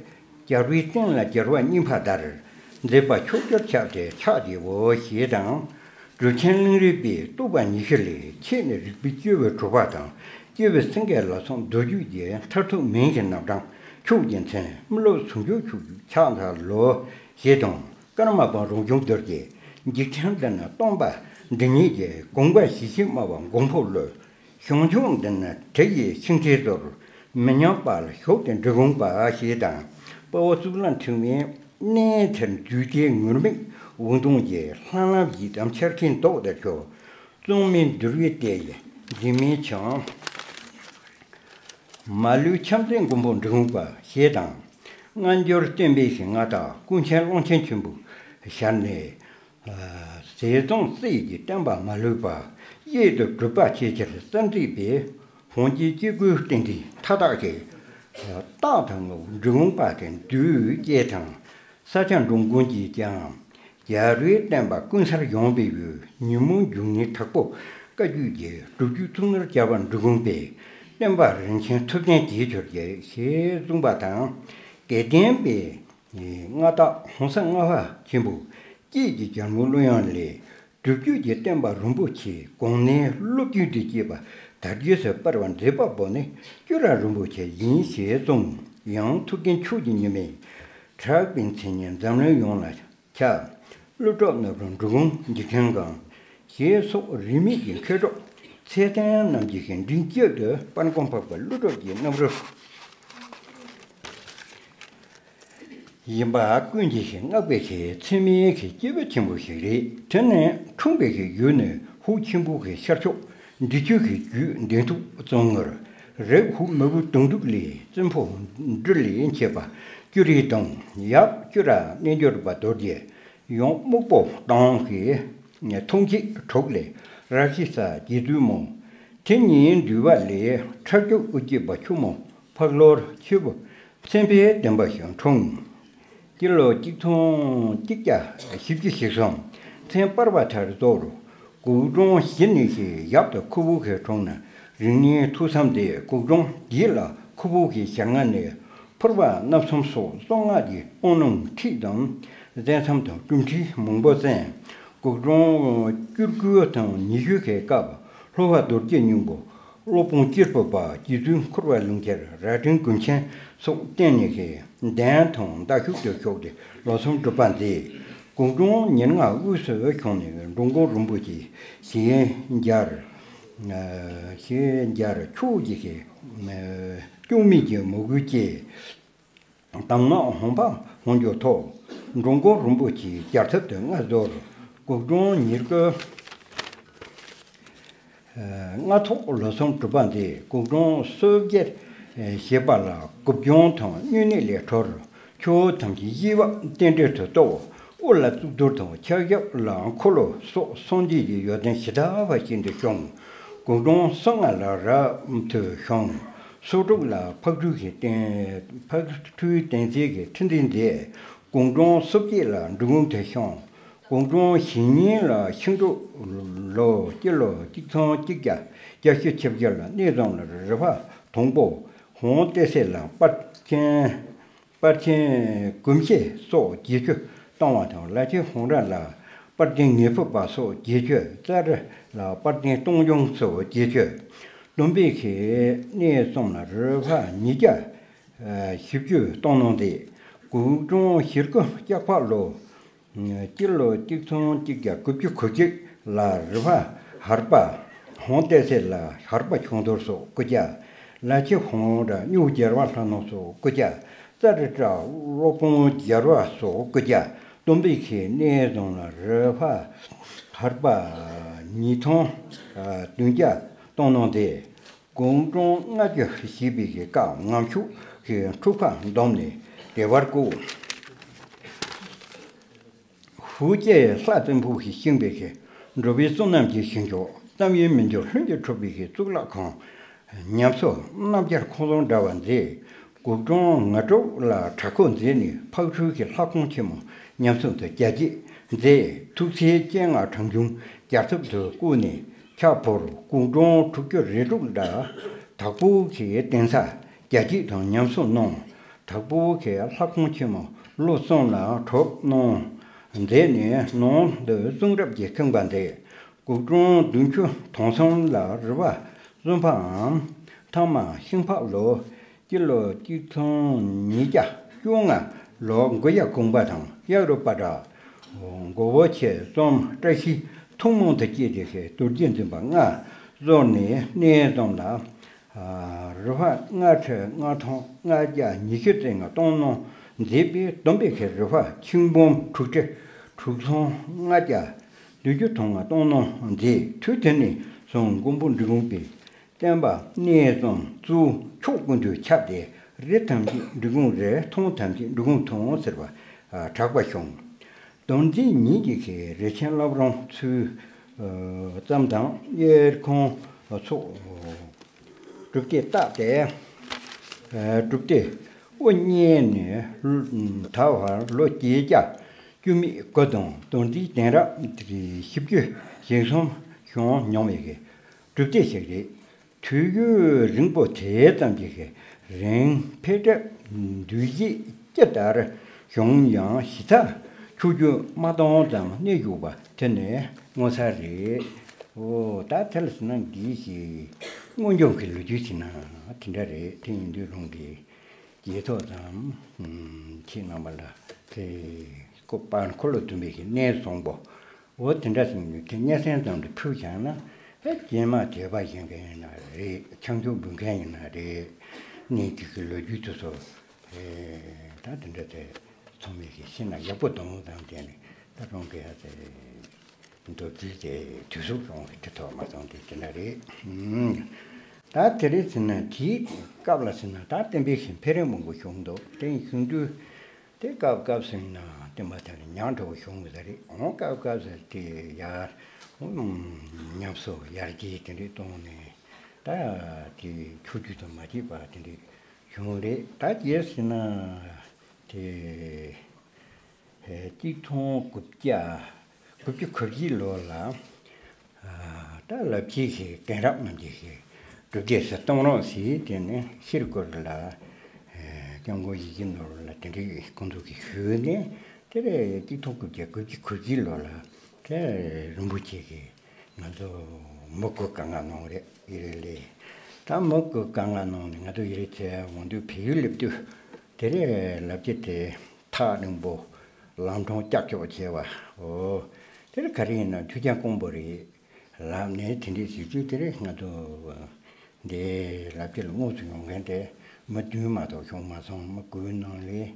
རྒྱལ་བའི་བསྟན་ལ་རྒྱལ་བ་གཉིས་ཕ་དར། མཛད་པ་ཕྱོགས་བཅུར་ཁྱབ་སྟེ་ཕྱག་བགྱིའོ་ཞེས་དང་། གྲུབ་ཆེན་གླིང་རིག་པའི་རྟོགས་པ་ཉི་ཤུ་ལས། ཆེས་ནི་རིག་པའི་སྐྱེས་བུ་གྲུབ་པ་དང་། སྐྱེས་བུ་སེང་གེ་ལ་སོགས་མདོ་རྒྱུད་ཀྱི་མཐར་ཐུག་མིང་གི་རྣམ་གྲངས་ཕྱོགས་ཀྱི་མཚན་མི་སློབ་ཟུང་འཇུག་ཕྱོགས་བཅུར་ཕྱག་འཚལ་ལོ་ཞེས་དང་། ཀརྨ་པ་རང་བྱུང་རྡོ་རྗེ། འཇིག་རྟེན་འདི་ན་སྟོང་པ་འབྲིང་གཉེན་གྱི། དགོངས་པ་ཞི་བྱེད་སྨྲ་བ་མགོན་པོ་ཀླུ། ཞང་ཞུང་འདི་ན་དྲི་ཡི་ཤིང་རྟའི་ཟུར། མི་ཉམས་དཔལ་ཞབས་ཏེ་འབྲི་གུང་པ་ཞེས་དང་། དཔའ་བོ་གཙུག་ལག་ཕྲེང་བའི་གནས་དེར་འཛུལ་ཏེ་ངུར་སྨྲིག་འུར་གདུང་གི་ལྷ་ལམ་ཡི་དམ་འཆར་ཁའི་མདོག་དེར་གྱུར། བཙུན་མོའི་འདུལ་བའི་ལྟས་ཡི་འཛིན་མའི་འཆིང་། མ་ལུས་ཕྱག་འཚལ་མགོན་པོ་འབྲི་གུང་པ་ཞེས་དང་། སྔ་འགྱུར་བསྟན་པའི་ཞིང་མངའ་བདག་ཀུན་མཁྱེན་ཀློང་ཆེན་ཆེན་པོའི་ཞལ་ནས། ཟས་གཙང་སྲས་ཀྱི་བསྟན་པ་མ་ལུས་པ། གཡས་སུ་གྲུབ་པ་ཆེ་ཆེར་གསལ་མཛད་པའི། ཧོང་སྐྱེས་སྐྱེ་དགུའི་རྟེན་འབྲེལ་མཐའ་དག་གི། རྟགས་དང་ངོ་བོ་འབྲི་གུང་པ་དེ་འདུས་ཅེས་དང་། ས་སྐྱ་འགྲོ་མགོན་གྱིས་ཀྱང་། རྒྱལ་བའི་བསྟན་པ་ཀུན་སར་ཡངས་པའི་འོད། ཉོན་མོངས་འབྱུང་གནས་དྲག་པོ་བཀའ་བརྒྱུད་ཀྱི། སྒྲུབ་བརྒྱུད་ཚུལ་གནས་རྒྱལ་བ་འབྲི་གུང་པའི། བསྟན་པ་རིན་ཆེན་ཐུབ་བསྟན་གྱིས་གྱུར་ཅིག་ཞེས་གསུངས་པ་དང་། དགེ་ལྡན་པའི། མངའ་བདག་ཧོང་ས་ལྔ་པ་ཆེན་པོ་སྐྱེས་ཀྱི་རྒྱལ་མོ་ཀླུ་དབྱངས་ལས། སྒྲུབ་བརྒྱུད་ཀྱི་བསྟན་པ་རིན་པོ་ཆེ་གོང་ནས་སློབ་བརྒྱུད་དུ་སྐྱེས་པ་དར་རྒྱས་སུ་སྤེལ་བར་མཛད་པ་པོ་ནི་སྐྱུ་ར་རིན་པོ་ཆེ་ཡིན་ཞེས་གསུངས། ཡང་ཐུའུ་བཀྭན་ཆོས་ཀྱི་ཉི་མས། གྲགས་པའི་མཚན་སྙན་འཛམ་གླིང་ཡོངས་ལ་ཁྱབ། ཀླུ་སྒྲུབ་ནོར་བུ་འབྲི་གུང་འཇིག་རྟེན་གང་། ཞེས་སོགས་རིས་མེད་ཀྱི་མཁས་གྲུབ་ཚད་ལྡན་རྣམས་ཀྱི་མགྲིན་དཀྱིལ་དུ་དཔལ་མགོན་འཕགས་པ་ཀླུ་སྒྲུབ་ཀྱི་རྣམ་རོལ་ཡིན་པ་ཀུན་གྱིས་བསྔགས་པའི་ཚད་མེད་ཀྱི་སྐྱེས་བུ་ཆེན་པོ་ཞིག་རེད། དེ་ནས་འཁྲུངས་པའི་ཡུལ་ནི་ཧཱུྃ་ཆེན་པོའི་ཤར་ཕྱོགས་འབྲི་ཆུའི་རྒྱུད་འདན་ཐུག་གཙང་ངུར། རིགས་ཧཱུྃ་མི་བུ་དུང་ཐུག་ལས། བཙན་ཕོ་སྦྲུལ་ལས་མཆེད་པ་ཀྱུ་རེ་དང་། ཡབ་སྐྱུ་ར་རྣལ་འབྱོར་པ་རྡོ་རྗེ། ཡང་སྨུག་པོ་སྟོང་གི་ཐུགས་བསྐྱེད་དྲུག་ལས། རཀྵི་ཙ་རྗེ་བཙུན་མོ། དེ་ཉིད་འདུས་པ་ལས་ཁྲག་སྐྱུགས་དབུ་སྐྱེས་པ་ཕྱུག་མོ་ཕག་ལོར་ཆེན་པོ་མཚན་དཔལ་ལྡན་པ་ཞིག་འཁྲུངས། སྤྱི་ལོ་གཅིག་སྟོང་གཅིག་བརྒྱ་བཞི་བཅུ་ཞེ་གསུམ། མཚན་པར་བ་ཐར་རྫོགས། གུ་གྲོང་བཞི་ནས་ཞེས་ཡབ་ཏུ་ཁུ་བོ་ཞིག་འཁྲུངས་ནས། རིགས་ངན་ཐུགས་བསམ་མཛད། གུ་གྲོང་བརྒྱད་ལ་ཁུ་བོ་ཞིག་ཞལ་སྔ་ནས། ཕུར་པ་རྣམ་གསུམ་སོགས་གསང་སྔགས་ཀྱི་དབང་རྣོན་ཁྲིད་དང་། རྫས་མཚམས་དང་སྒྲུབ་ཁྲིད་མང་པོ་གསན། གུ་གྲོང་བཅུ་དགུ་དང་ཉི་ཤུ་ཞིག་སྐབས། ལྷོ་བ་རྡོ་རྗེ་སྙིང་པོ། སློབ་དཔོན་སྐྱེས་བུ་པ། རྗེ་བཙུན་འཁོར་བ་ལྷུན་ཆེན། རྭ་སྒྲེང་ཀུན་མཁྱེན་སོགས་བསྟེན་ནས་ཀྱི་གདན་དང་མདའ་ཤུགས་ཏུ་ཕྱོགས་ཏེ་ལོ་གསུམ་སྒྲུབ་པ་མཛད། དགུང་གྲངས་ཉེར་ལྔ་དབུས་སུ་བྱོན་ནས་འགྲོ་མགོན་རིན་པོ་ཆེ་ཞལ་མཇལ། ཞལ་མཇལ། ཕྱོགས་ཀྱི་ཀྱི་སྐྱོང་མེད་ཀྱི་མོས་གུས་བསྐྱེད། དྭགས་མ་ཧོང་ཕ་ཧོང་ཇོ་ཐོག་འགྲོ་མགོན་རིན་པོ་ཆེའི་རྒྱལ་ཚབ་ཏུ་མངའ་གསོལ། དགུང་གྲངས་ཉེར་དགུ། ལྔ་ཐོག་ལོ་གསུམ་སྒྲུབ་པ་མཛད། དགུང་གྲངས་སོ་བརྒྱད་བཞེས་པ་ལ་དགུ་སྦྱོང་དང་སྨྱུང་གནས་ལས་གྲོལ། ཆུ་བོ་ཐམས་ཅད་གཡས་པ་རྟེན་འབྲེལ་དུ་གཏོགས། དབུ་ལ་གཙུག་ཏོར་དང་། ཕྱག་ཞབས་ལ་འཁོར་ལོ་སོགས་སངས་རྒྱས་ཀྱི་ཡོན་ཏན་ཇི་ལྟ་བ་བཞིན་དུ་བྱུང་། དགུང་གྲངས་སོ་ལྔ་ལ་རབ་ཏུ་བྱུང་། སོ་དྲུག་ལ་ཕག་གྲུ་གི་རྟེན། ཕག་གྲུའི་རྟེན་རྫས་ཀྱི་ཁྲི་འཛིན་མཛད། དགུང་གྲངས་སོ་བརྒྱད་ལ་འབྲི་གུང་དུ་བྱོན། དགུང་གྲངས་ཞེ་གཉིས་ལ་ཤིང་འབྲུག་ལོ་སྤྱི་ལོ་གཅིག་སྟོང་གཅིག་བརྒྱ་བརྒྱད་ཅུ་གྱ་བཞི་ལ་གནས་བཟང་ལ་རི་ཕག་དང་པོ་ཧོང་ཏེ་སེ་ལ་དཔལ་ཆེན། དཔལ་ཆེན་གོམས་ཤེས་སོགས་བརྒྱད་ཅུ་བཏང་བ་དང་། ལ་ཆེན་ཧོང་ར་ལ་དཔལ་ལྡན་ངེས་ཕུག་པ་སོགས་བརྒྱད་ཅུ། ཙ་རི་ལ་དཔལ་ལྡན་སྟོང་རྒྱུང་སོགས་བརྒྱད་ཅུ། བསྡོམས་པས་ཀྱི་གནས་གསུམ་ལ་རི་ཕག་ཉིས་བརྒྱ་བཞི་བཅུ་བཏང་གནང་སྟེ། དགུང་གྲངས་ཞེ་དགུ་ལྕགས་ཕག་ལོ། སྤྱི་ལོ་གཅིག་སྟོང་གཅིག་བརྒྱ་དགུ་བཅུ་གོ་གཅིག་ལ་རི་ཕག་ཧར་པ་ཧོང་ཏེ་སེ་ལ་ཧར་པ་ཆུང་དོར་སོགས་སྐུ་བཅར། ལ་ཆེ་ཧོང་ར་སྨྱུག་རྒྱལ་བ་ལྷ་ནང་སོགས་སྐུ་བཅར། ཙ་རི་བཀྲ་སློབ་དཔོན་རྒྱལ་བ་སོགས་སྐུ་བཅར། བསྡོམས་པས་ཀྱི་གནས་གསུམ་ལ་རི་ཕག་ཧར་པ་ཉིས་སྟོང་བདུན་བརྒྱ་བཏང་གནང་སྟེ། དགུང་གྲངས་ལྔ་བཅུ་བཞེས་པའི་གི་སྐབས་ངམ་ཤུགས་ཀྱི་འཁྲུག་པ་བསྡོམས་ནས་བདེ་བར་བཀོད། ཧུའུ་ཅེ་ལྷ་བཙན་པོ་གིས་བཞེངས་པའི་གི་འགྲོ་བའི་བསོད་ནམས་ཀྱི་ཞིང་མཆོག་བསམ་ཡས་མི་འགྱུར་ལྷུན་གྱིས་གྲུབ་པའི་གི་གཙུག་ལག་ཁང་། ཉམས་གསོ་རྣམ་རྒྱལ་ཁང་བཟང་འདྲ་བ་མཛད། དགུང་གྲངས་ང་དྲུག་ལ་བྲག་འཁོར་མཛད་ནས་ཕག་གྲུའི་གི་ལྷ་ཁང་ཆེན་མོ་ཉམས་གསོ་དང་རྒྱ་སྐྱེད་མཛད། ཐུགས་སྲས་སྤྱན་སྔ་གྲངས་ཆུང་རྒྱལ་ཚབ་ཏུ་བསྐོས་ནས་ཕྱག་ཕུལ། དགུང་གྲངས་དྲུག་ཅུ་རེ་དྲུག་ལ་དྭགས་པོ་གི་གདན་ས་རྒྱ་སྐྱེད་དང་ཉམས་གསོ་གནང་། དྭགས་པོ་གི་ལྷ་ཁང་ཆེན་མོ་ལོ་གསུམ་ལ་གྲུབ་གནང་མཛད་ནས་ནང་དུ་གསུང་རབ་ཀྱི་ཁང་པ་མཛད། དགུང་གྲངས་བདུན་ཅུ་དོན་གསུམ་ལ་རི་བ་གསུམ་པའམ་ཐ་མ་ཤིང་ཕག་ལོ། སྤྱི་ལོ་གཅིག་སྟོང་ཉིས་བརྒྱ་བཅོ་ལྔ་ལོ་མགོ་ཡ་གུང་པ་དང་གཡག་རུ་པ་དྲག་མགོ་བོ་ཆེ་གསུམ་བཀྲ་ཤིས་ཐུན་མོང་དུ་སྐྱེས་ཏེ་ཞེས་རྡོ་རྗེ་འཛིན་པ་ལྔ་གསོལ་ནས་གནས་གསུམ་ལ། རི་བ་ལྔ་ཁྲི་ལྔ་སྟོང་ལྔ་བརྒྱ་ཉི་ཤུ་རྩ་ལྔ་བཏང་གནང་མཛད་པའི་བསྡོམས་པས་ཀྱི་རི་བ་ཆིག་འབུམ་དྲུག་ཁྲི་དྲུག་སྟོང་ལྔ་བརྒྱ་བདུན་ཅུ་དོན་ལྔ་བཏང་གནང་མཛད། དུས་དེ་ནས་བཟུང་མགོན་པོ་འབྲི་གུང་པའི་བསྟན་པ་གནས་གསུམ་གཙོ་ཕྱོགས་ཀུན་ཏུ་ཁྱབ་སྟེ། རི་ཐམས་ཅད་འབྲི་གུང་རི། ཐང་ཐམས་ཅད་འབྲི་གུང་ཐང་ཟེར་བ་གྲགས་པ་བྱུང་། རྡོར་འཛིན་ཉིད་ཀྱིས་རི་ཆེན་བླ་བྲང་ཚུལ་ཙམ་དང་གཡེར་ཁང་སོགས་སྒྲུབ་སྡེ་བཏགས་ཏེ། སྒྲུབ་སྡེ་དབུ་བརྙེས་ནས་ད་བར་ལོ་བརྒྱད་བརྒྱ་བཅུ་མེད་དགུ་དང་རྡོར་འཛིན་གདན་རབས་བཞི་བཅུ་ཞེ་གསུམ་བྱོན་མྱོང་བའི་སྒྲུབ་སྡེ་ཞིག་རེད། དུས་ཡུན་རིང་པོ་དེ་ཙམ་གྱི་རིང་འཕེལ་འགྲིབ་འདུ་ཤེས་ཅི་ལྟར་བྱུང་ཡང་གཞི་རྩ་ཆོས་བརྒྱུད་མ་སྟོངས་ཙམ་གནས་བཞུགས་པ་དེ་ནི་མངོན་གསལ་རེད། འོ་ད་དེ་ལ་ཟེར་ན་འདི་ཞིག་སྔོན་བྱུང་གི་ལོ་རྒྱུས་ཟེར་ན་དེ་འདྲ་རེད། དེ་ཡིན་དུས་རང་གི་རྗེས་ཐོག་ཙམ་ཁྱེད་རྣམ་པ་ལ་དེ་སྐུ་པར་འཁོར་ལོ་བདུན་པའི་གནས་བཟང་པོ། འོ་དེ་འདྲ་ཞིག་ནི་དེ་སྙན་སེང་ཙམ་དུ་ཕུལ་བྱུང་ན། ཧེ་རྗེས་མ་དད་པ་བཞེས་མཁན་ཡིན་ན་རེད། ཕྱག་མཆོད་འབུལ་མཁན་ཡིན་ན་རེད། གནས་དེ་གི་ལོ་རྒྱུས་དེ་ཚོ་ད་དེ་འདྲ་དེ་ཚང་མས་ཤེས་ཤེས་ན་ཡག་པོ་འདུག་དང་དེ་ནི་ད་རང་གི་ཡ་དེ་མདོར་བསྡུས་དེ་དུས་སུ་རང་གི་དེ་ཐོག་མ་སོང་དེ་དེ་འདྲ་རེད། ད་དེ་རེད་ཟེར་ན་དེའི་སྐབས་ལ་ཟེར་ན་ད་བསྟན་པའི་ཞིང་འཕེལ་རིམ་མང་པོ་བྱུང་འདུག་དེ་བྱུང་དུས། དེ་སྐབས་སྐབས་སུ་ཡིན་ན་བསྟན་པ་དེ་ལ་ཉམས་འགྲོ་བ་བྱུང་བ་རེད། འོང་སྐབས་སྐབས་སུ་དེ་ཡར་ཉམས་གསོ་ཡར་རྒྱས་དེ་འདྲས་བཏང་ནས་ད་དེ་ཆོས་བརྒྱུད་དང་མ་བརྗེད་པ་དེ་འདྲས་བྱུང་རེད། ད་རྗེས་ཟེར་ན་དེ་གཅིག་སྟོང་དགུ་བརྒྱ་དགུ་བཅུ་གོ་བཞི་ལོ་ལ། ད་ལབ་ཅིག་ཞིག་གདན་རབས་རྣམས་ཀྱི་ཞིག་སྒྲུབ་སྡེ་ཟེར་གཏོང་རོགས་ཞེས་དེ་ནས་ཤེར་སྐོར་ལ་སྐྱབས་མགོན་ཡིད་བཞིན་ནོར་བུ་ལ་དེ་འདྲའི་ཁོང་ཚོ་གིས་ཞུས་ནས་དེ་རེད། གཅིག་སྟོང་དགུ་བརྒྱ་དགུ་བཅུ་གོ་བཞི་ལོ་ལ་དེ་རིན་པོ་ཆེ་གིས་ང་ཚོ་ མི་དགུ་དཀའ་ངལ་གནང་རེད་ཡི་རེད་ལས། ད་མི་དགུ་དཀའ་ངལ་གནང་ནས་ང་ཚོ་ཡི་རེད་ཚེ་འོང་དུས་བལ་ཡུལ་སླེབས་དུས་དེ་རེད་ལབ་ཀྱི་དེ་ཐག་རིང་པོ་ལམ་གྲོང་ཀྱག་ཀྱོག་བྱས་བ། འོ་དེ་རེད་ག་རེ་ཡིན་ན་མཐུན་རྐྱེན་དཀོན་པོ་རེད་ལབ་ནས་དེ་འདྲས་ཟེར་དུས་དེ་རེད་ང་ཚོ་འདི་ལབ་ཀྱི་ལ་དངོས་སུ་ཡོང་མཁན་དེ་མི་བདུན་མ་གཏོགས་བྱུང་མ་སོང་། མི་དགུའི་ནང་ལས།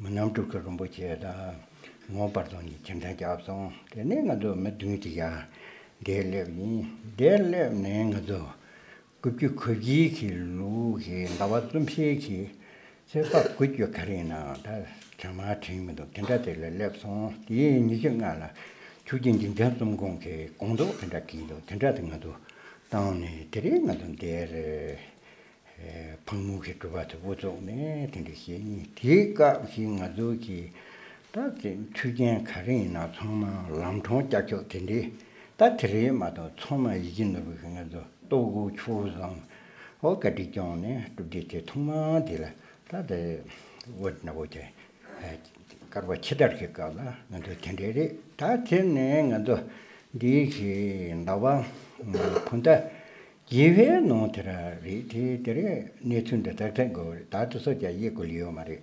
མི་རྣམ་དྲུག་གི་རིན་པོ་ཆེ་དང་ངོ་བར་དུ་ནས་ཁྱིམ་ཚང་བརྒྱབ་སོང་། དེ་ནས་ང་ཚོ་མི་བདུན་དེ་ཡང་འདིར་སླེབས་ཡིན། འདིར་སླེབས་ནས་ང་ཚོ་དགུ་བཅུ་གོ་བཞི་གི་ལོ་གི་ཟླ་བ་གསུམ་པའི་གི་ཚེས་པ་དགུ་བཅུ་ག་རེ་ཡིན་ན་ད་དྲན་མ་དྲན་མི་འདུག་དེ་འདྲ་དེ་ལ་སླེབས་སོང་། དེའི་ཉི་ཤུ་ལྔ་ལ་ཆོས་རྒྱལ་འཇིག་རྟེན་གསུམ་མགོན་གྱི་དགོངས་རྫོགས་དེ་འདྲ་གིས་འདུག་དེ་འདྲ་དེ་ང་ཚོ་བཏང་ནས་དེ་རིང་ང་ཚོ་འདིར། ཕག་མོ་གི་གྲུ་པ་དེ་དབུ་བཙུགས་ནས་དེ་འདྲ་བྱས་ཡིན། དེའི་སྐབས་ཤིག་ང་ཚོ་གི་ད་དེ་མཐུན་རྐྱེན་ག་རེ་ཡིན་ན་ཚང་མ་ལམ་གྲོང་ཀྱག་ཀྱོག་དེ་འདྲའི་ད་དེ་རེད་མ་གཏོགས་ཚང་མ་ཡིད་ཀྱི་ནོར་བུ་ཞིག་ང་ཚོ་ལྟོ་གོས་ཆུ་བཟང་འོ་བཀའ་དྲིན་སྐྱོང་ནས་གྲུབ་བདེ་དེ་ཐོག་མ་དེ་ལ་ད་དེ་འོ་ན་འོ་ཅེ་སྐར་བ་ཕྱི་དར་གྱི་སྐབས་ལ་ང་ཚོ་དེ་འདྲའི་རེད། ད་དེ་ནས་ང་ཚོ་འདིའི་གི་ཟླ་བ་བུ་ཟླ། རྒྱལ་བའི་ནང་དེ་ར་རེད་དེ་དེ་རེད། གནས་ཚུལ་འདི་ཏག་ཏག་དགོས་རེད། ད་དེ་སོ་ཀྱང་ཡེ་དགོས་ལེ་ཡོད་མ་རེད།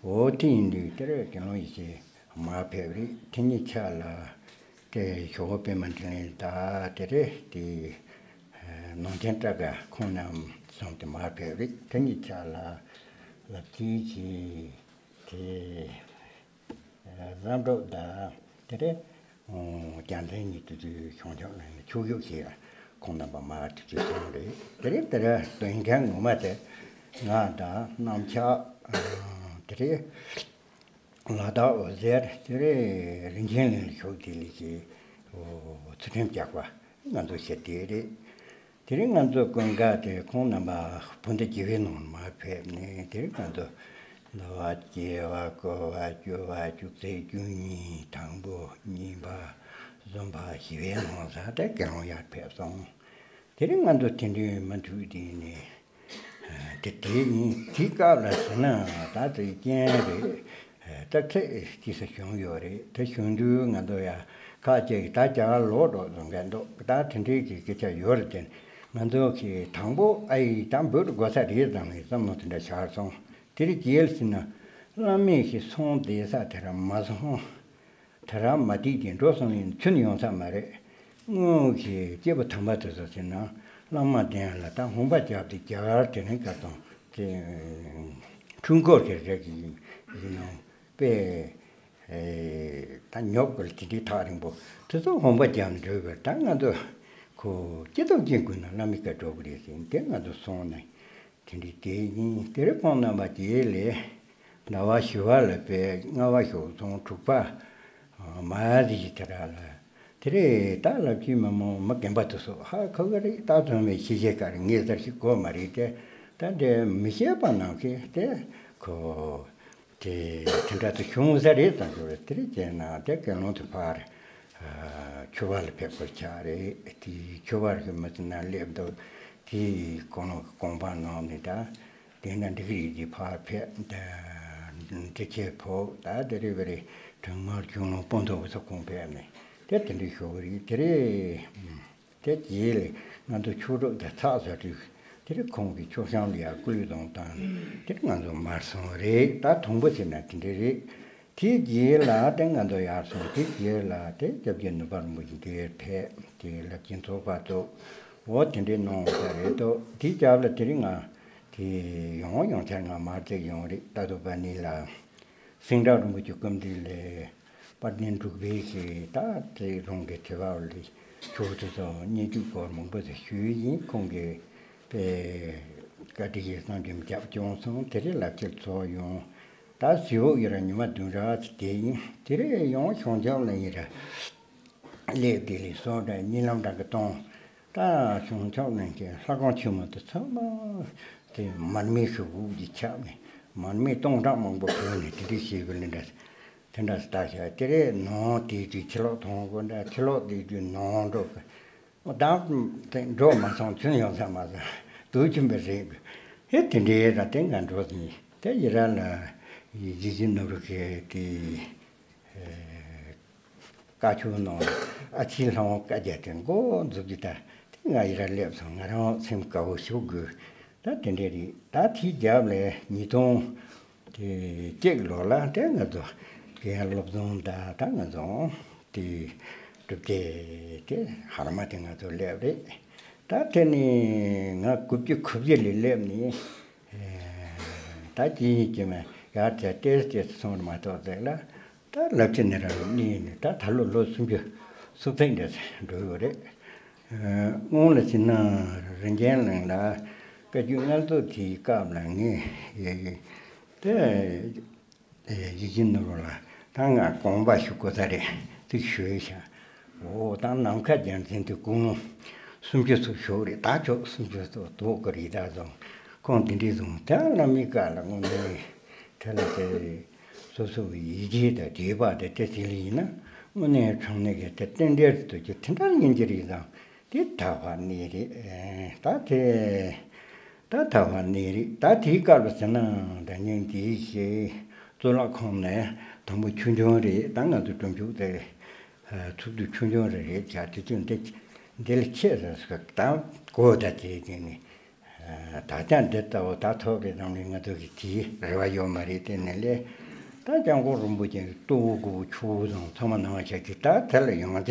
འོ་དེ་ཡིན་དུས་དེ་རེད་དགེ་སློང་ཡེ་ཤེས་མར་ཕེབས་རེད། དེ་ཉིད་ཆ་ལ་དེ་ཞོགས་པ་པད་མ་འཕྲིན་ལས་ད་དེ་རེད་དེ་ནང་ཆེན་བཀྲ་དགའ་ཁོང་རྣམས་གསུམ་དེ་མར་ཕེབས་རེད། དེ་ཉིད་ཆ་ལ་ལབ་ཀྱི་ཀྱི་དེ། བཟང་གྲོགས་དང་དེ་རེད། རྒྱལ་མཚན་གཉིས་དུས་དུས་ཆུང་ཆུང་ལ་ཆོས་ཞུགས་བྱས་ལ་ཁོང་རྣམ་པ་མ་དུས་དུས་སོང་རེད། དེ་རེད་དེ་རེད་དོན་མཁན་ངོ་མ་དེ་ང་དང་གནམ་ལྕགས་དེ་རེད་ལ་དྭགས་འོད་ཟེར་དེ་རེད་རིན་ཆེན་གླིང་ལ་ཞུགས་དེ་ལས་ཀྱི་ཚུལ་ཁྲིམས་རྒྱག་པ་ང་ཚོ་བྱེད་དེ་རེད། དེ་རིང་ང་ཚོ་དགོན་ཁག་དེ་ཁོང་རྣམ་པ་བུ་ཟླ་བརྒྱད་པའི་ནང་མར་ཕེབས་ནས་དེ་རིང་ང་ཚོ་ཟླ་བ་བརྒྱད་པ་དགུ་པ་བཅུ་པ་བཅུ་གཅིག་བཅུ་གཉིས་དང་པོ་གཉིས་པ་གསུམ་པ་བཞི་པའི་ནང་ས་དེ་དགེ་སློང་ཡར་ཕེབས་སོང་། དེ་རིང་ང་ཚོ་དེ་འདྲའི་མི་འདུག་དེ་ནས་དེ་དེ་ཡིན་དེའི་སྐབས་ལ་ཟེར་ན་ད་དེ་རྐྱེན་རེད། ད་ཚེ་སྐྱེ་ས་བྱུང་ཡོད་རེད། དེ་བྱུང་དུས་ང་ཚོ་ཡང་ཁ་ཅིག་ད་ཅག་ལོག་འགྲོ་བཟོ་མཁན་འདུག་ད་དེ་འདྲའི་གི་སྐད་ཆ་ཡོད་རེད། དེ་ང་ཚོ་གི་དང་པོ་ཨ་ཡི་ད་འབོད་དགོས་ས་རེད་བསམ་ནས་བསམ་བློ་དེ་འདྲ་ཤར་སོང་། དེ་རིང་རྗེས་ལ་ཕྱིན་ན་བླ་མས་ཤི་སོང་བསྡད་ས་དེ་ར་མ་སོང་། དེ་ར་མ་བསྡད་དེ་འགྲོ་སོང་ཡིན་ཚུན་ཡོང་ས་མ་རེད། སྔོན་གྱི་སྐྱེས་བུ་དམ་པ་དེ་ཚོ་ཟེར་ན་བླ་མ་དེ་ལ་ད་ཧོན་པ་རྒྱབ་སྟེ་རྒྱ་གར་དེ་རིང་ག་སོང་དེ་འཁྲུལ་འཁོར་གྱི་རིགས་ཡིན་ཡིན་ནོ། པས། ད་ཉོབ་དགོས་ལ་དེ་འདྲའི་ཐག་རིང་པོ་དེ་ཚོ་ཧོན་པ་རྒྱབ་འགྲོ་བར་ད་ང་ཚོ་ཁོ་སྐྱེ་སྟོབས་ཀྱི་དགོས་ན་བླ་མའི་བཀའ་སྒྲོག་གི་རེད་ཟེར་དེ་ང་ཚོ་སོང་ནས་དེ་འདྲའི་དེ་ཡིན། དེ་རིང་ཁོང་རྣམ་པ་དེ་ལས་ཟླ་བ་བཞི་པ་ལ་པས་ལྔ་པ་ཞོགས་སོང་དྲུག་པ་མ་རི་དེ་ར་ལ་དེ་རེད། ད་ལབ་ཀྱི་མི་མང་མི་རྒན་པ་དེ་ཚོ་ཧ་གོ་གི་རེད། ད་དོན་མེད་ཤེས་བྱེད་ག་རེ་ངེས་ཟེར་ཞིག་གོ་མ་རེད་དེ་ད་འདྲའི་མི་ཤེས་པ་ནང་གི་དེ་ཁོ། དེ་དེ་འདྲ་དུ་བྱུང་ས་རེད་དང་འགྱུར་དེ་རེད་ཅེ་ན་དེ་དགེ་སློང་དུ་ཕར་ཆོས་པ་ལ་ཕེབས་པར་ཆགས་རེད། དེ་ཆོས་པ་རེད་མི་ཚེ་ན་སླེབས་འདུག་དེ་དགོངས་དགོངས་པ་གནང་ནས་ད་དེ་ན་འགྲིག་རེད་ཅེས་ཕར་ཕེབས་ད་འདི་ཁྱེད་ཕོག་ད་དེ་རེད་བ་རེད། དྲང་མར་ཁྱུང་ལུང་སྤུན་མཐོ་བོ་ཚོ་ཁོང་ཕེབས་ནས་དེ་དེ་འདྲ་ཞུ་གི་རེད། དེ་རེད། དེ་རྗེས་ལ་ང་ཚོ་ཆོས་གྲོགས་དེ་ཚགས་ཟ་དུས་དེ་རིང་ཁོང་གིས་ཆོས་ཤང་ལ་ཡར་བསྐུལ་གཏོང་བཏང་ནས་དེ་རིང་ང་ཚོ་མར་སོང་རེད། ད་དང་པོ་བྱས་ན་དེ་འདྲ་རེད། དེ་རྗེས་ལ་དེ་ང་ཚོ་ཡར་སོང་དེ་རྗེས་ལ་དེ་སྐྱབས་རྗེ་ནུབ་པ་རིན་པོ་ཆེ་འདིར་ཕེབས་དེ་རླབས་ཆེན་ཚོགས་པ་ཚོགས་འོ་དེ་འདྲའི་གནང་ཡོད་ས་རེད་དོ། དེའི་རྒྱབ་ལ་དེ་རིང་ང་དེ་ཡོང་ཡོང་ཆར་ང་མར་བརྩེགས་ཡོང་རེད། ད་དུ་པ་ནི་ལ། སེང་བྲག་རིན་པོ་ཆེ་སྐུ་མདུན་ལས་དཔལ་ལྡན་འབྲུག་པའི་ཞེས་ད་དེ་རང་གི་དྲི་བ་ལས་ཆོས་དེ་ཚོ་སྙན་བརྒྱུད་སྐོར་མང་པོ་ཞིག་ཞུས་ཡིན། ཁོང་གིས་དཔེ་བཀའ་དྲིན་ཡིད་བསམ་གྱི་རྒྱབ་སྐྱོང་སོང་། དེ་རིང་བསླབ་བྱ་ཚོགས་ཡོང་ད་ཟི་འོག་ཡིན་ར་ཉི་མ་བདུན་ར་དེ་ཡིན། དེ་རིང་ཡོང་བྱུང་ཆོག་ལ་ཡིན་ར། སླེབས་དེ་ལས་སོགས་འདྲ་གཉིད་ལམ་འདྲ་གི་གཏོང་། ད་བྱུང་ཆོག་ལེན་གྱི་ལྷ་ཁང་ཆེན་མོ་དེ་ཚང་མ་དེ་མར་མེ་ཤུགས་དབུགས་ཀྱིས་ཁྱབ་ནས་མར་མེ་སྟོང་ཕྲག་མང་པོ་བུད་ནས་དེ་འདྲ་བྱེད་དགོས་ལེ་འདྲ་དེ་འདྲ་ལྟ་ཤག་དེ་རེད་ནང་དེ་དུས་ཕྱི་ལོགས་མཐོང་དགོས་འདྲ་ཕྱི་ལོགས་དེ་དུས་ནང་འགྲོ་དགོས། བདག་དེ་འགྲོ་མ་སོང་ཚུན་ཡོང་ས་མ་ཟ་དུས་ཆུན་པའི་རེད་དགོས་ཧེ་དེ་འདྲའི་ར་དེ་འགའ་འགྲོ་ཟིན་དེ་ཡི་ར་ལ་ཡི་ཇི་ཇི་ནོར་གི་དེ། བཀའ་ཆོས་ནང་ཨ་ཕྱི་ལྷ་དབང་བཀའ་རྒྱ་དེ་མགོ་འཛུགས་ཀྱི་ད་ ང་ཡི་ར་སླེབས་སོང་། ང་རང་སེམས་དགའ་བོ་ཞུ་དགོས། ད་དེ་འདྲས་རེད། ད་དེའི་རྒྱབ་ལ་ཉིས་སྟོང་དེ་གཅིག་ལོ་ལ་དེ་ང་ཚོ་རྒན་སློབ་སྦྱོང་ད་ད་ང་ཚོ་དེ་གྲུབ་སྡེ་དེ་ཧར་མ་དེ་ང་ཚོ་སླེབས་རེད། ད་དེ་ནས་ང་དགུ་བཅུ་གོ་བཞི་ལ་སླེབས་ནས། ད་ཅི་ཡིན་ཅི་མིན་ཡར་དེ་ཏེས་ཏེས་སོང་མ་གཏོགས་ཟེར་ལ། ད་ལབ་ཅི་ནི་ར་གནས་ནས་ད་ད་ལོ་ལོ་སུམ་ཅུ་སོ་ཚིགས་འདྲ་འགྲོ་ཡོད་རེད། སྔོན་ལ་ཕྱིན་ན་རིན་ཆེན་གླིང་ལ་བཀའ་བརྒྱུད་ལྔ་མཛོད་དེའི་སྐབས་ལ་ངས་དེ་ཡིད་བཞིན་ནོར་བུ་ལ་ད་ང་དགོངས་པ་ཞུ་དགོས་ས་རེད་ཅིག་ཞུས་ཤག་འོ་ད་ནམ་མཁའ་རྒྱལ་མཚན་དེ་སྐུ་ངོ་སུམ་ཅུ་སོ་ཞོག་རེད། ད་ཆོག་སུམ་ཅུ་སོ་དོག་གི་རེད། ད་བཟུང་ཁོང་དེ་འདྲས་བཟུང་ད་བླ་མའི་བཀའ་ལ་དངོས་གནས་དེ་ལ་དེ་སོ་སོ་གི་ཡིད་ཆེས་དང་དད་པ་དེ་དེ་ཅིག་ལ་ཡིན་ན་དངོས་གནས་དྲང་གནས་ཀྱི་དེ་རྟེན་འབྲེལ་དུ་ཀྱི་དེ་འདྲ་ཡིན་གྱི་རེད་བཟང་། དེ་ད་བར་གནས་རེད། ད་དེ་ད་ད་བར་གནས་རེད། ད་དེའི་སྐབས་ལ་ཟེར་ན་ད་ཉིན་དེའི་ཞེས་གཙུག་ལག་ཁང་ནས་དང་པོ་ཆོས་འབྱུང་རེད། ད་ང་ཚོ་སྒྲུབ་མཆོད་དེ་ཚུགས་དུས་ཆོས་འབྱུང་རེ་རེད་བྱ་དེ་ཚོས་འདི་འདི་ལ་ཁྱེད་རེ་ཟེར་ད་གོ་ད་དེ་དེ་ནི་ད་ལྟ་འདི་ལྟ་བུ་ད་ཐོག་གི་ནང་ནས་ང་ཚོ་གི་དེའི་རེ་བ་ཡོད་མ་རེད། དེ་ནས་ལས་ད་སྐྱབས་མགོན་རིན་པོ་ཆེ་གི་ལྟོ་གོ་ཆུ་བོ་དང་ཚང་མ་ནང་བཞག་གི་ད་དེ་ལ་ཡོང་བྱ་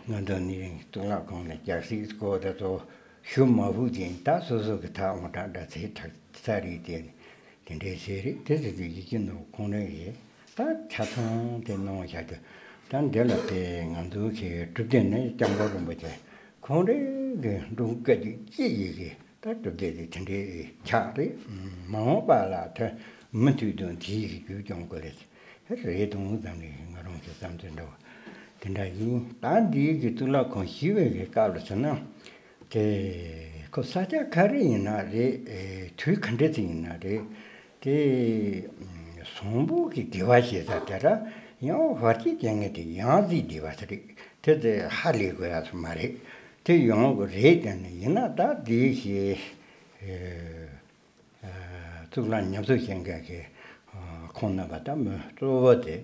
ང་ཚོ་ནི་གཙུག་ལག་ཁང་ནས་རྒྱག་སྲིད་གོ་ད་ཚོ། ཞུ་མ་ཕུག་ཅིང་ད་སོ་སོ་གི་ཐག་འོང་གྲགས་འདྲ་ཚེ་ཐག་ཚ་རིག་དེ་དེ་འདྲའི་ཚེ་རིག་དེ་ཚེ་དུས་ཡིད་ཀྱི་ནོར་ཁོང་རང་གིས་ད་ཆ་ཚང་དེ་གནང་བཞག་རྒྱུ། ད་འདི་ལ་དེ་ང་ཚོ་གི་གྲུབ་སྡེ་ནི་སྐྱབས་མགོན་རིན་པོ་ཆེ་ཁོང་རང་གི་འབྲུག་བཀའ་བརྒྱུད་སྤྱི་ཡི་གི་ད་གྲུབ་སྡེ་དེ་དེ་འདྲའི་ཆགས་རེད། མ་འོངས་པ་ལ་ད་མུ་མཐུད་དུ་དེའི་གི་རྒྱུད་སྐྱོང་དགོས་རེད། རེད་དུང་ཙམ་གྱིས་ང་རང་གི་བསམ་ཚུལ་འདྲ་བ་དེ་འདྲ་ཡིན། ད་འདིའི་གི་གཙུག་ལག་ཁང་ཞི་བའི་གི་སྐབས་ལ་ཟེར་ན། དེ་ཁོ་ས་ཆ་ག་རེ་ཡིན་ན་རེད། དུས་ག་འདྲ་ཅིག་ཡིན་ན་རེད། དེ་བཟང་པོ་གི་དགེ་བ་བྱེད་ས་དེ་ར་ཡང་བར་ཆད་རྐྱེན་ངན་དེ་ཡང་སྲིད་བདེ་བ་ས་རེད། དེ་དེ་ཧ་ལས་དགོས་ཡ་སུ་མ་རེད། དེ་ཡོང་གི་རེད། དེ་ནི་ཡིན་ན་ད་འདི་ཞེས། གཙུག་ལག་ཉམས་གསོ་བྱེད་མཁན་གྱི་ཁོང་རྣམ་པ་དང་མི་གཙོ་བོ་དེ་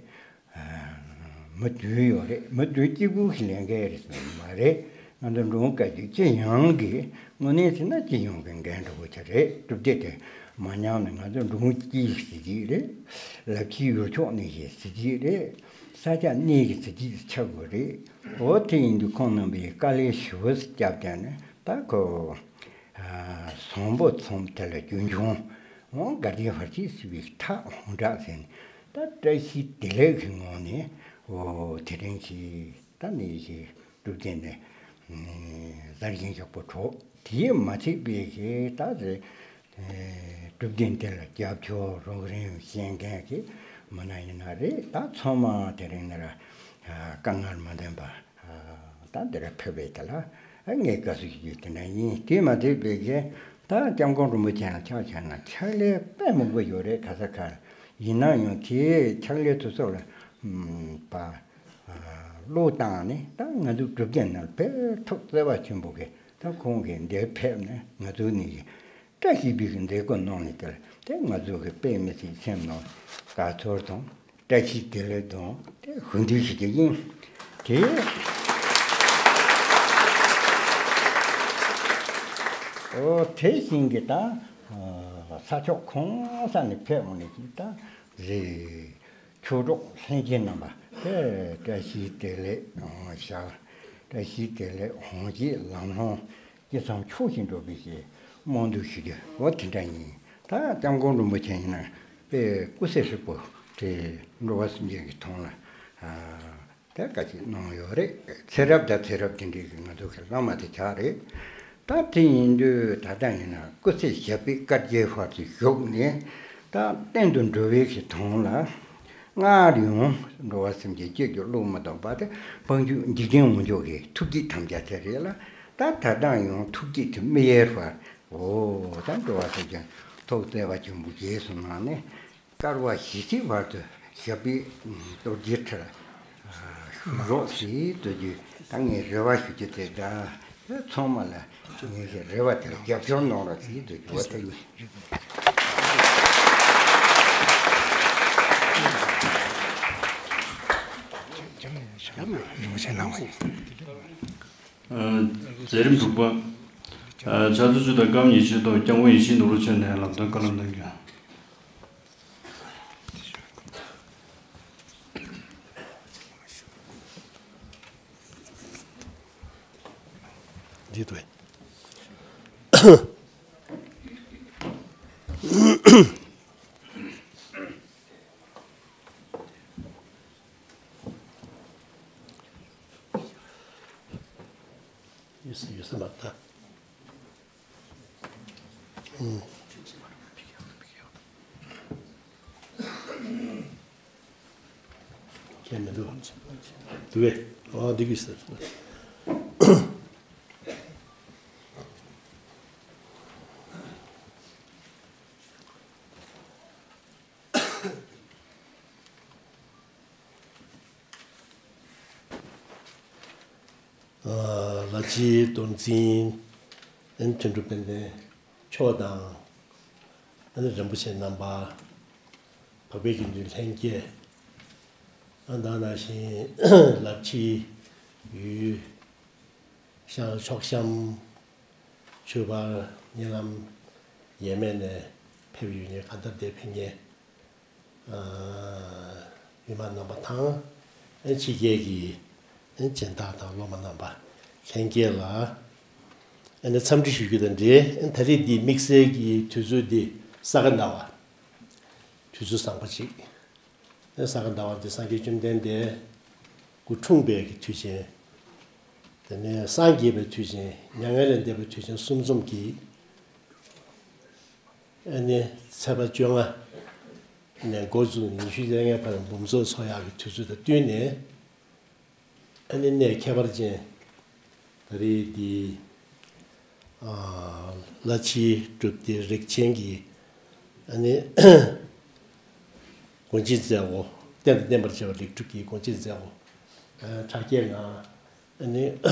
མི་བདུན་ཡོད་རེད། མི་བདུན་གཅིག་པུ་ཞིག་ལས་འགན་རེད་མ་རེད། ང་ཚོ་འབྲུག་བཀའ་བརྒྱུད་སྤྱི་ཡོངས་ཀྱི་དངོས་གནས་བྱས་ན་སྤྱི་ཡོངས་ཀྱི་འགན་འཁྲི་བོ་ཆེ་རེད། གྲུབ་སྡེ་དེ་མ་ཉམས་ནས་ང་ཚོ་འབྲུག་སྤྱིའི་གཟི་བརྗིད་རེད། ལབ་ཁྱིའི་ཡུལ་ཕྱོགས་ནས་ཞེས་གཟི་བརྗིད་རེད། ས་ཆ་གནས་ཀྱི་གཟི་བརྗིད་ཆགས་དགོས་རེད། འོ་དེ་ཡིན་དུས་ཁོང་རྣམ་པས་དཀའ་ལས་ཞེ་པོ་བརྒྱབ་བསྡད་ནས་ད་ཁོ། བཟང་པོ་ཚོམས་དེ་ལ་རྒྱུན་འཁྱོངས་འོང་དགའ་ལྡན་ཕར་ཕྱིན་སྲིད་པའི་ཐག་འོང་གྲགས་ཟིན། ད་བཀྲ་ཤིས་བདེ་ལེགས་ཀྱི་ངང་ནས་འོ་དེ་རིང་གི་ད་ནི་ཞིག་གྲུབ་སྟེ་ནས་གཟར་ཞིང་ཞོག་པོ་གྲོགས་དེས་མ་ཚད་པའི་གི་ད་རེ་གྲུབ་སྟེ་དེ་ལ་རྒྱབ་སྐྱོར་རོགས་རམ་བྱེད་མཁན་གྱི་མི་སྣ་ཡིན་ན་རེད། ད་ཚང་མ་དེ་རིང་ནས་ར་དཀའ་ངལ་མ་ལྡན་པ། ད་འདི་ར་ཕེབས་པའི་དེ་ལ་ངས་དགའ་བསུ་ཞུ་རྒྱུ་དེ་འདྲ་ཡིན། དེ་མ་ཚད་པའི་གི་ད་སྐྱབས་མགོན་རིན་པོ་ཆེ་ལ་ཆ་བཞག་ན་ཕྱག་ལས་དཔེ་མང་པོ་ཡོད་རེད། ག་ས་ག་ཡིན་ན་ཡང་དེའི་ཕྱག་ལས་དུ་སོགས་ལ་པ་བློ་བཏང་ནས་ད་ང་ཚོ་གྲུབ་སྡེ་ནང་དཔེ་ཐུགས་བརྩེ་བ་ཆེན་པོ་གི་ད་ཁོང་གི་འདིར་ཕེབས་ནས་ང་ཚོ་ནི། བཀྲ་ཤིས་པའི་མཛད་སྒོ་གནང་ནས་དེར་དེ་ང་ཚོ་གི་དཔེ་མི་སྲིད་སེམས་ནང་དགའ་ཚོར་དང་བཀྲ་ཤིས་བདེ་ལེགས་དང་དེ་ཧུར་འདུན་ཞིག་གི་ཡིན། དེ་ཨོ་དེ་བཞིན་གྱི་ད་ས་ཕྱོགས་གང་ས་ནས་ཕེབས་འོང་ནས་ཀྱི་ད་རེད། ཆོས་གྲོགས་ལྷན་རྒྱས་རྣམ་པ་དེ་བཀྲ་ཤིས་བདེ་ལེགས་ཡོང་བ་ཤར། བཀྲ་ཤིས་བདེ་ལེགས་ཧོང་སྐྱིད་ལམ་ལྷོང་སྐྱིད་ཚང་ཕྱོགས་བཞིན་འགྲོ་བའི་ཞེས་སྨོན་འདུན་ཞུ་རྒྱུ་འོ་དེ་འདྲ་ཡིན། ད་སྐྱབས་མགོན་རིན་པོ་ཆེ་ཡིན་ན་དཔེ་སྐུ་ཚེ་ཧྲིལ་པོ་དེ་འགྲོ་བ་སེམས་ཅན་གྱི་དོན་ལ་དེ་དཀའ་སྤྱད་གནང་ཡོད་རེད། ཚེ་རབས་དང་ཚེ་རབས་དེ་འདྲའི་གི་ང་ཚོ་གི་བླ་མ་དེ་ཆགས་རེད། ད་དེ་ཡིན་དུས་ད་ལྟ་ཡིན་ན་སྐུ་ཚེ་ཞབས་པད་བསྐལ་བརྒྱའི་བར་དུ་བཞུགས་ནས་ད་གཏན་དུ་འགྲོ་བའི་གི་དོན་ལ་སྔར་ཡང་འགྲོ་བ་སེམས་ཅན་སྤྱོད་རྒྱུ་བློ་མི་གཏོང་བ་དེ་སྤང་རྒྱུ་འཇིག་རྟེན་འོང་ཕྱོགས་ཀྱི་ཐུགས་བསྐྱེད་ཐམས་ཅད་དེ་རེད་ལ། ད་ད་ལྟ་ཡང་ཐུགས་བསྐྱེད་དེ་མི་ཡལ་བར་འོ་ད་འགྲོ་བ་སེམས་ཅན་ཐུགས་བརྩེ་བ་ཆེན་པོ་རྗེས་སུ་གནང་ནས། བསྐལ་པ་ཞེ་གཅིག་བར་དུ་ཞབས་པད་རྡོ་རྗེའི་ཁྲིར་བཞུགས་རོགས་ཞེས་འདོད་རྒྱུ་ད་ངས་རེ་བ་ཞུ་རྒྱུ་དེ་འདྲ། ཚང་མ་ལ་ངེད་ཀྱི་རེ་བ་དེར་རྒྱབ་སྐྱོར་གནང་རོགས་ཞེས་འདོད་རྒྱུ་བ་དེ་ཡིན། ཡོང་ཆེན་གནང་བ་ཡིན། མཛད་རིམ་དྲུག་པ། ཕྱག་ཚོད་བཅུ་དང་སྐར་མ་ཉི་ཤུ་ཐོག་སྐྱབས་མགོན་ཡིད་བཞིན་ནོར་བུ་མཆོག་ནས་ལམ་སྟོན་བཀའ་སློབ་གནང་རྒྱུ། འདི་དུས། ཡོད་ས་ཡོད་ས་མ་ད། ཁྱད་མི་འདུག་འདུག་གས། ཨ་འདི་གིས་ཟེར། ལ་ཕྱིའི་གཏོར་འཛིན། དོན་གྲུབ་དཔལ་ལྡན་མཆོག་དང་། རིན་པོ་ཆེ་རྣམ་པ། འཕགས་པའི་དགེ་འདུན་ལྷན་རྒྱས། ད་ནང་བཞིན་ལ་ཕྱིའི་ཡུལ། ཤར་ཕྱོགས་གཤམ། ཆོས་པ་གཉིད་ལམ་ཡས་མས་ནས་ཕེབས་ཡོད་མཁན། གང་ལྟར་འདིར་ཕེབས་མཁན་མི་མང་རྣམ་པ་དང་། ཕྱི་རྒྱལ་གྱི་སྦྱིན་བདག་དང་སློབ་མ་རྣམ་པ་ལྷན་རྒྱས་ལ་འཚམས་འདྲི་ཞུ་རྒྱུ་དང་འབྲེལ། ད་རེས་འདི་དམིགས་བསལ་གྱི་དུས་ཚོད་འདི་ས་ག་ཟླ་བ། དུས་ཚོད་བཟང་པོ་ཅིག་ས་ག་ཟླ་བ་འདི་སངས་རྒྱས་བཅོམ་ལྡན་འདས་སྐུ་འཁྲུངས་པའི་གི་དུས་ཆེན། དེ་ནས་སངས་རྒྱས་པའི་དུས་ཆེན། མྱ་ངན་ལས་འདས་པའི་དུས་ཆེན་གསུམ་འཛོམས་ཀྱི་ཨ་ནི་ཚེས་པ་བཅོ་ལྔ་ནས་འགོ་བཙུགས་ནས་ཉི་ཤུ་རྩ་ལྔའི་བར་འབུམ་ཚོགས་འཚོགས་ཡག་གི་དུས་ཚོད་དང་བསྟུན་ནས། ཨ་ནི་གནས་ཁྱད་པར་ཅན་ད་རེས་འདི་ལ་ཕྱིའི་སྒྲུབ་སྡེ་རིགས་ཆེན་གྱི་ཨ་ནི་སྒོ་འབྱེད་མཛད་སྒོ། རྟེན་དང་བརྟེན་པར་བཅས་པ་རིགས་དྲུག་གི་སྒོ་འབྱེད་མཛད་སྒོ་གྲ་རྒྱས་ངང་ཨ་ནི་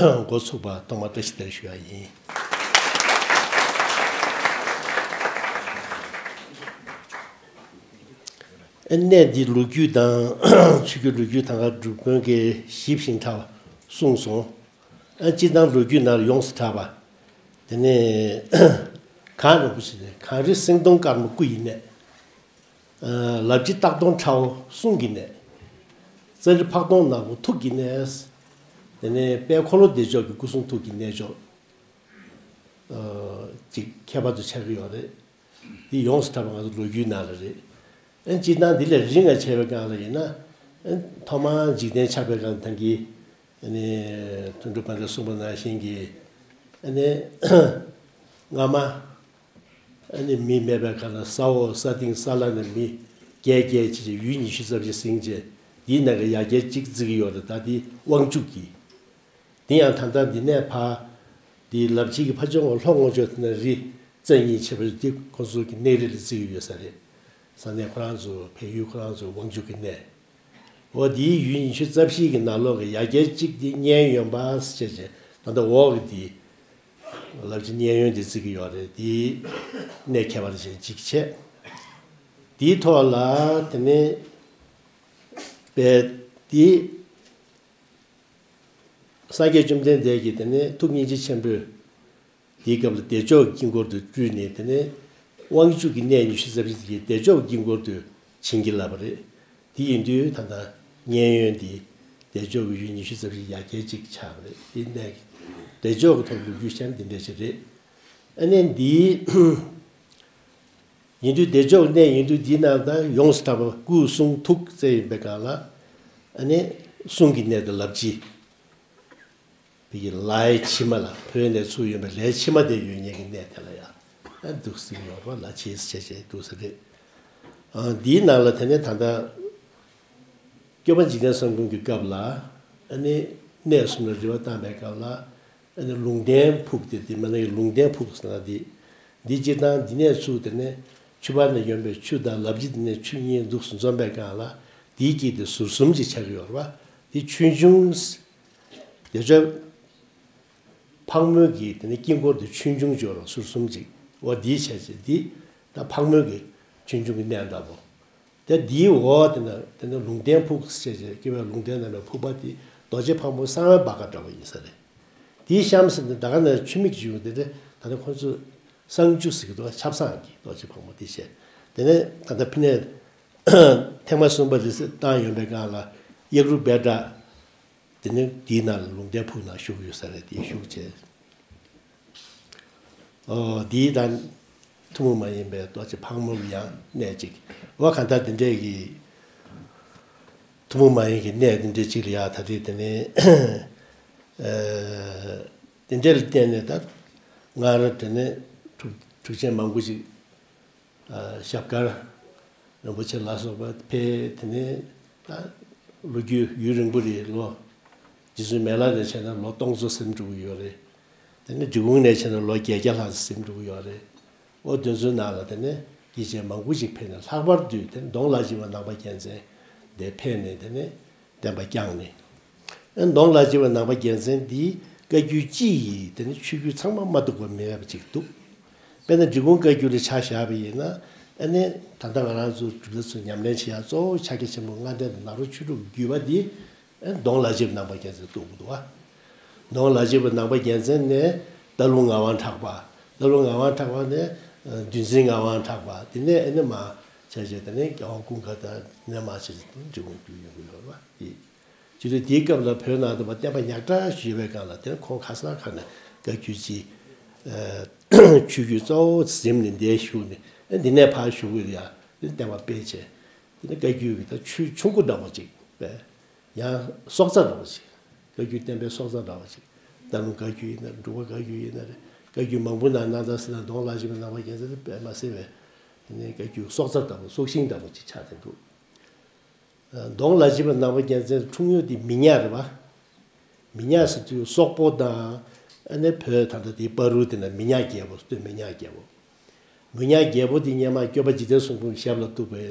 འགོ་ཚུགས་པར་ཐོག་མར་བཀྲ་ཤིས་བདེ་ལེགས་ཞུ་ཡ་ཡིན། གནས་འདིའི་ལོ་རྒྱུས་དང་ཆོས་ཀྱི་ལོ་རྒྱུས་དང་། སྒྲུབ་དཔོན་གྱིས་ཞིབ་ཅིང་ཕྲ་བ་གསུངས་སོང་། སྤྱིར་བཏང་ལོ་རྒྱུས་ནང་ལ་ཡོངས་སུ་གྲགས་པ། དེ་ནས་གངས་རིན་པོ་ཆེ་ནས། གངས་རི་སེང་གདོང་དཀར་མོ་སྐུ་ཡི་གནས། ལབ་ཀྱི་སྟག་གདོང་ཁྲ་བོ་གསུང་གི་གནས། ཙ་རི་ཕག་གདོང་ནག་པོ་ཐུགས་ཀྱི་གནས། དེ་ནས་དཔལ་འཁོར་ལོ་བདེ་མཆོག་གི་སྐུ་གསུང་ཐུགས་ཀྱི་གནས་མཆོག་ཅིག་ཁྱད་པར་དུ་ཆགས་ཀྱི་ཡོད་རེད། འདི་ཡོངས་སུ་གྲགས་པ་ང་ཚོ་ལོ་རྒྱུས་ནང་ལ་རེད། ཨ་ནི་སྤྱིར་བཏང་འདི་ལས་རིང་ང་བྱས་པའི་སྒང་ལ་ཡིན་ན། ཨ་ནི་ཐོག་མར་འཇིག་རྟེན་ཆགས་པའི་སྒང་ལ་ད་གིན་ཨ་ནི་དོན་གྲུབ་དཔལ་ལྡན་གསུངས་པ་ནང་བཞིན་གྱི་ཨ་ནི་སྔ་མ་ཨ་ནི་མི་མེད་པའི་སྒང་ལ་ས་འོག་ས་སྟེང་ས་བླ་ནས་མི་བརྒྱད་བརྒྱད་བྱས་བྱས་ཡུལ་ཉི་ཤུ་རྩ་བཞི་ཟིན་བྱས། འདིའི་ནང་གི་ཡ་གྱལ་གཅིག་བརྩི་གི་ཡོད་རེད། ད་འདི་དབང་ཕྱུག་གི། དེ་ཡང་ད་ལྟ་འདི་ནས་ཕར་འདི་ལབ་ཅིག་གི་ཕར་ཕྱོགས་ལ་ལྷོ་ངོས་ཕྱོགས་དེ་ན་རི་རྩེ་གཉིས་ཕྱེ་བ་འདི་ཁོ་ཚོ་གི་གནས་རི་ལ་བརྩི་གི་ཡོད་ས་རེད། ས་གནས་ཁོ་རང་ཚོ་བལ་ཡུལ་ཁོ་རང་ཚོའི་དབང་ཕྱུག་གི་གནས། འོ་འདིའི་ཡུལ་ཉི་ཤུ་རྩ་བཞི་གི་ནང་ལོགས་ཀྱི་ཡ་གྱལ་གཅིག་འདི་མཉན་ཡོད་པ་ཟེར་བྱས་ད་ལྟ་འོག་གི་འདི་ལབ་ཅིག་མཉན་ཡོད་འདི་བརྩི་གི་ཡོད་རེད། འདི་གནས་ཁྱད་པར་ཅན་གཅིག་བྱས། འདིའི་ཐོག་ལ་དེ་ནས་པས་འདི། སངས་རྒྱས་བཅོམ་ལྡན་འདས་ཀྱིས་དེ་ནས་ཐུགས་སྙིང་རྗེ་ཆེན་པོས་དེའི་སྐབས་ལ་བདེ་མཆོག་གི་དཀྱིལ་འཁོར་དུ་སྤྲུལ་ནས། དེ་ནས་དབང་ཕྱུག་གི་གནས་ཉི་ཤུ་རྩ་བཞི་དེ་བདེ་མཆོག་གི་དཀྱིལ་འཁོར་དུ་བྱིན་གྱིས་བརླབས་པ་རེད། དེ་ཡིན་དུས་ད་ལྟ་མཉན་ཡོད་འདི་བདེ་མཆོག་གི་ཡུལ་ཉི་ཤུ་རྩ་བཞི་ཡ་གྱལ་གཅིག་ཆགས་པ་རེད། དེ་གནས་བདེ་མཆོག་གི་ཐོག་ལོ་རྒྱུས་བཤད་ན་འདི་འདྲ་ཞིག་རེད། ཨ་ནི་འདི་ཡིན་དུས་བདེ་མཆོག་གནས་ཡིན་དུས་འདི་ནང་ད་ཡོངས་སུ་གྲགས་པ་སྐུ་གསུང་ཐུགས་རྩེ་ཡིན་པའི་སྒང་ལ་ཨ་ནི་གསུང་གི་གནས་དང་ལབ་ཅིག་བོད་ཀྱི་ལའི་ཕྱི་མ་ལ། བོད་ནས་ཚུར་ཡོང་བའི་ལའི་ཕྱི་མ་དེ་ཡོད་མཁན་གྱི་གནས་དེ་ལ་ཡང་ཨ་འདུག་སེ་ཡོད་པ་ལ་ཕྱིས་བྱས་བྱས་འདུག་སེ་རེད། ཨ་འདིའི་ནང་ལ་དེ་ནས་ད་ལྟ་སྐྱོབ་པ་འཇིག་རྟེན་གསུམ་མགོན་གྱི་སྐབས་ལ་ཨ་ནི་གནས་གསུམ་ལ་རེ་བ་བཏང་པའི་སྐབས་ལ། ཨ་ནི་ལུང་བསྟན་ཕུག་དེ། དེ་མ་ནི་ལུང་བསྟན་ཕུག་ཟེར་ན་དེ། འདི་སྤྱིར་བཏང་འདི་ནས་ཚུར་དེ་ནས་ཆུ་བར་ནས་ཡོང་པའི་ཆུ་དང་ལབ་ཅིག་དེ་ནས་ཆུ་གཉིས་འདུག་སེ་འཛོམས་པའི་སྒང་ལ་དེའི་དཀྱིལ་དེ་ཟུར་གསུམ་ཅིག་ཆགས་ཀྱི་ཡོད་རེད་པ། དེ་ཆོས་འབྱུང་། བདེ་མཆོག་ཕག་མོ་གི་དེ་ནས་དཀྱིལ་འཁོར་དེ་ཆོས་འབྱུང་ཅིག་ཡོད་རེད། ཟུར་གསུམ་ཅིག་འོ་འདི་བྱས་བྱས་འདི་ད་ཕག་མོ་གི་ཆོས་འབྱུང་གི་གནས་འདྲ་པོ། དེ་འདིའི་འོག་དེ་ན་དེ་ནས་ལུང་བསྟན་ཕུག་ཟེར་བྱས་བྱས། སྐྱོབ་པའི་ལུང་བསྟན་ནང་ནས་ཕུག་པ་དེ་རྡོ་རྗེ་ཕག་མོ་གསང་བའི་སྦ་ཁ་འདྲ་པོ་ཡིན་ས་རེད། དེའི་གཤམ་ཟེར་ནས་ད་ག་ནས་ཆུ་མིག་ཅིག་ཡོང་དེ་ནས་ད་ནི་ཁོ་ཚོས་གསང་ཆུ་ཟེར་གི་འདུག་ཆབ་གསང་གི་རྡོ་རྗེ་ཕག་མོ་དེ་བཤད། དེ་ནས་ད་ལྟ་ཕི་ནས་ཐེངས་མ་གསུམ་པ་རེ་ཟེར་བཏང་ཡོང་པའི་སྒང་ལ་གཡག་རུ་སྦལ་བྲག་དེ་ནས་དེའི་ནང་ལ་ལུང་བསྟན་ཕུག་ནང་བཞུགས་ཡོད་ས་རེད། དེ་བཞུགས་བྱས། ཨོ་དེའི་ད་ཐུན་མོང་མ་ཡིན་པའི་རྡོ་རྗེ་ཕག་མོ་གི་ཡང་གནས་གཅིག་འོ་གང་ལྟར་དེ་འདྲས་ཀྱི་ཐུན་མོང་མ་ཡིན་གྱི་གནས་དེ་འདྲས་གཅིག་ལ་ཡ་ད་དེ་དེ་ནས་ཨ་དེ་འདྲས་ལ་བརྟེན་ནས་ད་སྔར་དེ་ནས་འཁྲུག་འཁྲུག་ཆེན་མང་པོ་ཞིག་ཨ་ཞབས་དཀར་རིན་པོ་ཆེ་ལ་སོགས་པ་ཕེབས། དེ་ནས་ད་ལོ་རྒྱུས་ཡུན་རིང་པོ་རེད། ལོ་རྗེ་བཙུན་མི་ལ་ནས་བྱས་ན་ལོ་སྟོང་ཚོ་ཟིན་འགྲོ་གི་ཡོད་རེད། དེ་ནས་འབྲི་གུང་ནས་བྱས་ན་ལོ་བརྒྱད་བརྒྱ་ལྷག་ཟིན་འགྲོ་གི་ཡོད་རེད། འོ་དེ་ཚོའི་ནང་ལ་དེ་ནས་སྐྱེས་ཆེན་མང་པོ་ཞིག་ཕེབས་ནས་ལྷག་པར་དུ་དེ་ནས་གདོང་ལ་བྱེད་པ་ནང་པ་རྒྱལ་མཚན་དེ་ཕེབས་ནས་དེ་ནས་བསྟན་པ་བསྐྱངས་ནས། གདོང་ལ་བྱེད་པ་ནང་པ་རྒྱལ་མཚན་འདིས་བཀའ་བརྒྱུད་སྤྱི་ཡི་དེ་ནི་ཆོས་བརྒྱུད་ཚང་མ་མ་གཏོགས་པ་མེད་པ་ཅིག་འདུག་དཔེར་ན་འབྲི་གུང་བཀའ་བརྒྱུད་ལ་ཆ་བཞག་པ་ཡིན་ན་ཨ་ནི་ད་ལྟ་ང་རང་ཚོ་གྲུབ་མཐའ་ཚོ་ཉམས་ལེན་བྱེད་ཡག་གཙོ་བོ་ཕྱག་རྒྱ་ཆེན་པོ་ལྔ་ལྡན་དང་ནཱ་རོ་ཆོས་དྲུག་གི་བརྒྱུད་པ་འདི་ཨ་ནི་གདོང་ལ་བྱེད་པ་ནང་པ་རྒྱལ་མཚན་གཏུགས་འདུག་བ། གདོང་ལ་བྱེད་པ་ནང་པ་རྒྱལ་མཚན་ནས་སྟག་ལུང་ངག་དབང་གྲགས་པ། སྟག་ལུང་ངག་དབང་གྲགས་པ་ནས་བདུན་འཛིན་ངག་དབང་གྲགས་པ། དེ་ནས་ཨ་ནི་མ་བྱས་བྱས་དེ་ནས་རྒྱལ་དབང་ཀུན་དགའ་དང་ནས་མ་བྱས་བྱས་འབྲི་གུང་བརྒྱུད་ཡོང་གི་ཡོད་རེད་བ། དེ། སྤྱི་ལོ་དེའི་སྐབས་ལ་བོད་ནང་དུ་མ་བསྟན་པ་ཉག་ཕྲ་ཞིག་ཡོད་པའི་སྒང་ལ་དེར་ཁོང་ཁ་སང་ཁ་ནས་བཀའ་བརྒྱུད་ཀྱི་ཆོས་བརྒྱུད་གཙོ་བོ་འཛིན་ནས་འདིར་བཞུགས་ནས་འདི་ནས་ཕར་བཞུགས་ཡ་དེ་བསྟན་པ་སྤེལ་བྱས། དེ་ནས་བཀའ་བརྒྱུད་ཀྱི་ད་ཆོས་ཆུང་ཀུ་འདྲ་བོ་ཅིག་པས། ཡང་སྲོག་རྩ་འདྲ་བོ་ཅིག་བཀའ་བརྒྱུད་བསྟན་པའི་སྲོག་རྩ་འདྲ་བོ་ཅིག་སྟག་ལུང་བཀའ་བརྒྱུད་ཡིན་ན་འབྲུག་པ་བཀའ་བརྒྱུད་ཡིན་ན་རེད། བཀའ་བརྒྱུད་མང་པོ་ནང་ན་ད་སྲིད་ན་གདོང་ལ་བྱེད་པའི་ནང་པ་རྒྱལ་མཚན་དེ་དཔེ་མ་སྲིད་པས། དེ་ནས་བཀའ་བརྒྱུད་སྲོག་རྩ་འདྲ་བོ་སྲོག་ཤིང་འདྲ་བོ་ཅིག་ཆགས་བསྡད་འདུག་གདོང་ལ་བྱེད་པ་ནང་པ་རྒྱལ་མཚན་འཁྲུངས་ཡུལ་དེ་མི་ཉག་རེད་བ། མི་ཉག་ཟེར་དུས་སོག་པོ་དང་ཨ་ནི་བོད་ད་ལྟ་དེའི་བར་དུ་དེ་ན་མི་ཉག་རྒྱལ་པོ་སྟོད་མི་ཉག་རྒྱལ་པོ། མི་ཉག་རྒྱལ་པོ་དེ་སྔོན་མ་སྐྱོབ་པ་འཇིག་རྟེན་གསུམ་མགོན་གྱི་ཞབས་ལ་གཏུགས་པའི་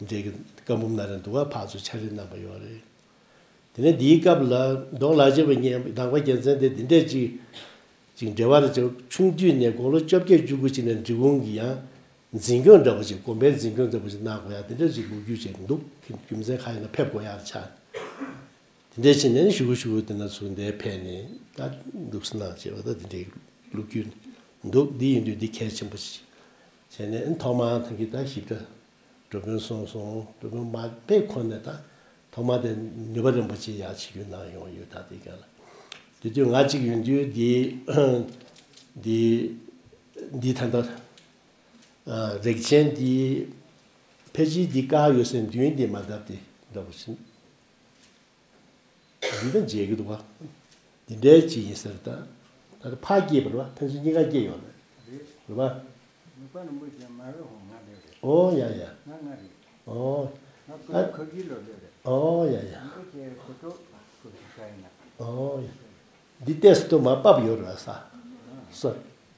འདྲའི་བཀའ་འབུམ་ན་རེ་འདུག་བ། ཕར་ཚུར་ཕྱག་བྲིས་གནང་པ་ཡོད་རེད། དེ་ནས་འདིའི་སྐབས་ལ་གདོང་ལ་བྱེད་པ་ནང་པ་རྒྱལ་མཚན་དེ་འདི་འདྲས་ཅིག་ཅིག་འབྲེལ་བ་རེ་བྱས། ཆུང་དུས་ནས་དགུང་ལོ་བཅོ་བརྒྱད་བཅུ་དགུ་ཅིག་ནས་འབྲི་གུང་གི་ཡང་འཛིན་སྐྱོང་འདྲ་པོ་ཅིག་དགོན་པའི་འཛིན་སྐྱོང་འདྲ་པོ་ཅིག་གནང་དགོས་ཡ་དེ་འདྲ་ཅིག་ལོ་རྒྱུས་ཅིག་འདུག་རྒྱུ་མཚན་གང་ཡིན་ན་ཕེབས་དགོས་ཡ་ཆགས། དེ་འདྲ་བྱས་ནས་ནི་ཞུ་གུ་ཞུ་གུ་དེ་ན་ཚུར་འདིར་ཕེབས་ནས་ད་འདུག་སེ་གནང་བྱས་པ་ད་དེ་འདྲའི་ལོ་རྒྱུས་འདུག་འདི་ཡིན་དུས་འདི་གལ་ཆེན་པོ་ཞིག་བྱས་ནས་ཐོག་མར་ཐང་གི་ད་ཞིབ་ཕྲ། འགྲོ་དཔོན་གསུངས་སོང་། འགྲོ་དཔོན་མ་ཕེབས་གོང་ནས་ད་ཐོག་མ་དེ་ནུས་པ་རིན་པོ་ཆེ་ཡར་ཆིབས་བསྒྱུར་གནང་ཡོང་ཡོད། ད་དེ་ག་ལ་དེ་དུས་ང་གཅིག་ཡོང་དུས་འདི་འདི་འདི་ད་ལྟ་རིགས་ཆེན་འདི་ཕལ་ཆེར་འདི་བཀག་ཡོད་སའི་མདུན་འདི་མ་བཏབ་དེ་འདྲ་པོ་ཞིག་འདི་ད་མཇལ་གྱི་འདུག་བ། འདི་འདྲའི་ཅིག་ཡིན་ཟེར། ད་ད་ཕར་སྐྱེས་པ་རེད་བ། ཕན་ཚུན་གཉིས་ཀ་སྐྱེས་ཡོད་རེད། རེད་བ། ནུས་པ་རིན་པོ་ཆེ་མ་རེད་ཧོ། ང་རེད་རེད། ཨོ་ཡ་ཡ། ང་ང་རེད། ཨོ། ང་ཀུ་ཨ། ཁ་གི་ལོ་ལོ་རེད། ཨོ་ཡ་ཡ། རིན་པོ་ཆེ་གོ་ཐོག་གོ་ཐོག་ཆ་ཡིན་ན། ཨོ་ཡ། འདི་ཏེས་ཏོ་མ་པབ་ཡོད་རེད་ས། སོ།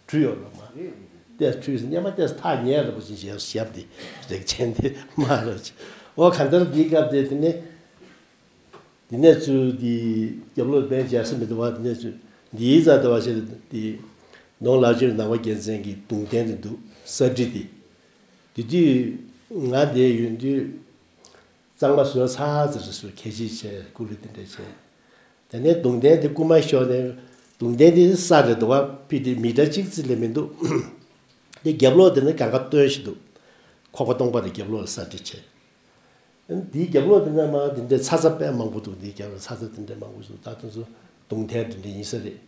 བྲུ་ཡོད་རེད་མ། རེད་རེད་རེད། ཏེས་བྲུ་སྙེ་མ་ཏེས་ཐག་ཉེ་རེད་པོ་ཅིག་ཞེས་ཞབས་འདི་རིགས་ཆེན་འདི་མ་རེད། ཨོ་ག་འདིར་འདི་སྐབས་དེ་དེ་ནས། འདི་ནས་ཚུར་འདི་རྒྱབ་ལོགས་དཔེ་མཇལ་ས་མི་འདུག་བ། འདི་ནས་ཚུར་འདིའི་རྩ་ལྟ་བ་ཞིག་འདི་ནོར་ལག་ཆོས་ནང་པ་རྒྱལ་མཚན་གྱི་གདུང་རྟེན་དེ་འདུག་ས་འདྲི་དེ། དེ་དུས་ང་འདིར་ཡོང་དུས་གཙང་མ་བཟོས་ཚར་ཚར་ཚར་ཚར་གད་ཕྱིས་བྱས་སྐུ་རུ་དེ་འདྲ་བྱས། དེ་ནས་གདུང་རྟེན་དེ་རྐུ་མ་ཤོར་ནས་གདུང་རྟེན་དེ་ས་རེད་འདུག་བ། ཕི་དེ་མི་ཊར་གཅིག་ཙམ་ལས་མི་འདུག་དེ་རྒྱབ་ལོགས་དེ་ནས་གང་ག་སྟོན་ཞིག་འདུག་ཁོག་པ་སྟོང་པ་རེད། རྒྱབ་ལོགས་ལ་ས་འདྲི་བྱས། འདིའི་རྒྱབ་ལོགས་དེ་ནས་མར་དེ་འདྲའི་ཚ་ཚ་དཔེ་མང་པོ་འདུག་འདིའི་རྒྱབ་ལ་ཚ་ཚ་དེ་འདྲའི་མང་པོ་འདུག་ད་དེ་ཚོ་གདུང་ཐལ་དེ་འདྲ་ཡིན་ས་རེད།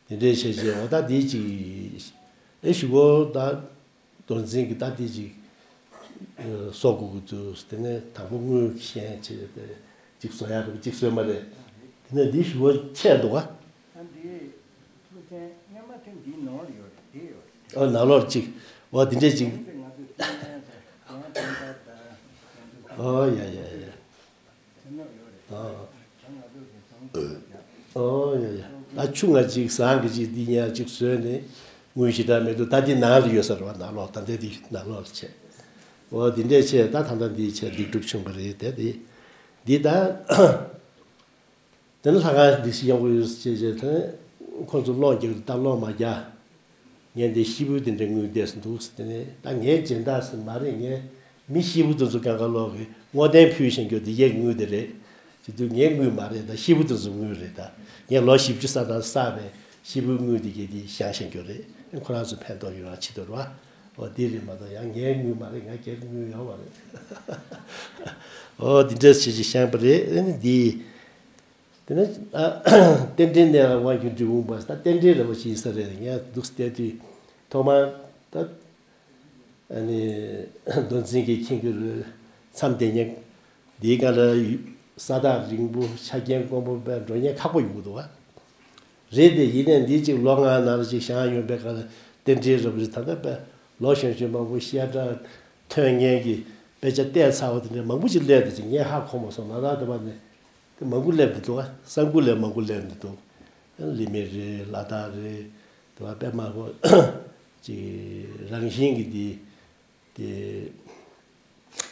དེ་འདྲའི་བྱས་བྱས་འོ་ད་འདི་ཅིག་ཨེ་ཞུ་གོ་ད་རྡོར་འཛིན་གྱི་ད་འདི་ཅིག་གསོག་དགོས་ཀྱི་འདུག་དེ་ནས་དང་པོ་དངུལ་ཞན་བྱས་ཏེ་ཅིག་བཟོ་ཡག་རེད་ཅིག་བཟོས་མ་རེད། དེ་ནས་འདི་ཞུ་གོ་ཆད་འདུག་ཨ། ཨ་འདི་ཐུགས་ཆེན་སྔོན་མ་ཐེངས་འདིའི་ནང་ལ་ཡོད་རེད། དེ་ཡོད་རེད། ཨོ་ནང་ལོགས་ཅིག་ཨོ་དེ་འདྲས་ཅིག་ཨོ་ཡ་ཡ་ཡ། ཨོ་ཡ་ཡ། ད་ཆུ་ང་ཅིག་ཟངས་ཀྱི་ཅིག་འདི་ཉག་ཅིག་བཟོས་ནས་དངུལ་ཞེ་དྲག་མི་འདུག་ད་འདི་ནང་ལ་ཡོད་ས་རེད་བ། ནང་ལོགས་ད་འདི་འདི་ནང་ལོགས་ལ་བྱས། ཨོ་འདི་འདྲས་བྱས་ད་ད་ལྟ་འདི་བྱས་ལེགས་གྲུབ་བྱུང་བ་རེད་དེ། འདི་འདི་ད། དེ་ནས་ལྷ་ཁང་འདི་ཞིག་ཡག་པོ་ཡོད་ཅེས་བྱས་དེ་ནས་ཁོང་ཚོ་སློང་རྒྱག་ད་སློང་མ་རྒྱག་ངས་འདི་ཤི་བོའི་དེ་འདྲའི་དངུལ་བསྡད་སུ་འདུག་དེ་ནས་ད་ངའི་སྦྱིན་བདག་ཟེར་མ་རེད། ངས་མི་ཤི་བོ་དེ་ཚོ་གང་ག་ལོག་གི་བསྔོ་རྟེན་ཕུལ་བཞིན་རྒྱུ་འདི་ཡས་དངུལ་དེ་རེད། དེ་དུས་ངའི་དངུལ་མ་རེད། ད་ཤི་བོ་དེ་ཚོ་དངུལ་རེད། ད་ངས་ལོ་བཞི་བཅུ་ས་དང་བསགས་པའི་ ཤི་བོའི་དངུལ་དེ་གས་དེ་བཞག་བཞག་རྒྱུ་རེད། ཁོ་རང་ཚོ་ཕན་ཐོགས་ཡོང་བ་ཆེད་དུ་རེད་བ། འོ་དེ་རེད་མ་གཏོགས་ཡང་ངའི་དངུལ་མ་རེད། ང་སྒེར་དངུལ་ཡོད་མ་རེད། འོ་དེ་འདྲ་བྱེད་ཅིག་བཞེངས་པ་རེད། ཨ་ནི་འདི། དེ་ནས་རྟེན་འབྲེལ་གནས་ལ་དབང་གྱུར་འབྲས་སྤུངས་པ། ད་རྟེན་འབྲེལ་ར་བ་ཞིག་ཡིན་ས་རེད། ངས་འདུག་བལྟས་དུས་ཐོག་མར་ད། ཨ་ནི་མདོ་འཛིན་གྱི་མཁྱེན་གྱི་རེད། མཚམས་དེ་ཉིད་འདིའི་སྒང་ལ་ས་ཐག་རིང་པོ་ཆ་རྐྱེན་དཀོན་པོ་བས་འགྲོ་ཉེན་ཁག་པོ་ཡོང་གི་འདུག་བ། རེད་དེ་ཡིན་ནའི་འདི་གཅིག་ལོ་ལྔ་ནང་ལ་གཅིག་བཞེངས་ཡོང་པའི་སྒང་ལ་རྟེན་འབྲེལ་རབ་རེད། ད་ལྟ་བས་ལོ་གཞོན་གཞོན་མང་པོ་བཤད་གྲྭ་ཐོན་མཁན་གྱི་དཔེ་ཆ་བལྟས་ཚར་བ་དེ་འདྲ་མང་པོ་ཅིག་སླེབས་དེ་ཅིག་ངས་ཧ་གོ་མ་སོང་། ལ་དྭགས་དེ་བ་ནས་དེ་མང་པོ་སླེབས་འདི་འདུག་བ། ས་འགུལ་ལས་མང་པོ་སླེབས་འདི་འདུག་ལི་མི་རེད། ལ་དྭགས་རེད། དེ་བ་དཔེ་མང་པོ་ཅིག་རང་བཞིན་གྱི་འདི། དེ་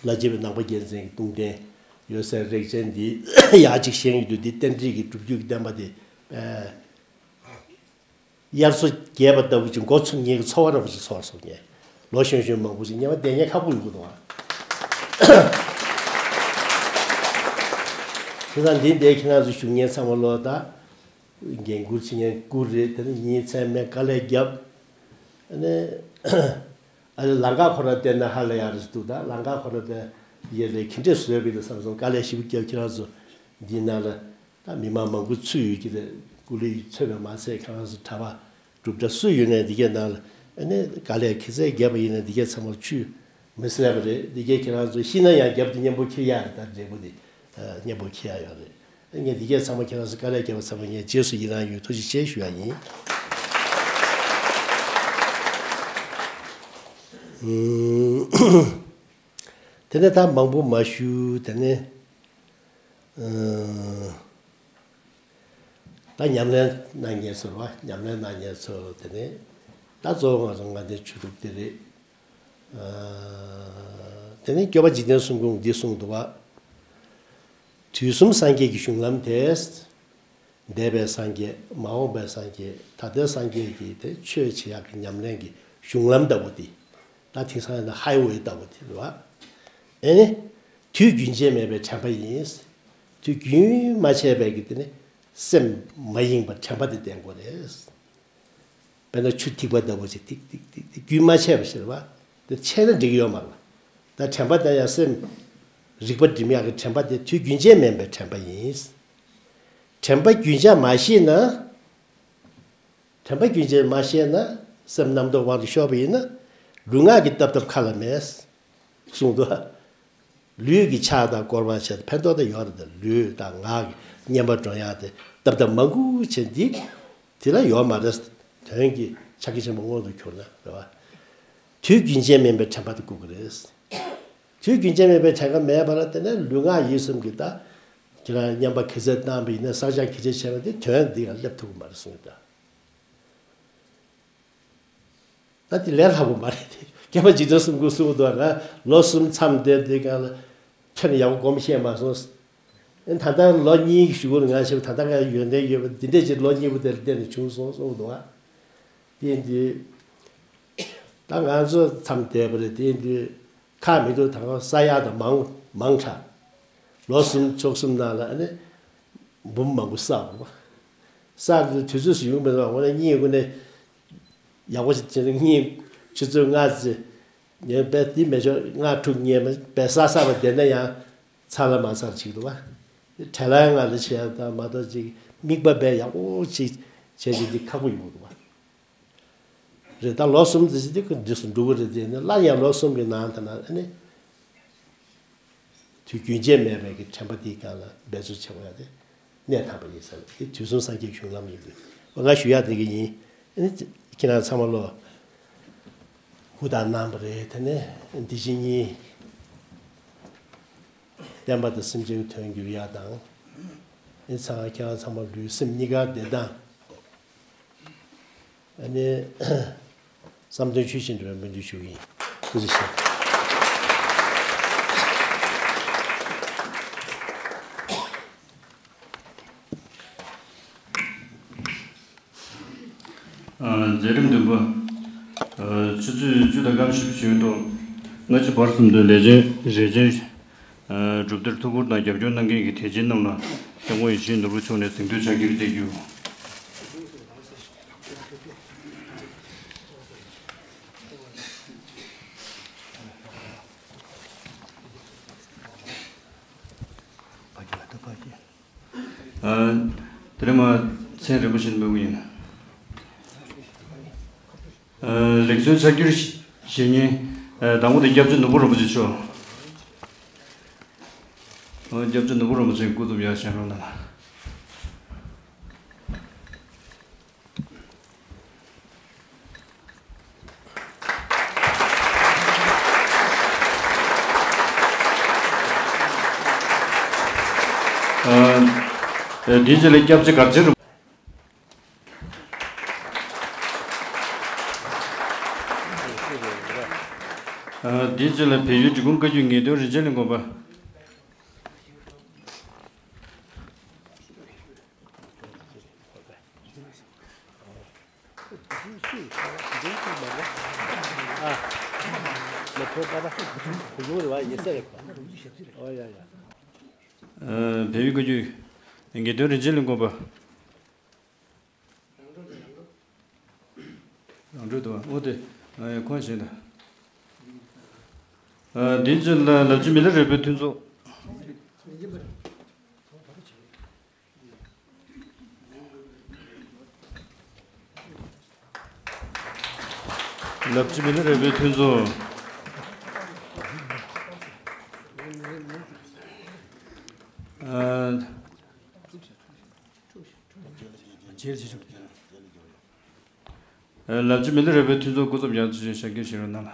བླ་སྤྱི་པའི་ནང་པ་རྒྱལ་མཚན་གྱི་གཏུང་རྟེན་ཡོད་སའི་རེག་ཅན་འདི་ཡག་ཅིག་བཞེངས་ཡོད་དུས། འདི་རྟེན་འབྲེལ་གྱི་སྒྲུབ་བརྒྱུད་ཀྱི་བསྟན་པ་དེ་དབྱར་མཚོ་རྒྱས་པ་ལྟ་བུ་ཅིག་མགོ་ཚོས་མཁན་གྱི་ཚོར་བ་འདྲ་པོ་ཅིག་ཚོར་སོང་། ངས་ལོ་གཞོན་གཞོན་མང་པོ་ཅིག་ཉེ་བ་བསྡད་མཁན་ཁག་པོ་ཡོང་གི་འདུག་ཨ། བྱས་ཙང་འདི་འདྲའི་ཁྱེད་རང་ཚོ་བཞུགས་མཁན་ཚང་མ་ལོ་ད། འགན་འཁུར་བྱེད་མཁན་སྐུ་རེད། དེ་ནི་ཉིན་མཚན་མེད་དཀའ་ལས་བརྒྱབ། ཨ་ནི་ཨ་ནི་ལམ་ཁ་ཁོ་རང་བལྟས་ན་ཧ་ལས་ཡག་རེད་འདུག་ད་ལམ་ཁ་ཁོ་རང་བལྟས་ཡས་ལས་ག་འདྲས་བཟོས་པ་རེད་བསམ་སོང་། དཀའ་ལས་ཞེ་པོ་བརྒྱབ། ཁྱེད་རང་ཚོ་འདི་ནང་ལ་ད་མི་མང་མང་པོ་ཚུད་ཡོད་ཀྱི་རེད། སྐུ་ལུས་ཚོད་པ་མ་ཚད་ཁྱེད་རང་ཚོ་གྲྭ་པ་སྒྲུབ་གྲྭ་སུ་ཡོད་ནའི་འདི་གའི་ནང་ལ་ཨ་ནི་དཀའ་ལས་ག་ཚད་བརྒྱབ་པ་ཡིན་ནའི་འདི་གའི་ཚང་མར་ཆུད། མི་སྲིད་པ་རེད། འདི་གའི་ཁྱེད་རང་ཚོ་ཤི་ན་ཡང་རྒྱབ་ཏུ་མཉམ་པོ་འཁྱེར་ཡག་རེད། ད་འབྲས་བུ་འདི་མཉམ་པོ་འཁྱེར་ཡག་ཡོད་རེད། ངས་འདི་གའི་ཚང་མ་ཁྱེད་རང་ཚོ་དཀའ་ལས་བརྒྱབ་པ་ཚང་མ་ངས་རྗེས་སུ་ཡི་རང་ཡོད། ཐུགས་རྗེ་ཆེ་ཞུ་ཡག་ཡིན། དེ་ནས་ད་མང་པོ་མ་ཞུ། དེ་ནས་ཨ། ད་ཉམས་ལེན་གནང་མཁན་ཚོ་རེད་བ། ཉམས་ལེན་གནང་མཁན་ཚོ། དེ་ནས་ད་གཙོ་བོ་ང་ཚོ་ང་འདི་ཆོས་དྲུག་འདི་རེད། ཨ། དེ་ནས་སྐྱོབ་པ་འཇིག་རྟེན་གསུམ་མགོན་འདི་གསུངས་འདུག་བ། དུས་གསུམ་སངས་རྒྱས་ཀྱི་གཞུང་ལམ་དེ། འདས་པའི་སངས་རྒྱས། མ་འོངས་པའི་སངས་རྒྱས། ད་ལྟའི་སངས་རྒྱས་ཀྱི་དེ་ཆོས་བྱེད་ཡག་གི་ཉམས་ལེན་གྱི་གཞུང་ལམ་ལྟ་བུ་འདི། ད་དེང་སང་ཡིན་ན་ཧའི་ཝེ་ལྟ་བུ་འདི་རེད་བ། ཨེ་ནི། དུས་རྒྱུན་ཆད་མེད་པའི་དྲན་པ་ཡིན། དུས་རྒྱུན་མ་ཆད་པའི་གི་དེ་ནི་སེམས་མ་ཡེངས་པར་དྲན་པ་དེ་བསྟེན་དགོས་རེད། དཔེར་ན་ཆུ་ཐིགས་པ་ལྟ་བུ་ཞིག་ཐིགས་ཐིགས་ཐིགས་ཐིགས་རྒྱུན་མ་ཆད་པ་ཞིག་རེད་བ། དེ་ཆད་ན་འགྲིག་གི་ཡོད་མ་རེད། ད་དྲན་པ་དེ་ཡང་སེམས་རིག་པ་སྒྲིམ་ཡག་གི་དྲན་པ་དེ་དུས་རྒྱུན་ཆད་མེད་པའི་དྲན་པ་ཡིན། དྲན་པ་རྒྱུན་ཆད་མ་ཤེས་ན། དྲན་པ་རྒྱུན་ཆད་མ་ཤེས་ན། སེམས་རྣམ་རྟོག་དབང་དུ་ཤོར་བ་ཡིན་ན། ལུས་ངག་གི་སྟབས་སྟབས་ཁ་ལ་མེད། གསུངས་འདུག་ལུས་ཀྱི་ཕྱག་དང་བསྐོར་བ་བྱས་ཏེ་ཕན་ཐོགས་དེ་ཡོད་རེད། ད་ལུས་དང་ངག་གི་བསྙེན་པ་སྒྲུབ་ཡག་དེ་སྟབས་སྟབས་མང་པོ་བྱས་འདི་དེ་ལ་ཡོད་མ་རེད། དོན་གྱི་ཕྱག་རྒྱ་ཆེན་པོ་མངོན་དུ་གྱུར་ན་རེད་བ། དུས་རྒྱུན་ཆད་མིན་པའི་དྲན་པ་དེ་དགོས་ཀྱི་རེད། དུས་རྒྱུན་ཆད་མིན་པའི་དྲན་པ་མེད་པ་ལ་བརྟེན་ནས་ལུས་ངག་ཡིད་གསུམ་གྱི་ད་ཁྱེད་རང་བསྙེན་པ་ག་ཚད་བཏང་པ་ཡིན་ན། བསགས་སྦྱང་ག་ཚད་བྱས་པ་དེ་དོན་འདི་ལ་སླེབས་ཐུབ་ཀྱི་མ་རེད་གསུངས་ཡོད་ད། ད་དེ་ལས་སླ་པོ་མ་རེད་དེ། སྐྱེས་པ་འཇིག་རྟེན་གསུམ་མགོན་གསུངས་འདུག་ང་ལོ་གསུམ་མཚམས་བསྡད་དེ་གང་ལ་ཁྱོན་ནས་ཡག་པོ་སྒོམ་ཤེས་མ་སོང་། ཨེ་ད་ལྟ་ལོ་གཉིས་ཀྱི་གཞུག་གུ་ལ་ང་ཞིག་ད་ལྟ་ང་ཡོན་ཏན་ཡོད་པ་འདི་འདྲས་ཀྱི་ལོ་གཉིས་པོ་དེར་བསྡད་ནས་བྱུང་སོང་གསུངས་འདུག་ང་། དེ་འདི་ད་ང་ཚོ་མཚམས་བསྡད་པ་རེད། དེ་འདི་ཁག་མི་འདུག་ད་ང་ས་ཡག་དང་མང་མང་དྲགས། ལོ་གསུམ་ཕྱོགས་གསུམ་ནང་ལ་ཨ་ནི་འབུམ་མང་པོ་བསགས་པ། བསགས་དུས་དུས་ཚོད་སུ་ཡོང་མེད་པ་འོ་ན་གཉིས་ཀུན་ནས་ཡག་པོ་ཞིག་བྱས་ན་གཉིས་ཆུ་ཚོད་ལྔ་ཙམ་ངས་དཔེ་འདི་མེད་ཆོག་ལྔ་དྲུག་ངས་དཔེ་བསགས་བསགས་པ་བསྡད་ན་ཡང་ཚར་ལ་མ་ཚར་ཅིག་འདུག་བ། བྲེལ་ལ་ང་ལ་བྱས་དང་མ་གཏོགས་ཅིག་དམིགས་པ་དཔེ་ཡག་པོ་ཅིག་བྱས་ཅིག་འདི་ཁག་པོ་ཡོང་གི་འདུག་བ། རེད། ད་ལོ་གསུམ་ཙམ་ཞིག་དེ་ཁོ་འདི་སུ་འགྲོ་གི་རེད། དེ་ནི་སླར་ཡང་ལོ་གསུམ་གྱི་ནང་དེ་ན་ཨ་ནི་དུས་རྒྱུན་ཆད་མེད་པའི་གི་དྲན་པ་དེའི་སྒང་ལ་འབད་རྩོལ་བྱེད་དགོས་ཡ་དེ་གནད་དམ་པ་ཡིན་ཟེར། དེ་དུས་གསུམ་སངས་རྒྱས་གཞུང་ལམ་ཡིན་དུས་ང་ཞུ་ཡ་དེ་གི་ཡིན། ཨ་ནི་ཁྱེད་རང་ཚང་མ་ལོ་ཧུར་ཐག་གནང་བ་རེད། དེ་ནས་འདི་བཞིན་ཉིད་བསྟན་པ་དང་སེམས་ཅན་གྱི་དོན་འགྱུར་ཡ་དང་། ཨ་ནི་ཚང་ཁྱེད་རང་ཚང་མ་ལུས་སེམས་གཉིས་ཀ་བདེ་ཐང་། ཨ་ནི་བསམ་དོན་ཆོས་བཞིན་འགྲུབ་པའི་སྨོན་འདུན་ཞུ་གི་ཡིན། ཐུགས་རྗེ་ཆེ། ཨ། མཛད་རིམ་བདུན་པ། ཨ། ཆུ་ཚོད་བཅུ་དང་སྐར་མ་བཞི་བཅུ་ཡོད་དོ། སྔ་ཕྱི་བར་གསུམ་དུ་ལས་ཅན་རས་ཆེན། ཨ། སྒྲུབ་སྡེར་ཐུགས་ཁུར་དང་རྒྱབ་སྐྱོར་གནང་མཁན་གྱི་དད་ཅན་རྣམས་ལ་སྐྱབས་མགོན་ཡིད་བཞིན་ནོར་བུ་མཆོག་ནས་གཟེངས་བསྟོད་ཕྱག་འཁྱེར་སྩལ་རྒྱུ། ཨ། དེ་རིང་མ་མཚན་རིང་པོ་ཞིག་འབོད་ཀྱི་ཡིན། ཨ། ལེགས་གསོལ་ཕྱག་འཁྱེར་བཞེས་མཁན། ཨ། དང་པོ་དེ་སྐྱབས་རྗེ་ནོར་བུ་རིན་པོ་ཆེ་མཆོག་ཨ། སྐྱབས་རྗེ་ནོར་བུ་རིན་པོ་ཆེ་སྐུ་ཚབ་ཡར་བཞེངས་རོགས་གནང་། ཨ། དེའི་རྗེས་ལ་སྐྱབས་རྗེ་གར་བྱེད་རིན། ཨ། དེའི་རྗེས་ལ་བལ་ཡུལ་འབྲི་གུང་བཀའ་བརྒྱུད་ངེས་དོན་རིན་ཆེན་གླིང་དགོན་པ། ཨ། བལ་ཡུལ་བཀའ་བརྒྱུད་ངེས་དོན་རིན་ཆེན་གླིང་དགོན་པ། རང་གྲོལ་དུ་བ། འོ་དེ། ཨ། ཁོང་བཞིན་དུ། ཨ། དེའི་རྗེས་ལ་ལབ་ཀྱི་མི་ལ་རས་པའི་མཐུན་ཚོགས། ལབ་ཀྱི་མི་ལ་རས་པའི་མཐུན་ཚོགས། ཨ། ལབ་ཀྱི་མི་ལ་རས་པའི་མཐུན་ཚོགས་སྐུ་ཚབ་ཡང་ཅི་ཞིག་ཞབས་སྐྱོན་བྱེད་རོགས་གནང་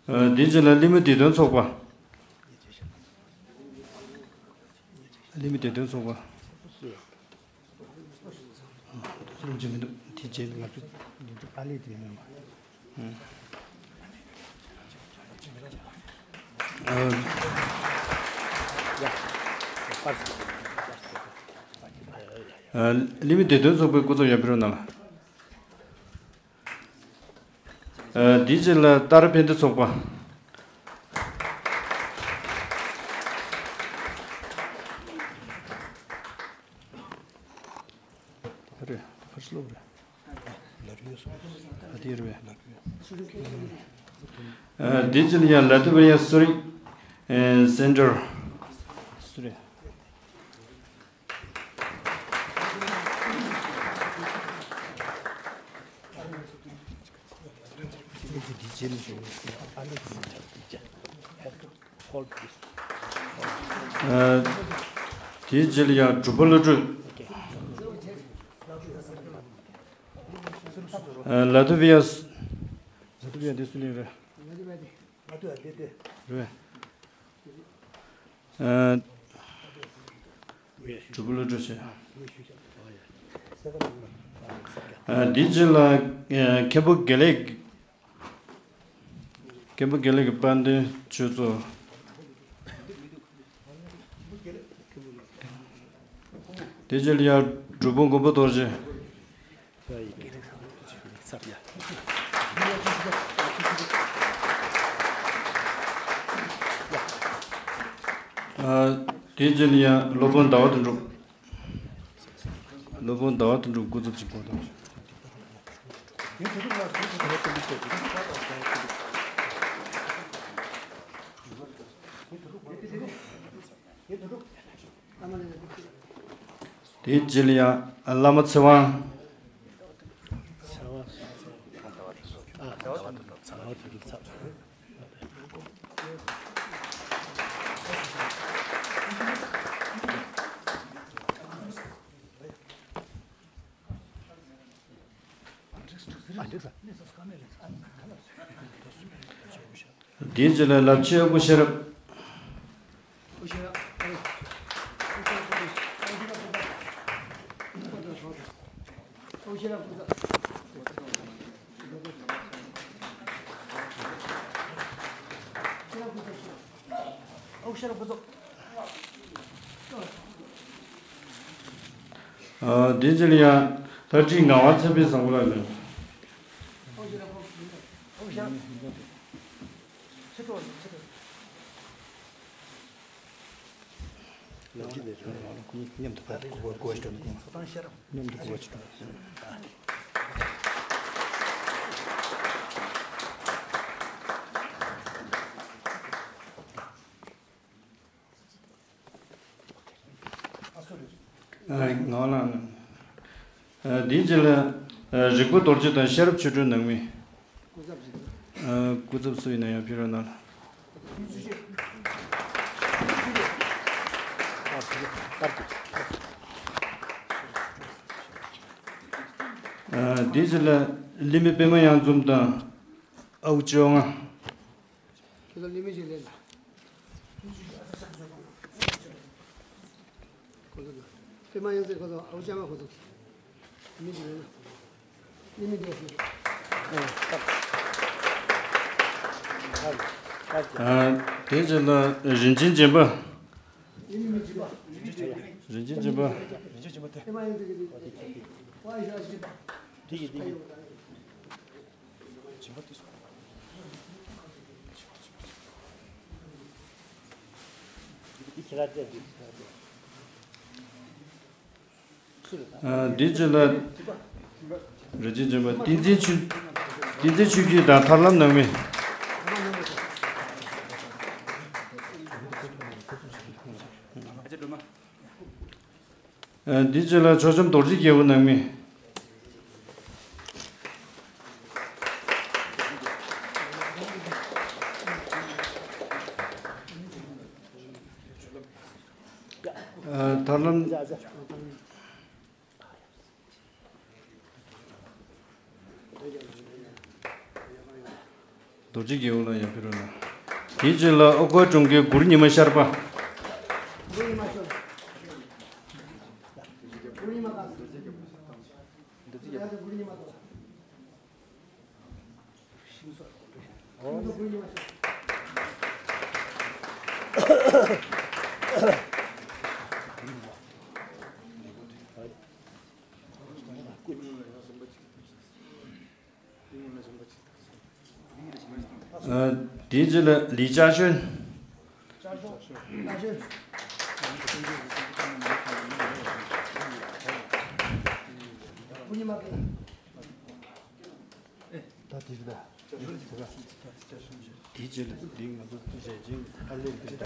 ལ། དེའི་རྗེས་ལ་གླིང་མི་བདེ་དོན་ཚོགས་པ། གླིང་མི་བདེ་དོན་ཚོགས་པ། རིན་ཆེན་མི་འདུག་དེ་རྗེས་ང་ཚོ་འདི་ཚོ་ཨ་ལས་དེ་མིན་པ། ཨ། གླིང་མི་བདེ་དོན་ཚོགས་པའི་སྐུ་ཚབ་ཡར་ཕེབས་རོགས་གནང་ལ། ཨ། དེའི་རྗེས་ལ་ཏཱ་ར་ཕན་བདེ་ཚོགས་པ། ཨ་རེད། ཕར་སློབ་རེད། ཨ། དེ་རེད་པས། ཨ། དེ་ཅི་ལ་ཡང་ལ་ཏི་བི་ཡ་སུ་རིག་ཨེ། སེན་ཊར། སུ་རེད། ཨ། དེའི་རྗེས་ལ་ཡང་གྲུབ་པ་བློ་གྲོས། ཨ། ལ་ཏི་བི་ཡ། ལ་ཏི་བི་ཡ་འདི་སུ་ནས་རེད། རེད། ཨ། གྲུབ་པ་བློ་གྲོས་བྱས། ཨ། དེའི་རྗེས་ལ། ཨ། མཁན་པོ་དགེ་ལེགས། མཁན་པོ་དགེ་ལེགས་ཀྱི་དཔལ་ལྡན་ཆོས་ཚོགས། དེ་རྗེས་ལ་ཡང་འབྲུག་པ་མགོན་པོ་རྡོ་རྗེ། ཨ། དེ་རྗེས་ལ་ཡང་སློབ་དཔོན་ཟླ་བ་དོན་གྲུབ། སློབ་དཔོན་ཟླ་བ་དོན་གྲུབ་འགོ་འཛུགས་ཀྱི་སྐོར་དང་། དེའི་རྗེས་ལ་ཡང་བླ་མ་ཚེ་དབང་། དེའི་རྗེས་ལ་ལབ་ཆེ་སྐུ་ཤེས་རབ། ཨ། དེ་རྗེས་ལ་ཡང་ད་ཅིག་ངག་དབང་ཚེ་འཕེལ་བཟང་པོ་ལགས་ནས། མཉམ་དུ་གོ་གོ་ཞིག་མཉམ་དུ་གོ་བ་ཅིག་ ཨ། ངག་དབང་ལགས། ཨ། དེའི་རྗེས་ལ། ཨ། རིག་པ་རྡོ་རྗེ་དང་ཤེས་རབ་ཆོས་སྒྲོན་ནང་མི། སྐུ་ཚབ་ཞིག་ཨ། སྐུ་ཚབ་སུ་ཡིན་ན་ཡང་ཕེབས་རོགས་གནང་། ཨ། དེའི་རྗེས་ལ་གླིང་མི་པད་མ་གཡང་འཛོམས་དང་ཨའུ་ཅོ་ང་། ཁྱེད་ཚོ་གླིང་མི་ཞིག་ལེན་ད། ཁོ་ཚོ་པད་མ་གཡང་འཛོམས་ཁོ་ཚོ་ཨའུ་ཅོ་ང་ཁོ་ཚོ་གླིང་མི་ཞིག་ལེན་ན། གླིང་མི་འདུག་ཟེར། ཨ། དེའི་རྗེས་ལ་རིན་ཆེན་སྦྱིན་པ། རིན་ཆེན་སྦྱིན་པ། པད་མ་གཡང་འཛོམས་ཀྱི་དེ་ཡི་དེ་ཡི་དེ་ཡི། ཨ། འདིའི་རྗེས་ལ་རིན་ཆེན་སྦྱིན་པ། བསྟན་འཛིན་ཆོས། བསྟན་འཛིན་ཆོས་སྐྱིད་དང་ཐར་ལམ་ནང་མི། ཨ། འདིའི་རྗེས་ལ་མཆོག་བྱམས་རྡོ་རྗེ་རྒྱལ་པོ་ནང་མི། ཨ། ཐར་ལམ། རྡོ་རྗེ་རྒྱལ་པོ་ལ་ཡར་ཕེབས་རོགས་གནང་། དེའི་རྗེས་ལ་ཨོ་དཀར་གྲོང་ཁྱེར་གུར་ཉི་མ་ཤར་པ། ཨ། དེའི་རྗེས་ལ་ལི་ཅཱ་ཅོན། ད་དེ་རེད་ད། དེའི་རྗེས་ལ་འདི་ང་ཚོ་རས་ཆེན་ཨ་ལེ་འདི་ད།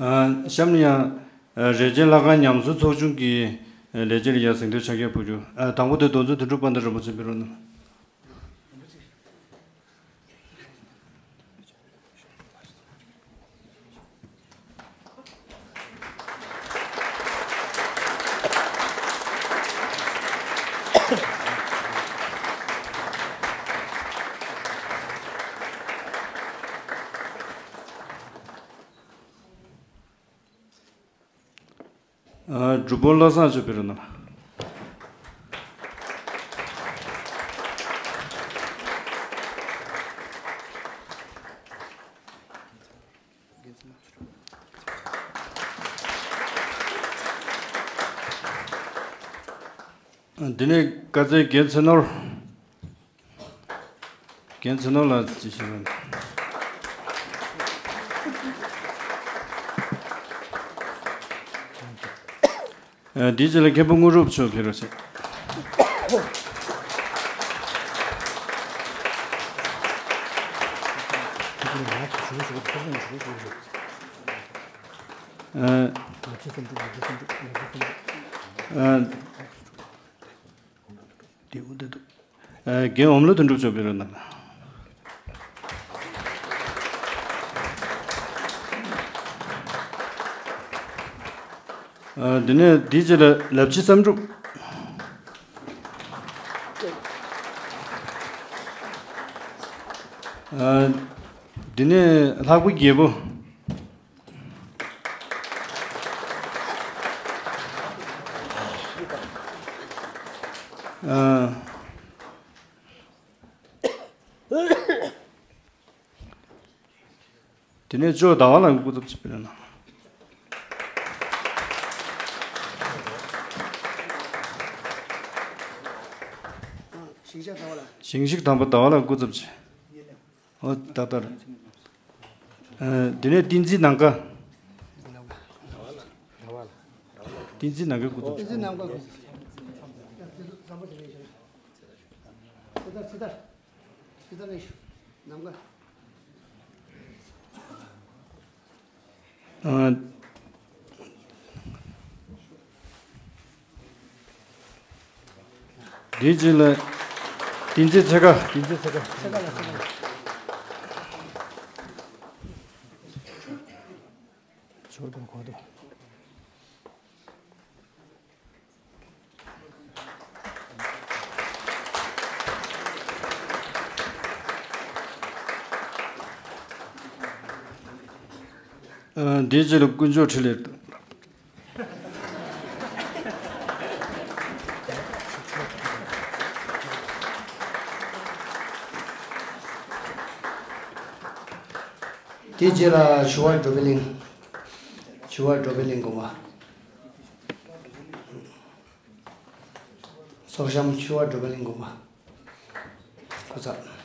ཨ། གཤམ་ལ་ཡང་། ཨ། རས་ཆེན་ལྷ་ཁང་ཉམས་གསོ་ཚོགས་ཆུང་གི་ལས་བྱེད་ལ་ཡང་གཟེངས་བསྟོད་ཕྱག་འཁྱེར་ཕུལ་རྒྱུ། ཨ། དང་པོ་དེ་རྡོ་རྗེ་དོན་གྲུབ་དཔལ་ལྡན་རིན་པོ་ཆེ་ཕེབས་རོགས་གནང་། ཨ། སྒྲུབ་ཕུག་བློ་བཟང་ཆོས་འཕེལ་རོགས་གནང་། འདི་ནས་བཀའ་སྩལ་རྒན་ཚེ་ནོར། རྒན་ཚེ་ནོར་ལགས་ཅིག་ཞུ་རོགས། ཨ། འདིའི་རྗེས་ལ་མཁན་པོ་དངོས་གྲུབ་མཆོག་ཕེབས་རོགས་ཞེས། ཨ། ཨ། འདི་འོ་འདི་འདུག་ཨ། རྒན་འོམ་ལོ་དོན་གྲུབ་མཆོག་ཕེབས་རོགས་གནང་། ཨ། འདི་ནས་འདིའི་རྗེས་ལ་ལབ་ཕྱི་བསམ་གྲུབ། ཨ། འདི་ནས་ལྷག་པ་རྒྱལ་པོ། དེ་ནས་ཇོ་ཟླ་བ་ལགས་སྐུ་ཚབ་ཅིག་སྤེལ་གནང་། ཞིང་གཤེགས་དམ་པ་ཟླ་བ་ལགས་སྐུ་ཚབ་ཅིག། ཨོ་ད་ལྟར། ཨ། དེ་ནས་བསྟན་འཛིན་ནམ་མཁའ། བསྟན་འཛིན་ནམ་མཁའ་སྐུ་ཚབ་ཅིག། བསྟན་འཛིན་ནམ་མཁའ་སྐུ་ཚབ། ཚེ་ཐར་ཚེ་ཐར། ཚེ་ཐར་ལེགས་ཤོག་ནམ་མཁའ། ཨ། དེའི་རྗེས་ལ་བསྟན་འཛིན་ཚེ་དཀར། བསྟན་འཛིན་ཚེ་དཀར། ཚེ་དཀར་ལ་ཚེ་དཀར། ཇོ་དང་གོ་དོ། ཨ། དེའི་རྗེས་ལ་དཀོན་མཆོག་འཕྲིན་ལས། དེའི་རྗེས་ལ་ཆུ་བར་འགྲོ་བའི་གླིང་། ཆུ་བར་འགྲོ་བའི་གླིང་དགོན་པ། ཚོགས་བཤམས་ཆུ་བར་འགྲོ་བའི་གླིང་དགོན་པ། སྐུ་ཚབ།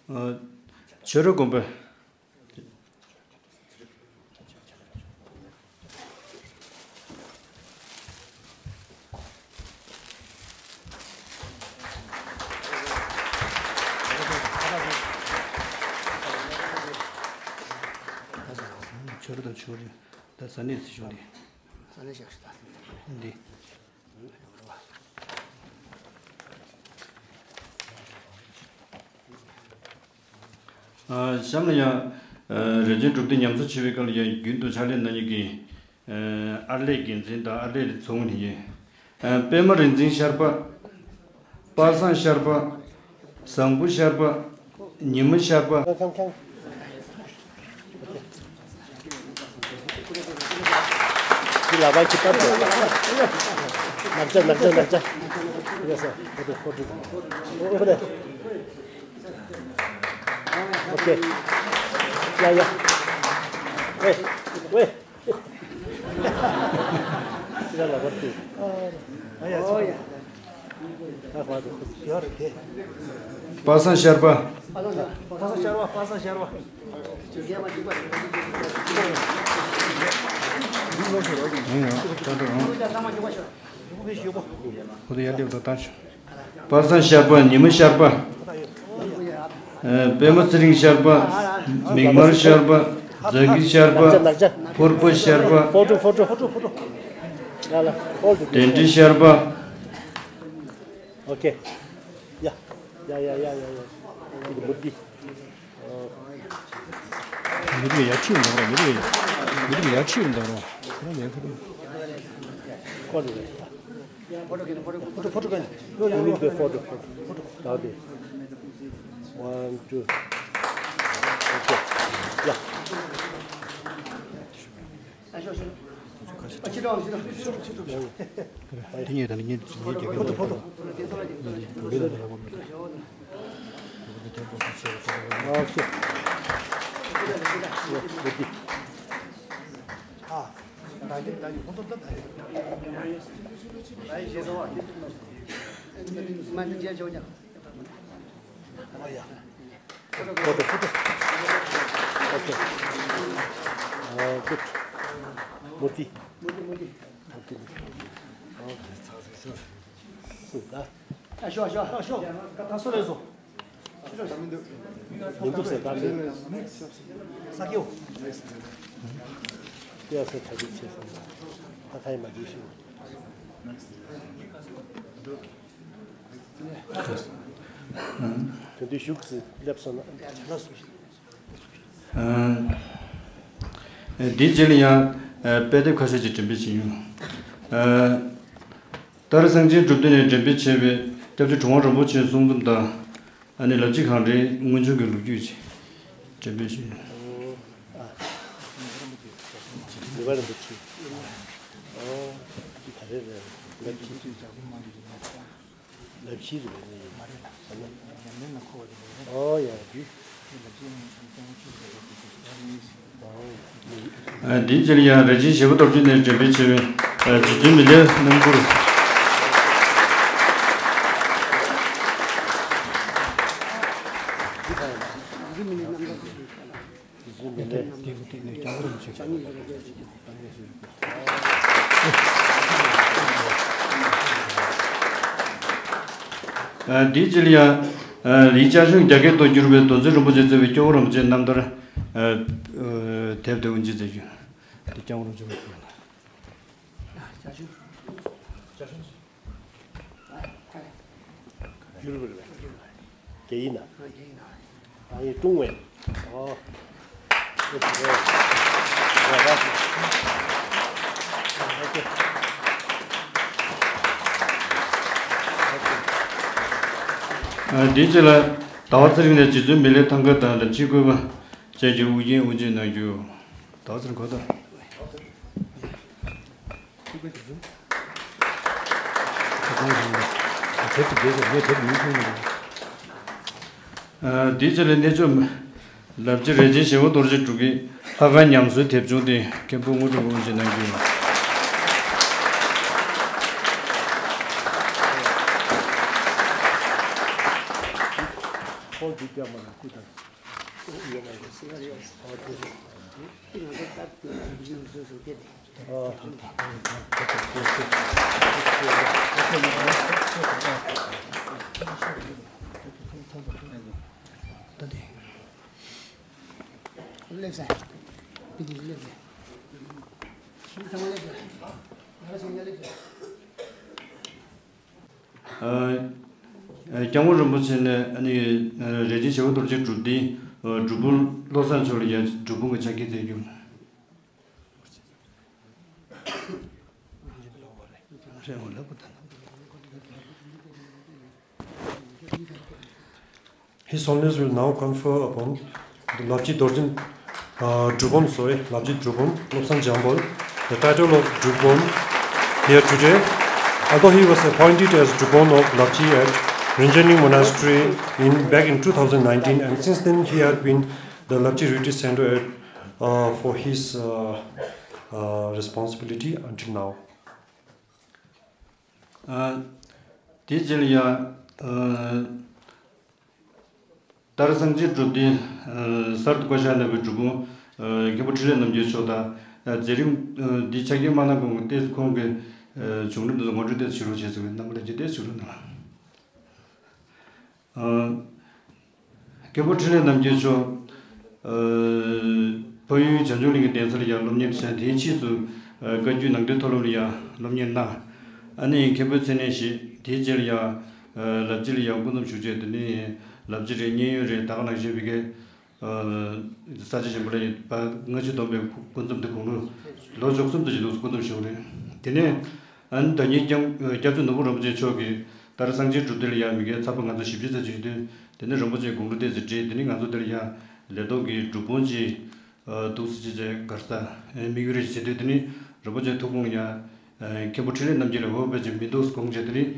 ཨ། ཆོས་ར་དགོན་པ། ཆོས་ར་དང་ཆོས་ར་ད་ས་གནས་སྲིད་གཞུང་འདི། ས་གནས་ཞབས་ཞུ་དང་འདི། ཨ། གཤམ་ལ་ཡང་། ཨ། རེ་འདུན་སྒྲུབ་སྟེ་ཉམས་གསོ་བྱེད་པའི་སྐབས་ལ་ཡང་རྒྱུན་དུ་ཕྱག་ལས་གནང་མཁན་གྱི། ཨ། ཨར་ལས་འགན་འཛིན་དང་ཨར་ལས་ཚོགས་མི་ཡིན། ཨ། པད་མ་རིག་འཛིན་ཤར་པ། པ་སངས་ཤར་པ། བཟང་པོ་ཤར་པ། ཉི་མ་ཤར་པ། ཁྱང་ཁྱང་། འདི་ལག་པ་ཁྱི་པར་དུ། ནག་ཅག་ནག་ཅག་ནག་ཅག་ཡ་ས་ཧོ་ཏུ་ཧོ་ཏུ། ཨོ་ཧོ་ཏུ། ཨོ་ཁེ། ཡ་ཡ། ཝེ་ཝེ། ཡ་ལག་པར་དུ། ཨ་ཡ་ཆ། པ་སངས་ཤར་པ། པ་སངས་ཤར་པ། པ་སངས་ཤར་པ། པ་སངས་ཤར་པ། ཉི་མ་ཤར་པ། ཨ། པད་མ་ཚེ་རིང་ཤར་པ། མིག་དམར་ཤར་པ། རྫ་གི་ཤར་པ། ཕུར་པ་ཤར་པ། ཕོ་ཊོ་ཕོ་ཊོ། དན་ཁྲི་ཤར་པ། ཨོ་ཁེ། ཡ། ཡ་ཡ་ཡ་ཡ་ཡ། འདི་མུ་ཏི། མི་རིགས་ཡ་ཁྲིད་འདུག་ར། མི་རིགས་ཡ། མི་རིགས་ཡ་ཁྲིད་འདུག་ར། ཁོ་རང་ཡ་ཁ་རེད། ཁོ་རེད། ཕོ་ཊོ་ཕོ་ཊོ་གན། ཡོ་ཡོ་ཡོ། ཕོ་ཊོ་ཕོ་ཊོ། ཕོ་ཊོ་ཕོ་ཊོ། ད་དེ། One, two. Okay. ཡ། དེ་གཉིས་དང་དེ་གཉིས་དེ་གཉིས་རྒྱ་སྐད་མ་འདུག་ར། འདི་ལ་ཡག་པོ་མི་འདུག་ཨོ་ཁེ། ཨ། ད་ཡིན་ད་ཡིན། ཁོང་ཚོ་ད་ད་ཡིན། ད་ཡིན་ཞེས་སོ། ཨ་ཡ། ཕོ་ཊོ་ཕོ་ཊོ། ཨོ་ཁེ། ཨ། གུཌ། མུ་ཏི། མུ་ཏི། མུ་ཏི། ཨོ་ཁེ། ཚ་ཚ་ཚ། སུ་ད། ཨ་ཤོ་ཨ་ཤོ་ཨ་ཤོ། ད་སུ་རེད་སོ། མི་འདུག་ཟེར་ད་ལེ། ས་ཀེའུ། ཏེ་ཡ་སེ་ཁྲ་ཅིག་ཆེ་སོང་ད། ད་ཁ་ཡི་མ་བརྗེད་ཤིང་། དེ་དུས་བཞུགས་སུ་སླེབས་སོང་ན་ལ་སུ། ཨ། དེའི་རྗེས་ལ་ཡང་། ཨ། དཔེ་དེབ་ཁ་ཤས་ཅིག་འགྲེམས་སྤེལ་བྱེད་ཡོང་། ཨ། ཏཱ་ར་སེང་ཆེན་གྲུབ་བསྟན་ནས་འགྲེམས་སྤེལ་བྱས་པའི་སྐྱབས་རྗེ་གྲུབ་དབང་རིན་པོ་ཆེའི་གསུང་རྩོམ་དང་། ཨ་ནི་ལབ་རྩེ་གངས་རིའི་སྔོན་བྱུང་གི་ལོ་རྒྱུས་ཀྱི་འགྲེམས་སྤེལ་ཞུས། ནུས་པ་རིན་པོ་ཆེ། ཨོ། འདི་ག་རེ་རེད། ལབ་རྩེ། ལབ་རྩེ་རེད་པས། ནི་ཡིན། མ་རེད་ལ། ཉམས་ལེན་ལ་མཁོ་བ་དེ་རེད། ཨོ་ཡ་འདི། ལབ་རྩེ་ནི་སྐྱོང་བ་བཅུ་དེ་རེད། ཨ། འདིའི་རྗེས་ལ་ཡང་རྭ་ཅན་ཞེ་པོ་རྡོ་རྗེ་ནས་འགྲེམས་སྤེལ་བྱས་པའི་ཨ། རྗེ་བཙུན་མི་ལའི་རྣམ་མགུར། ཨ། འདིའི་རྗེས་ལ་ཡང་། ཨ། ལིའི་ཅ་ཞུང་རྒྱ་སྐད་དུ་བསྒྱུར་བའི་མདོ་འཛིན་རིན་པོ་ཆེས་གཙོས་པའི་སྐྱོབ་དགོངས་རིན་པོ་ཆེའི་རྣམ་ཐར། ཨ། ཨ། དེབ་དེ་དབུ་འབྱེད་མཛད་རྒྱུ། འདི་སྐྱོབ་དགོངས་རིན་པོ་ཆེ། བསྒྱུར་བ་རེད་པས། རྒྱ་ཡིག་ནང་། ཨ་ཡེ་ཀྲུང་ཝེ། ཨོ། ཨ། དེའི་རྗེས་ལ་ཟླ་བ་ཚེ་རིང་ནས་རྗེ་བཙུན་མི་ལའི་ཐང་ཀ་དང་ལབ་རྩེའི་བཀོད་པ་བཅས་ཀྱི་དབུ་རྒྱན་དབུ་འབྱེད་གནང་རྒྱུ། ཟླ་བ་ཚེ་རིང་གོ་ཐོས། ཨ། དེའི་རྗེས་ལ་གནས་མཆོག་ལབ་རྩེ་རྭ་ཅན་ཞེ་པོ་རྡོ་རྗེ་འབྲུག་གི་ལྷ་ཁང་ཉམས་གསོའི་དེབ་ཆུང་དེ་མཁན་པོ་དངོས་གྲུབ་དབུ་འབྱེད་གནང་རྒྱུ། ཁོང་འདི་རྒྱ་མ་ལ་སྐུ་དང་། ཨ། ཨ། སྐྱབས་མགོན་རིན་པོ་ཆེ་ནས་ཨ་ནི་ཨ། རྭ་ཅན་ཞེ་པོ་རྡོ་རྗེ་འབྲུག་སྡེའི་ཨ། སྒྲུབ་དཔོན་བློ་བཟང་མཆོག་ལ་ཡང་སྒྲུབ་དཔོན་གྱི་ཕྱག་འཁྱེར་མཛད་རྒྱུ། His Holiness will now confer upon the Lapchi Dorjin, uh, Drupon, sorry, Lapchi Drupon, Lobsang Jambol, the title of Drupon here today. Although he was appointed as Drupon of Lapchi at Rinzhenying Monastery in, back in two thousand nineteen, and since then he had been the Lapchi Retreat Center at, uh, for his, uh, uh, responsibility until now. ཨ། དེའི་རྗེས་ལ་ཡང་། ཨ། ཏཱ་ར་སེང་ཆེན་སྒྲུབ་སྡེའི་ཨ། གསར་དུ་བསྐོ་བཞག་གནང་བའི་སྒྲུབ་དཔོན་ཨ། མཁན་པོ་འཕྲིན་ལས་རྣམ་རྒྱལ་མཆོག་དང་། ཨ། མཛད་རིམ་ཨ། འདིའི་ཆ་རྐྱེན་མ་གནང་གོང་གི་ཏོག་ཙམ་ཁོང་གི་ཨ། བྱུང་རིམ་དེ་ཚོ་ངོ་སྤྲོད་ཏོག་ཙམ་ཞུ་རོགས་བྱེད་ཟེར་བའི་རྣམ་པ་ལ་ཅིག་ཏོག་ཙམ་ཞུ་རོགས་གནང་། ཨ། མཁན་པོ་འཕྲིན་ལས་རྣམ་རྒྱལ་མཆོག་ཨ། འཕགས་ཡུལ་བྱང་ཆུབ་གླིང་གི་གདན་ས་ལ་ཡང་སློབ་གཉེར་བྱས། དེའི་ཕྱིས་སུ་ཨ། བཀའ་བརྒྱུད་ནང་བསྟན་མཐོ་སློབ་ལ་ཡང་སློབ་གཉེར་གནང་། ཨ་ནི་མཁན་པོའི་མཚན་གནས་བཞེས། དེའི་རྗེས་ལ་ཡང་ཨ། ལབ་རྩེ་ལ་ཡང་སྐུ་མཚམས་བཞུགས་རྗེས། དེ་ནས་ལབ་རྩེ་རེད། མཉན་ཡོད་རེད། ད་ག་ནང་བཞིན་བི་ཀའི་ཨ། ས་ཆ་གཞན་པ་ལ་ཡང་ཕར་སྔ་ཕྱི་བསྡོམས་པའི་སྐུ་མཚམས་དེ་དགུང་ལོ་ལོ་བཅུ་གསུམ་ཙམ་ཞིག་འདུག་སྐུ་མཚམས་བཞུགས་རེད། དེ་ནས་ཨ་ནི་ཟླ་ཉིན་སྐྱབས་སྐྱབས་རྗེ་ནོར་བུ་རིན་པོ་ཆེ་མཆོག་གིས་ཏཱ་ར་སེང་ཆེན་སྒྲུབ་སྡེ་ལ་ཡང་མི་འགའི་ཚབ་པ་ང་ཚོ་བཞི་བཅུ་ཙམ་ཞིག་ཡོད་དུས། དེ་ནས་རིན་པོ་ཆེའི་དགུང་ལོ་ཏོག་ཙམ་བགྲེས། དེ་ནས་ང་ཚོ་འདིར་ཡང་ལས་ཐོག་གི་སྒྲུབ་དཔོན་ཅིག་ཨ། འདུག་སེ་བྱས་བྱས་ག་རེ་ཟ། ཨ། དམིགས་ཡུལ་རེ་བྱེད་དུས། དེ་ནས་རིན་པོ་ཆེའི་ཐུགས་དགོངས་ཡང་། ཨ། མཁན་པོ་འཕྲིན་ལས་རྣམ་རྒྱལ་ལ་འོས་པ་ཅིག་མི་འདུག་དགོངས་བྱས། དེ་ནས་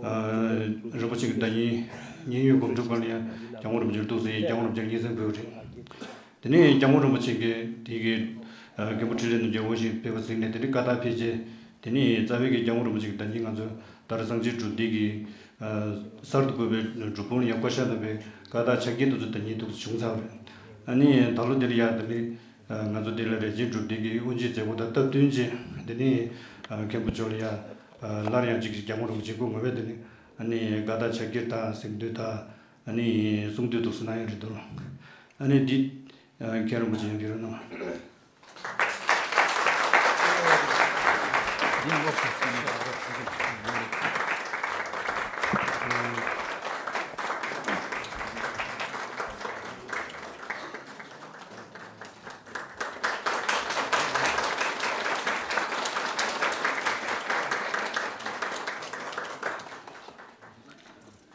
ཨ། རིན་པོ་ཆེ་གི་ཟླ་ཉིན་མཉན་ཡོད་སྒོམ་སྒྲུབ་སྒང་ལ་ཡང་སྐྱབས་མགོན་རིན་པོ་ཆེ་འདུག་སེ་སྐྱབས་མགོན་རིན་པོ་ཆེ་ལ་སྙན་སེང་ཕུལ་བ་རེད། དེ་ནས་སྐྱབས་མགོན་རིན་པོ་ཆེ་གིས་དེ་གི་ཨ། མཁན་པོ་འཕྲིན་ལས་རྣམ་རྒྱལ་འོས་ཤིང་ཕེབས་པ་གཟིགས་ནས། དེ་ནས་བཀའ་རྟགས་ཕེབས་རྗེས། དེ་ནས་རྩ་བའི་གི་སྐྱབས་མགོན་རིན་པོ་ཆེ་གི་ཟླ་ཉིན་ང་ཚོ་ཏཱ་ར་སེང་ཆེན་སྒྲུབ་སྡེ་གི་ཨ། གསར་དུ་བསྐོས་པའི་སྒྲུབ་དཔོན་ལ་ཡང་བསྐོ་བཞག་གནང་བའི་བཀའ་རྟགས་ཕྱག་འཁྱེར་དེ་ཚོ་ཟླ་ཉིན་འདུག་སེ་བྱུང་ཚར་བ་རེད། ཨ་ནི་ད་ལོ་འདིར་ཡང་དེ་ནས་ཨ། ང་ཚོ་འདི་ལ་རྭ་ཅན་སྒྲུབ་སྡེ་གི་དབུ་འབྱེད་མཛད་སྒོ་དང་སྟབས་བསྟུན་བྱས། དེ་ནས་ཨ། མཁན་པོ་མཆོག་ལ་ཡང་ཨ། སླར་ཡང་གཅིག་སྐྱབས་མགོན་རིན་པོ་ཆེ་སྐུ་ངོ་མས་དེ་ནས་ཨ་ནི་བཀའ་རྟགས་ཕྱག་འཁྱེར་དང་གཟེངས་བསྟོད་དང་། ཨ་ནི་གསུང་བསྟོད་འདུག་སེ་གནང་ཡ་རེད་འདུག་ཨ་ནི་འདི་ཨ། མཁན་རིན་པོ་ཆེ་ཡང་འདི་རུ་གནང་།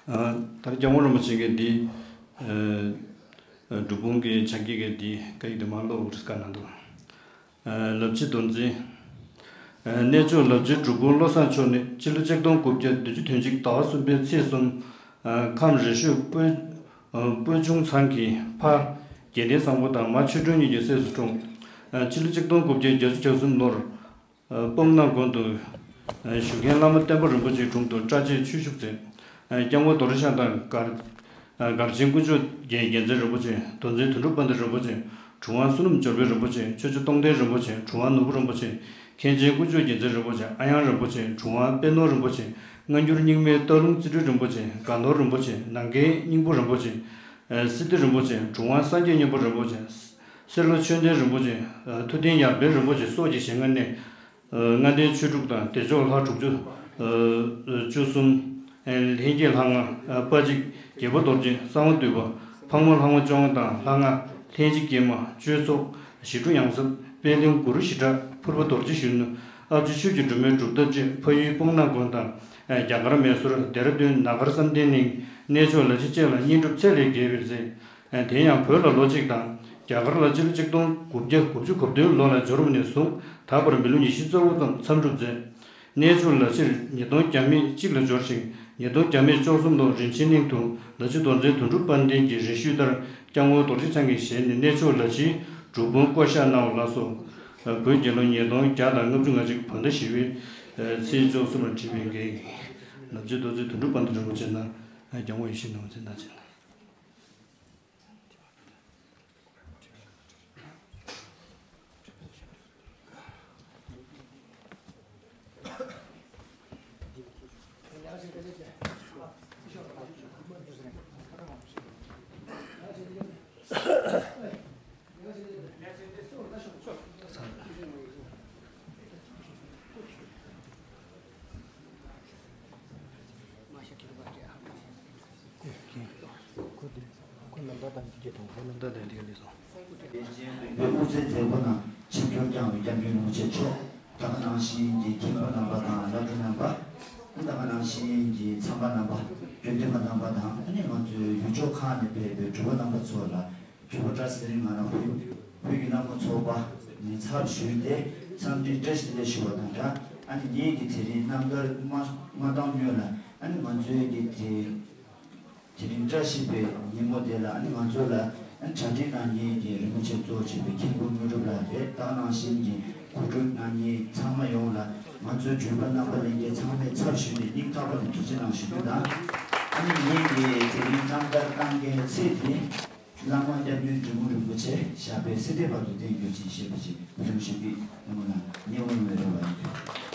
ཨ། ད་རེས་སྐྱབས་མགོན་རིན་པོ་ཆེ་གིས་འདི། ཨ། སྒྲུབ་ཕུང་གི་ཕྱག་འཁྱེར་གྱི་འདི་བཀའ་ཡིག་དེ་མར་ཀློག་རེས་བཀའ་གནང་འདུག། ཨ། ལབ་ཕྱི་མདོ་འཛིན། ཨ། གནས་མཆོག་ལབ་ཕྱིའི་སྒྲུབ་ཕུང་བློ་བཟང་མཆོག་ནི་སྤྱི་ལོ་ཆིག་སྟོང་དགུ་བརྒྱ་བདུན་ཅུ་དོན་གཅིག་ཟླ་བ་གསུམ་པའི་ཚེས་གསུམ། ཨ། ཁམས་རི་ཤོད་སྤོས། ཨ། སྤོས་ཆུང་ཚང་གི་ཕ་རྒྱལ་བསྟན་བཟང་པོ་དང་མ་ཆོས་སྒྲོན་གཉིས་ཀྱི་སྲས་སུ་འཁྲུངས། ཨ། སྤྱི་ལོ་ཆིག་སྟོང་དགུ་བརྒྱ་བརྒྱད་ཅུ་གྱ་གསུམ་ལོར། ཨ། སྤོམ་ནག་དགོན་དུ། ཨ། བཞུགས་མཁན་བླ་མ་བསྟན་པ་རིན་པོ་ཆེའི་དྲུང་དུ་གྲྭ་ཆས་ཆོས་ཞུགས་མཛད། ཨ། སྐྱབས་མགོན་རྡོ་རྗེ་འཆང་དང་མགར། ཨ། མགར་ཆེན་དཀོན་མཆོག་རྒྱལ་མཚན་རིན་པོ་ཆེ། མདོ་འཛིན་དོན་གྲུབ་དཔལ་ལྡན་རིན་པོ་ཆེ། གྲུབ་དབང་བསོད་ནམས་འབྱོར་པ་རིན་པོ་ཆེ། ཆོས་རྗེ་སྟོང་ལྡན་རིན་པོ་ཆེ། གྲུབ་དབང་ནོར་བུ་རིན་པོ་ཆེ། མཁན་ཆེན་དཀོན་མཆོག་རྒྱལ་མཚན་རིན་པོ་ཆེ། ཨ་དབྱངས་རིན་པོ་ཆེ། གྲུབ་དབང་དཔལ་ནོར་རིན་པོ་ཆེ། སྔ་འགྱུར་རྙིང་མའི་སྟག་ལུང་རྩིས་སྤྲུལ་རིན་པོ་ཆེ། དགའ་ནོར་རིན་པོ་ཆེ། ནམ་མཁའི་སྙིང་པོ་རིན་པོ་ཆེ། ཨ། སི་ཏུ་རིན་པོ་ཆེ། གྲུབ་དབང་སངས་རྒྱས་མཉན་པ་རིན་པོ་ཆེ། སེར་ལོ་ཆོས་ལྡན་རིན་པོ་ཆེ། ཨ། ཐུབ་བསྟན་ཡར་འཕེལ་རིན་པོ་ཆེ་སོགས་ཀྱི་ཞལ་སྔ་ནས། ཨ། ལྔ་ལྡན་ཆོས་དྲུག་དང་བདེ་མཆོག་ལྷ་དྲུག་ཅུ། ཨ། བཅུ་གསུམ། ཨ། ལྷན་སྐྱེས་ལྷ་ལྔ། ཨ། དཔལ་གཅིག། རྒྱལ་པོ་རྡོ་རྗེ། གསང་བ་འདུས་པ། ཕག་མོ་ལྷ་ངོ་བཅོ་ལྔ་དང་ལྷ་ལྔ། ལྷན་ཅིག་སྐྱེས་མ། གཅོད་ཚོགས། ཞི་ཁྲོ་ཡང་ཟབ། པད་གླིང་གུ་རུ་ཞི་དྲག། ཕུར་པ་རྡོ་རྗེ་གཞོན་ནུ། ཨ་ཕྱི་ཆོས་ཀྱི་སྒྲོན་མེ་སྒྲུབ་ཐབས་ཆེད་ཕ་ཡུལ་སྤོམ་ནག་དགོན་དང་། ཨ། རྒྱ་གར་མེ་སོར། ལྡེ་ར་ལྡུན། ནཱ་གར་བསམ་གཏན་གླིང་། གནས་མཆོག་ལ་ཕྱི་བཅས་ལ་བསྙེན་སྒྲུབ་ཚད་ལས་བརྒལ་བའི་མཛད། ཨ། དེ་ཡང་བོད་ལ་ལོ་གཅིག་དང་རྒྱ་གར་ལ་སྤྱི་ལོ་ཆིག་སྟོང་དགུ་བརྒྱ་དགུ་བཅུ་གོ་བདུན་ལོ་ལ་འབྱོར་བ་ནས་བཟུང་ད་བར་མི་ལོ་ཉི་ཤུ་རྩ་དགུ་ཙམ་མཚམས་སྒྲུབ་མཛད། གནས་མཆོག་ལ་ཕྱིར་ཉིས་སྟོང་བརྒྱ་མེད་གཅིག་ལ་འབྱོར་ཞིང་། ཉིས་སྟོང་བརྒྱ་མེད་བཅུ་གསུམ་ལོར་རིན་ཆེན་གླིང་དུ་ལ་ཕྱི་མདོ་འཛིན་དོན་གྲུབ་དཔལ་ལྡན་གྱི་རེ་ཞུ་ལྟར་སྐྱབས་མགོན་རྡོ་རྗེ་འཆང་གི་ཞལ་ནས་གནས་མཆོག་ལ་ཕྱིའི་སྒྲུབ་ཕུང་བསྐོ་བཞག་གནང་བ་ལ་སོགས། བོད་རྒྱལ་ལོ་ཉིས་སྟོང་བརྒྱ་དང་ལྔ་བཅུ་ང་གཅིག་བོད་ཟླ་བཞི་པའི་ཚེས་བཅུ་གསུམ་ལ་བྲིས་པའི་འགན་ཡིན། ལ་ཕྱི་མདོ་འཛིན་དོན་གྲུབ་དཔལ་ལྡན་རིན་པོ་ཆེ་ན་སྐྱབས་མགོན་ཡེ་ཤེས་ནོར་བུ་མཚན་བཏགས་བྱས། ཁོ་དེ། ཁོ་རྣམ་ཐར་དང་འདི་ག་དང་། ཁོ་རྣམ་ཐར་དང་འདི་ག་འདི་སོང་། དཔལ་ལྡན་དཔོན་པོ་དབུ་མཛད་མཛད་སྒོ་ནང་ཆིབས་བསྒྱུར་བསྐྱངས་པའི་སྐྱབས་མགོན་རིན་པོ་ཆེ་མཆོག། ད་ག་ནང་བཞིན་གྱི་མཁན་པོ་རྣམ་པ་དང་བླ་སྤྲུལ་རྣམ་པ། ད་ག་ནང་བཞིན་གྱི་ཚང་པ་རྣམ་པ། དགེ་འདུན་པ་རྣམ་པ་དང་ཨ་ནི་ང་ཚོའི་ཡུལ་ཕྱོགས་ཁག་ནས་ཕེབས་པའི་གྲུབ་པ་རྣམ་པ་ཚོ་ལ། གྲུབ་པ་བཀྲ་ཤིས་ཚེ་རིང་ང་རང་བོད་བོད་ཀྱི་བླ་མ་ཚོགས་པ་ནས་ཚབ་ཞུས་ཏེ་འཚམས་འདྲི་བཀྲ་ཤིས་བདེ་ལེགས་ཞུ་བ་དང་སྦྲགས། ཨ་ནི་ངེད་ཀྱི་དེ་རིང་རྣམ་ཐར་མ་མ་བཏང་སྔོན་ལ་ཨ་ནི་ང་ཚོའི་གི་དེ། དེ་རིང་བཀྲ་ཤིས་པའི་ཉིན་མོ་དེ་ལ་ཨ་ནི་ང་ཚོ་ལ་ཨ་ནི་གྲ་སྒྲིག་གནང་མཁན་གྱི་རིན་པོ་ཆེ་གཙོ་བྱས་པའི་མཁན་པོ་དངོས་གྲུབ་ལགས་རེད། ད་ག་ནང་བཞིན་གྱི་གོ་སྒྲིག་གནང་མཁན་ཚང་མ་ཡོངས་ལ་ང་ཚོའི་འགྲུལ་པ་རྣམ་པ་ལྷན་རྒྱས་ཚང་མས་ཚབ་ཞུས་ནས་སྙིང་ཐག་པ་ནས་ཐུགས་རྗེ་གནང་ཞུ་རྒྱུ་དང་། ཨ་ནི་ངེད་ཀྱི་དེ་རིང་རྣམ་ཐར་བཏང་མཁན་ཚེ་འདི་བླ་མ་སྐྱབས་མགོན་ཇོ་བོ་རིན་པོ་ཆེ་ཞབས་པད་སྲིད་མཐའི་བར་དུ་བརྟན་གྱུར་ཅིག་ཞེས་པ་ཅིག་འབུལ་ཞུ་གི་ཡོང་ན་ཉེ་བར་མི་རུང་བ་ཡིན།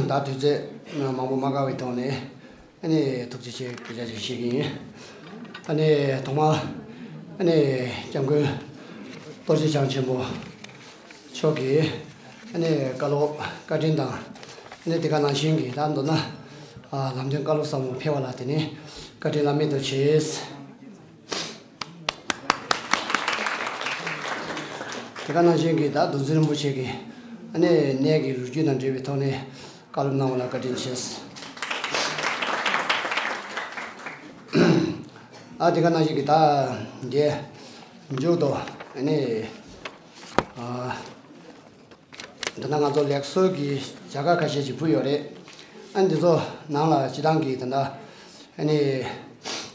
ད་དུས་ཚོད་མང་པོ་མ་བཀག་པའི་ཐོག་ནས་ཨ་ནི་ཐུགས་རྗེ་ཆེ་སྐུ་ཞབས་ཞིག་ཞུ་གི་ཡིན། ཨ་ནི་ཐོག་མར་ཨ་ནི་སྐྱབས་མགོན་རྡོ་རྗེ་འཆང་ཆེན་པོ་མཆོག་གིས་ཨ་ནི་བཀའ་སློབ་བཀའ་དྲིན་དང་ཨ་ནི་དེ་ག་ནང་བཞིན་གྱི་ད་མདོར་ན་ལམ་སྟོན་བཀའ་སློབ་ཟབ་མོ་ཕེབས་པ་ལ་དེ་ནི་བཀའ་དྲིན་བླ་མེད་དུ་ཆེ། དེ་ག་ནང་བཞིན་གྱི་ད་མདོ་འཛིན་རིན་པོ་ཆེ་གི་ཨ་ནི་གནས་ཀྱི་ལོ་རྒྱུས་དང་འབྲེལ་བའི་ཐོག་ནས་བཀའ་སློབ་གནང་བ་ལ་བཀའ་དྲིན་ཆེ། ཨ་དེ་ག་ནང་བཞིན་གྱི་ད་རྒྱས་མཇུག་ཏུ་ཨ་ནི་ཨ། འདི་ན་ང་ཚོ་ལེགས་གསོལ་གྱི་བྱ་དགའ་ཁ་ཤས་ཅིག་ཕུལ་ཡོད་རེད། ཨ་འདི་ཚོ་ནང་ལ་སྤྱི་བཏང་གི་ད་ལྟ་ ཨ་ནི་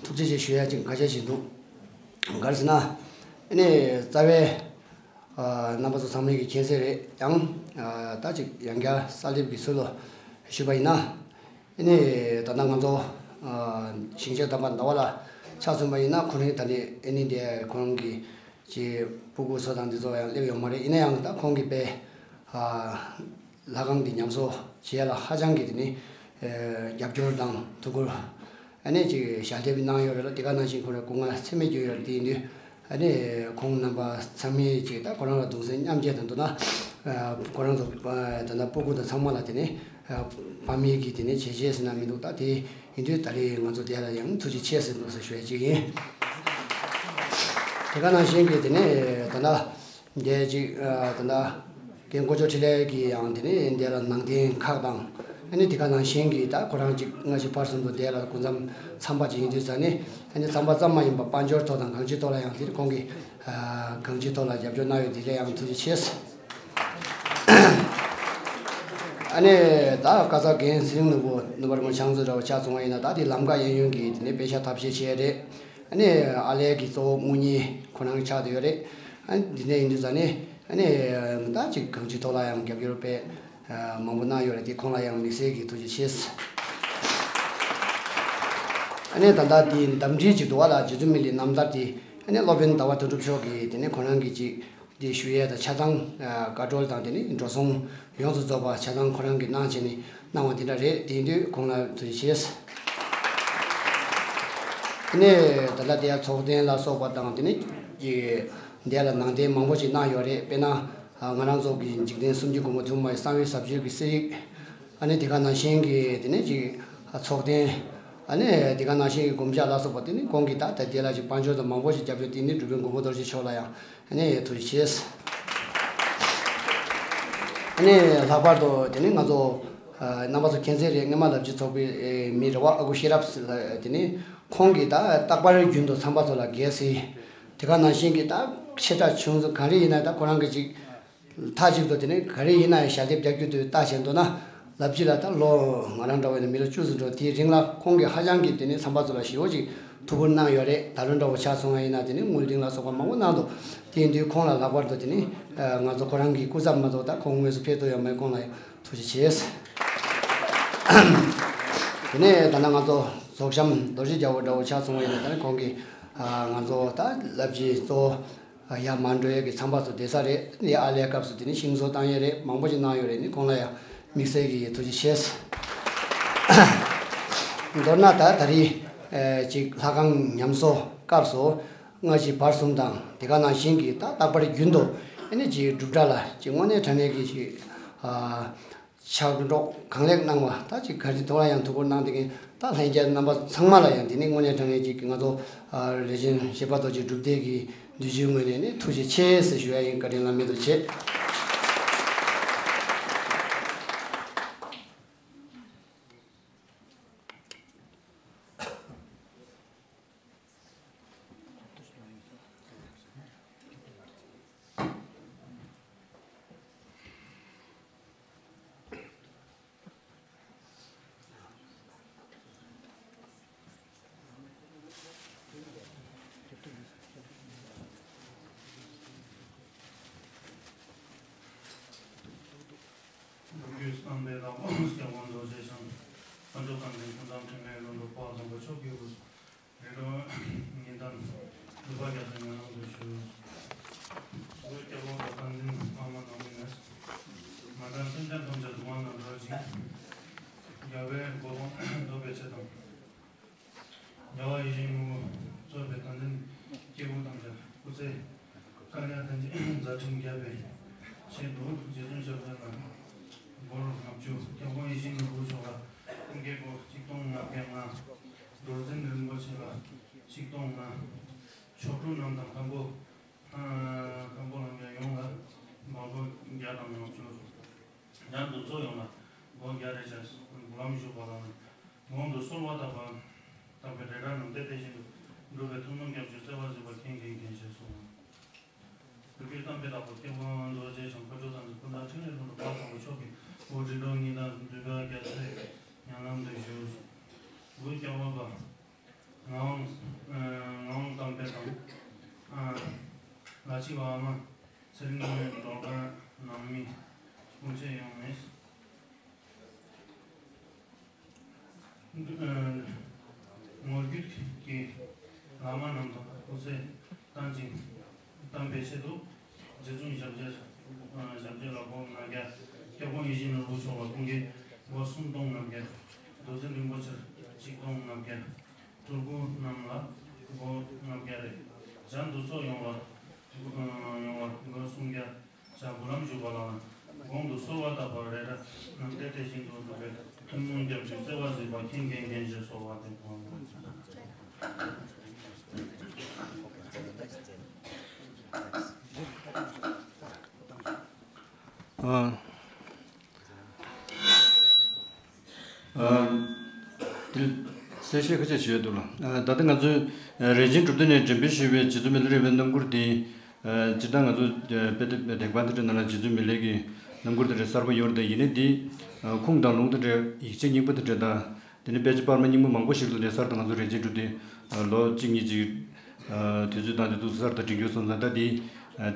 ཐུགས་རྗེ་ཆེ་ཞུ་ཡ་ཅིག་འགའ་ཤས་ཤིག་འདུག་ག་རེ་ཟེར་ན། ཨ་ནི་རྩ་བའི་ཨ་རྣམ་པ་ཚོ་ཚང་མས་ཀྱི་མཁྱེན་གསལ་རེད། ཡང་ཨ་ད་ཅིག་ཡང་བསྐྱར་གསལ་འདེབས་ཀྱི་ཚུལ་ལ་ཞུས་པ་ཡིན་ན། ཨ་ནི་ད་ལྟ་ང་ཚོ་ཨ་ཞིང་ཆེན་དམ་པ་ཟླ་བ་ལགས་ཆ་མཚོན་པ་ཡིན་ན། ཁོ་རང་ད་ནི་ཨ་ནི་འདི་ཁོ་རང་གི་ཅིག་སྤུ་གུ་ཚོ་དང་འདི་ཚོ་ཡང་སླེབས་ཡོད་མ་རེད། ཡིན་ན་ཡང་ད་ཁོང་གིས་དཔེ་ཨ་ལྷ་ཁང་འདི་ཉམས་གསོ་བྱེད་ཡ་ལ་ཧ་ཅང་གི་དེ་ནི་ཨ་རྒྱབ་སྐྱོར་དང་ཐུགས་ཁུར། ཨ་ནི་ཅིག་ཞལ་འདེབས་གནང་ཡོད་རེད་ལ། དེ་ག་ནང་བཞིན་ཁོ་རང་སྐུ་ངལ་ཚད་མེད་བརྒྱབ་ཡོད་རེད། དེ་ཡིན་དུས་ཨ་ནི་ཁོང་རྣམ་པ་ཚང་མས་ཅིག་ད་ཁོ་རང་ལ་གདུང་སེམས་མཉམ་སྐྱེད་དང་བསྡུར་ན། ཨ་ཁོ་རང་ཚོ་ཨ་ད་ལྟ་སྤུ་གུ་དང་ཚང་མ་ལ་དེ་ནི་ཨ་ཕ་མེས་ཀྱིས་དེ་ནི་བྱས་རྗེས་ཟེར་ན་མི་འདུག་ད་དེ་ཡིན་དུས་ད་རེས་ང་ཚོ་དེ་ལ་ཡང་ཐུགས་རྗེ་ཆེ་ཟེར་འདུག་ཟེར་ཞུ་ཡ་ཅིག་ཡིན། དེ་ག་ནང་བཞིན་གྱི་དེ་ནི་ད་ལྟ་འདས་ཅིག་ཨ་ད་ལྟ་རྒན་གོ་ཅོ་འཕྲིན་ལས་ཀྱིས་ཡང་དེ་ནི་འདས་ལ་ནང་རྟེན་ཁག་དང་། ཨ་ནི་དེ་ག་ནང་བཞིན་གྱི་ད་ཁོ་རང་ཅིག་སྔ་ཕྱི་བར་གསུམ་དུ་འདས་ལ་སྐུ་མཚམས་མཚམས་པ་ཅིག་ཡིན་དུས་ཙང་ནི། ཨ་ནི་མཚམས་པ་ཙམ་མ་ཡིན་པར་དཔལ་འབྱོར་ཐོག་དང་གང་ཅིའི་ཐོག་ལ་ཡང་དེ་ནི་ཁོང་གིས་ཨ་གང་ཅིའི་ཐོག་ལ་རྒྱབ་སྐྱོར་གནང་ཡོད། དེ་ལ་ཡང་ཐུགས་རྗེ་ཆེ། ཨ་ནི་ད་ཁ་སང་རྒན་ཚེ་རིང་ནོར་བུ་ནུབ་པར་མོ་ཆང་བཟོ་འདྲ་བོ་ཆ་བཙོང་བ་ཡིན་ན། ད་དེ་ལམ་ཁ་གཡས་གཡོན་གྱི་དེ་ནས་པེ་ཤ་ཐབས་ཤེས་བྱས་རེད། ཨ་ནི་ཨ་ལས་ཀྱི་གཙོ་བོ་དངུལ་གཉེར་ཁོ་རང་ཆགས་བསྡད་ཡོད་རེད། ཨ་ནི་འདི་ནས་ཡིན་དུས་ཙང་ནས་ཨ་ནི་ད་ཅིག་གང་ཅིའི་ཐོག་ལ་ཡང་རྒྱབ་སྐྱོར་དཔེ་མང་པོ་གནང་ཡོད་རེད། དེ་ཁོང་ལ་ཡང་དམིགས་བསལ་གྱི་ཐུགས་རྗེ་ཆེ། ཨ་ནི་ད་ལྟ་འདི་འདེམས་སྒྲིག་ཅིག་འདུག་བ་ལ། རྗེ་བཙུན་མི་ལའི་རྣམ་ཐར་དེ་ཨ་ནི་སློབ་དཔོན་ཟླ་བ་དོན་གྲུབ་མཆོག་གིས་དེ་ནས་ཁོ་རང་གིས་ཅིག་འདི་ཞུ་ཡས་དང་ཆ་ཚང་ཨ་བཀའ་འཁྲོལ་དང་། དེ་ནི་འགྲོ་སོང་ཡོངས་སུ་རྫོགས་པ་ཆ་ཚང་ཁོ་རང་གིས་གནང་བྱས་ནས་གནང་བ་འདི་འདྲ་རེད། དེ་ཡིན་དུས་ཁོང་ལ་ཐུགས་རྗེ་ཆེ། དེ་ནས་ད་ལྟ་དེ་ཡང་ཚོགས་རྟེན་ལ་སོགས་པ་དང་། དེ་ནི་ཅིག་འདས་ལ་ནང་རྟེན་མང་པོ་ཞིག་གནང་ཡོད་རེད། དཔེར་ན་ཨ་ང་རང་ཚོ་གི་འཇིག་རྟེན་གསུམ་གྱི་མགོན་པོ་ཐུན་མོང་མ་ཡི་གསང་བའི་ཟབ་ཆོས་ཀྱི་གསེར་ཡིག་ཨ་ནི་དེ་ག་ནང་བཞིན་གྱི་དེ་ནས་ཅིག་ཚོགས་རྟེན། ཨ་ནི་དེ་ག་ནང་བཞིན་གྱི་སྒོམ་ཞྭ་ལ་སོགས་པ། དེ་ནི་ཁོང་གིས་ད་ལྟ་དེ་ལ་ཅིག་དཔལ་འབྱོར་དང་མང་པོ་ཞིག་རྒྱབ་སྐྱོར། དེ་ནི་འབྲུག་པའི་མགོན་པོ་རྡོ་རྗེ་མཆོག་ལ་ཡང་ཨ་ནི་ཐུགས་རྗེ་ཆེ། ཨ་ནི་ལྷག་པར་དུ་དེ་ནི་ང་ཚོ་ཨ་རྣམ་པ་ཚོ་མཁྱེན་གསལ་རེད། སྔོན་མ་ལབ་རྒྱུ་ཚོགས་པའི་ཨེ་མི་རེད་བ། ཨ་ཁུ་ཤེས་རབ་ཟེར་ལ། དེ་ནི་ཁོང་གིས་ད་རྟག་པར་རྒྱུན་དུ་ཚང་པ་ཚོ་ལ་རྒྱལ་སྲིད། དེ་ག་ནང་བཞིན་གྱི་ད་ཆེ་ཕྲ་ཆུང་ཚོ་ག་རེ་ཡིན་ན་ད་ཁོ་རང་གིས་ཅིག་མཐའ་གཅིག་ཏུ་དེ་ནས་ག་རེ་ཡིན་ན་ཡང་ཞལ་འདེབས་རྒྱག་རྒྱུ་དེ་ལྟ་བྱས་འདུག་ན། ལབ་ཀྱི་ལ་ད་ལོ་ང་རང་འདྲ་བ་ཡིན་ན་མི་ལོ་བཅུ་ཙམ་འགྲོ། དེའི་རིང་ལ་ཁོང་གིས་ཧ་ཅང་གིས་དེ་ནས་ཚང་པ་ཚོ་ལ་ཞེ་པོ་ཅིག་ཐུགས་ཁུར་གནང་ཡོད་རེད། ད་ལོ་འདྲ་བོ་ཆ་སོང་བ་ཡིན་ན་དེ་ནས་དངུལ་ལྡིང་ལ་སོགས་པ་མང་པོ་གནང་འདུག་དེ་ཡིན་དུས་ཁོང་ལ་ལྷག་པར་དུ་དེ་ནས་ང་ཚོ་ཁོ་རང་གི་སྐུ་ཚབ་མ་གཏོགས་ད་ཁོང་དངོས་སུ་ཕེབས་ཐུབ་ཡོད་མེད། ཁོང་ལ་ཡང་ཐུགས་རྗེ་ཆེ། དེ་ནས་ད་ནང་ང་ཚོ་རྫོགས་བྱམས་རྡོ་རྗེ་རྒྱལ་པོ་འདྲ་བོ་ཆ་སོང་བ་ཡིན་ན། ད་ནི་ཁོང་གིས་ང་ཚོ་ད་ལབ་ཀྱི་གཙོ་བོ། ཡར་མར་འགྲོ་ཡས་ཀྱི་ཚང་པ་ཚོ་བསྡད་ས་རེད། ཨ་ལས་སྐབས་སུ་དེ་ནི་ཤིང་བཟོ་བཏང་ཡས་རེད། མང་པོ་ཞིག་གནང་ཡོད་རེད། ནི་ཁོང་ལ་ཡང་དམིགས་བསལ་གྱི་ཐུགས་རྗེ་ཆེ། མདོར་ན་ད་ད་རེས་ཅིག་ལྷ་ཁང་ཉམས་གསོ་སྐབས་སུ་སྔ་ཕྱི་བར་གསུམ་དང་། དེ་ག་ནང་བཞིན་གྱི་ད་རྟག་པར་རྒྱུན་དུ་ཨ་ནི་ཅིག་སྒྲུབ་གྲྭ་ལ་ཅིག་དངོས་གནས་དྲང་གནས་ཀྱི་ཅིག་ཕྱག་རོགས་གང་ལེགས་གནང་བ། ད་ཅིག་ག་རེ་ཐོག་ལ་ཡང་ཐུགས་ཁུར་གནང་བསྡད་མཁན་ད་ལྷན་རྒྱས་རྣམ་པ་ཚང་མ་ལ་ཡང་དེ་ནི་དངོས་གནས་དྲང་གནས་ཀྱི་ང་ཚོ་ཨ་རས་ཆེན་བཞི་པ་རྡོ་རྗེ་སྒྲུབ་སྡེ་གི་འདུས་སྤྱིའི་ངོས་ནས་ནི་ཐུགས་རྗེ་ཆེ་ཟེར་ཞུ་ཡ་ཡིན། བཀའ་དྲིན་བླ་མེད་དུ་ཆེ། སྐུ་གཟུགས་བཟང་པོ། སྐྱབས་མགོན་རྡོ་རྗེ་འཆང་། དཔལ་འབྱོར་དང་ལྡན་ཀུན་བཟང་འཕྲིན་ལས་ཀླུ་སྒྲུབ་དཔལ་བཟང་པོ་མཆོག་གི་སྐུ་གཟུགས། རི་ཀླུང་ཉི་ཟླ་འབྲུག་པ་རྒྱལ་པོའི་ཉེ་ལམ་དུ་བཞུགས། སྐུའི་སྐྱབས་འོག་ཏུ་བསྟན་འཛིན་འཕགས་མ་ནང་མི་ནས། མ་དང་སེམས་ཅན་ཐམས་ཅད་སྡུག་བསྔལ་ནང་སྒྲོལ་ཅིང་། རྒྱལ་བའི་གོ་འཕང་ཐོབ་པའི་ཆེད་དུ། རྒྱལ་བ་ཡིད་བཞིན་ནོར་བུ་གཙོས་པའི་བསྟན་འཛིན་སྐྱེས་བུ་ཐམས་ཅད་སྐུ་ཚེ་དཀའ་ལས་གཏན་གྱི་མཛད་འཕྲིན་རྒྱས་པའི་ཆེད་དུ། རྗེ་བཙུན་ཞབས་དྲུང་ལ་སྒོར་ལྔ་བཅུ། སྐྱབས་མགོན་ཡིད་བཞིན་ནོར་བུ་མཆོག་ལ་ཀུན་དགའི་སྒོར་ཆིག་སྟོང་ལྔ་བརྒྱ་ལྔ། རྡོར་འཛིན་རིན་པོ་ཆེ་ལ་ཆིག་སྟོང་ལྔ། མཆོག་སྤྲུལ་རྣམས་དང་མཁན་པོ། ཨ་མཁན་པོ་ལྷན་རྒྱས་ཡོངས་ལ་འབུལ་སྒོར་བརྒྱ་དང་ལྔ་བཅུ། ཡང་འདུ་ཚོགས་ཡོངས་ལ་སྒོར་བརྒྱ་རེ་བཅས་སུ་འབུལ་ལམ་ཞུགས་པ་དང་། གོང་དུ་གསོལ་བ་བཏབ་པ། བཏབ་པའི་རེ་དྲག་རྣམས་དེ་དེ་བཞིན་དུ་འགྲུབ་པའི་ཐུགས་སྨོན་སྐྱབས་འཇུག་བརྩེ་བ་གཟིགས་པ་མཁྱེན་མཁྱེན་མཁྱེན་ཞེས་གསུངས། བོད་ཀྱི་གཏམ་དཔེ་ལྟ་བུ། སྐྱབས་མགོན་རྡོ་རྗེ་འཆང་། ཁ་ཕྱོགས་དང་ནི་སྐུ་ན་ཕྲིན་ལས་ཀླུ་སྒྲུབ་དཔལ་བཟང་པོ་མཆོག་གི་སྐུ་རི་ཀླུང་ཉི་ཟླ་འབྲུག་པ་རྒྱལ་པོའི་ཉེ་ལམ་དུ་བཞུགས། སྐུའི་སྐྱབས་འོག་ཏུ་ ཚེ་རིང་མའི་སྒྲོལ་དཀར་ནང་མི་སྐུ་མཆེད་ཡོངས་ནས། ངོ་བརྒྱུད་ཀྱི་བླ་མ་རྣམས་དང་སྐུ་ཚེ་བརྟན་ཅིང་བརྟན་པའི་ཆེད་དུ་རྗེ་བཙུན་ཞབས་རྗེས་ཞབས་རྗེས་ལ་སྒོ་ལྔ་བརྒྱ། སྐྱབས་མགོན་ཡིད་བཞིན་ནོར་བུ་མཆོག་ལ་སྐུ་འགྱེད་སྒོར་སུམ་སྟོང་ལྔ་བརྒྱ། རྡོ་རྗེ་རིན་པོ་ཆེར་ཆིག་སྟོང་ལྔ་བརྒྱ། སྤྲུལ་སྐུ་རྣམས་ལ་སྒོར་ལྔ་བརྒྱ་རེ། བྱང་དུ་སོགས་ཡོང་བར་ཡོང་བར་སྒོར་སུམ་བརྒྱ། བྱ་བུ་ལམ་བཞུགས་པ་ལ་དགོངས་དུ་གསོལ་བ་བཏབ་པ་རེ་རེ་རྣམས་ཏེ་དེ་བཞིན་དུ་འགྲུབ་པའི་ཐུན་མོང་སྐྱབས་ཀྱི་བརྩེ་བ་གཟིགས་པ་མཁྱེན་མཁྱེན་མཁྱེན་ཞེས་གསོལ་བ་འདེབས། དེ་གསལ་བཤད་ཁ་ཤས་བྱས་འདུག་ལ། ད་ལྟ་ང་ཚོས་རས་ཆེན་གྲུབ་སྟོན་ནས་འགྲེམས་སྤེལ་ཞུས་པའི་རྗེ་བཙུན་མི་ལ་རས་པའི་རྣམ་མགུར་དེ། སྤྱིར་བཏང་ང་ཚོ་དཔེ་དེབ་དེབ་ཁང་དེ་འདྲ་ནང་ལ་རྗེ་བཙུན་མི་ལའི་གི་རྣམ་མགུར་དེ་འདྲ་གསར་པ་ཡོད་རེད་དེ། ཡིན་ནའི་དེ་ཁུངས་དང་ལུང་དེ་འདྲ་ཡིག་ཆ་རྙིང་པ་དེ་འདྲ་དང་། དེ་ནས་དཔེ་ཆ་པར་མ་རྙིང་པ་མང་པོ་ཞིག་ལ་ནས་གསར་དུ་ང་ཚོ་རས་ཆེན་གྲུབ་སྟོན་ལོ་གཅིག་གཉིས་ཅིག་དུས་ཚོད་བཏང་སྟེ་འདུག་གསར་དུ་བྲིས་རྒྱུ་སོང་ཙང་། ད་དེ་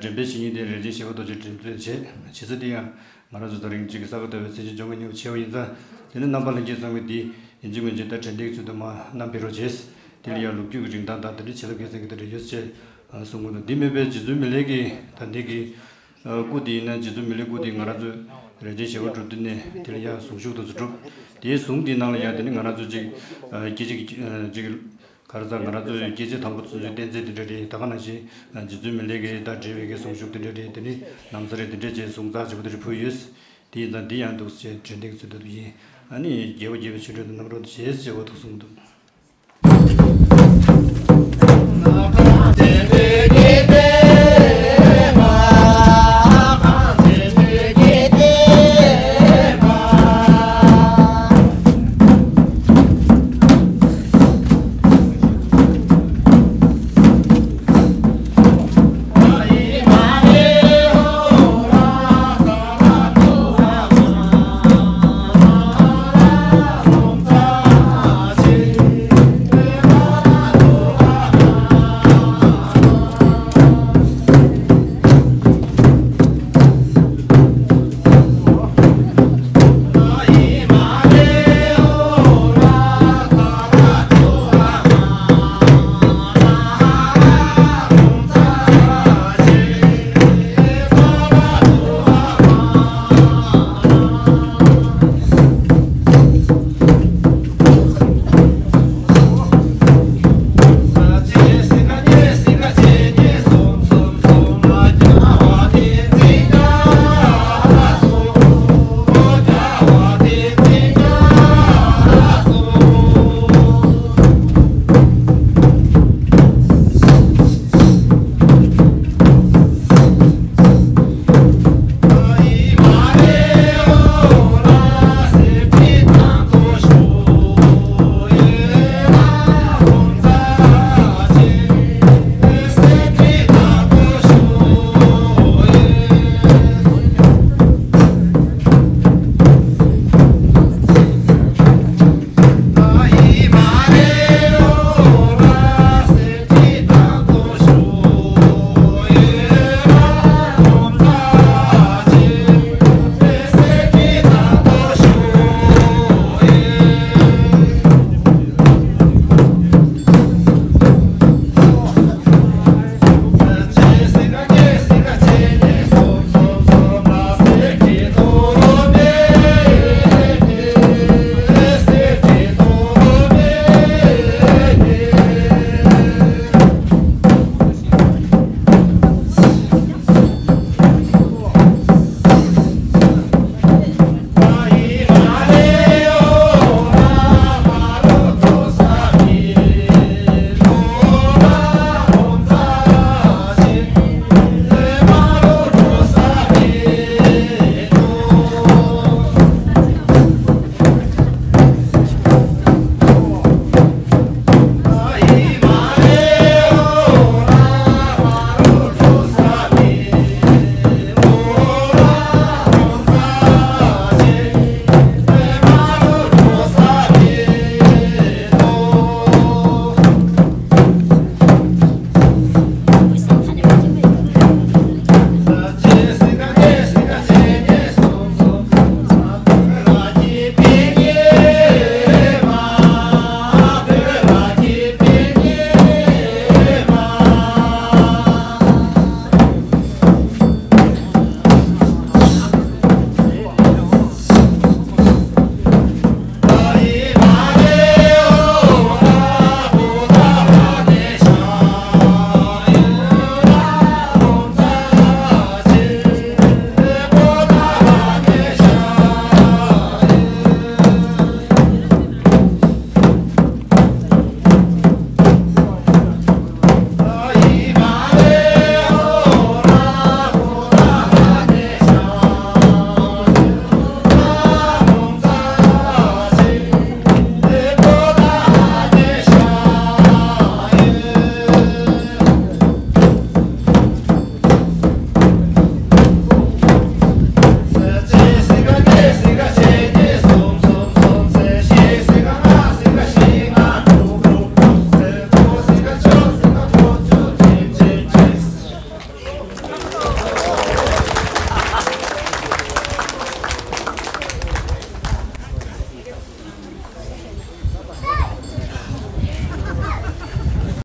འགྲེམས་སྤེལ་བྱེད་མཁན་དེ་རས་ཆེན་ཞེ་བ་རྡོ་རྗེ་འགྲེམས་སྤེལ་བྱས། བྱེད་ས་དེ་ཡང་ང་རང་ཚོ་ད་རིང་གཅིག་གི་ས་ག་ཟླ་བའི་མཚན་ཆེན་བཅོ་ལྔ་ཉིན་མོ་ཆེ་བ་ཡིན་ཙང་། དེ་ནས་རྣམ་པ་ལྷན་རྒྱས་ཚང་མས་དེ་ཡིན་གཅིག་མིན་གཅིག་ད་དྲན་རྟེན་ཚུལ་དུ་མར་བསྣམས་ཕེབས་རོགས་བྱས། དེ་ལ་ཡང་ལོ་རྒྱུས་ཀྱི་རིན་ཐང་དང་དེ་འདྲའི་བྱིན་རླབས་དགེ་མཚན་གྱི་དེ་འདྲ་ཡོད་ཅེས་གསུང་གི་འདུག་འདི་མིན་པའི་རྗེ་བཙུན་མི་ལའི་གི་ད་འདི་གི་སྐུ་དེ་ཡིན་ན། རྗེ་བཙུན་མི་ལའི་སྐུ་དེ་ང་རང་ཚོས་རས་ཆེན་ཞེ་བ་གྲུབ་སྟོན་ནས་དེ་ལ་ཡང་གཟུངས་གཞུག་དང་ཚུལ་གྲུབ། དེའི་གཟུངས་དེའི་ནང་ལ་ཡང་དེ་ནི་ང་རང་ཚོ་གཅིག་སྐད་ཅིག་གཅིག་ག་རེ་ཟེར། ང་རང་ཚོའི་སྐྱེས་ཆེན་དང་པོ་ཚོ་ཚོའི་བསྟན་རྩིས་དེ་འདྲ་རེད། ད་ག་ནང་བཞིན་རྗེ་བཙུན་མི་ལའི་གི་ད་འབྲེལ་བའི་གི་གཟུངས་གཞུག་དེ་འདྲ་རེད། དེ་ནི་ན་བཟའ་རེད། དེ་འདྲ་བྱས་གཟུངས་ཚགས་ཆེ་པོ་དེ་འདྲ་ཕུལ་ཡོད། དེ་ཡིན་ཙང་འདི་ཡང་འདུག་ཅེས་དྲན་རྟེན་ཚུལ་དུ་ཡིན། ཨ་ནི་རྒྱལ་བ་དགྱེས་པའི་ཆོ་འཕྲུལ་དུ་རྣམ་རོལ་དུ་བྱས་ཅེས་འོ་ཐུག་གསུངས་འདུག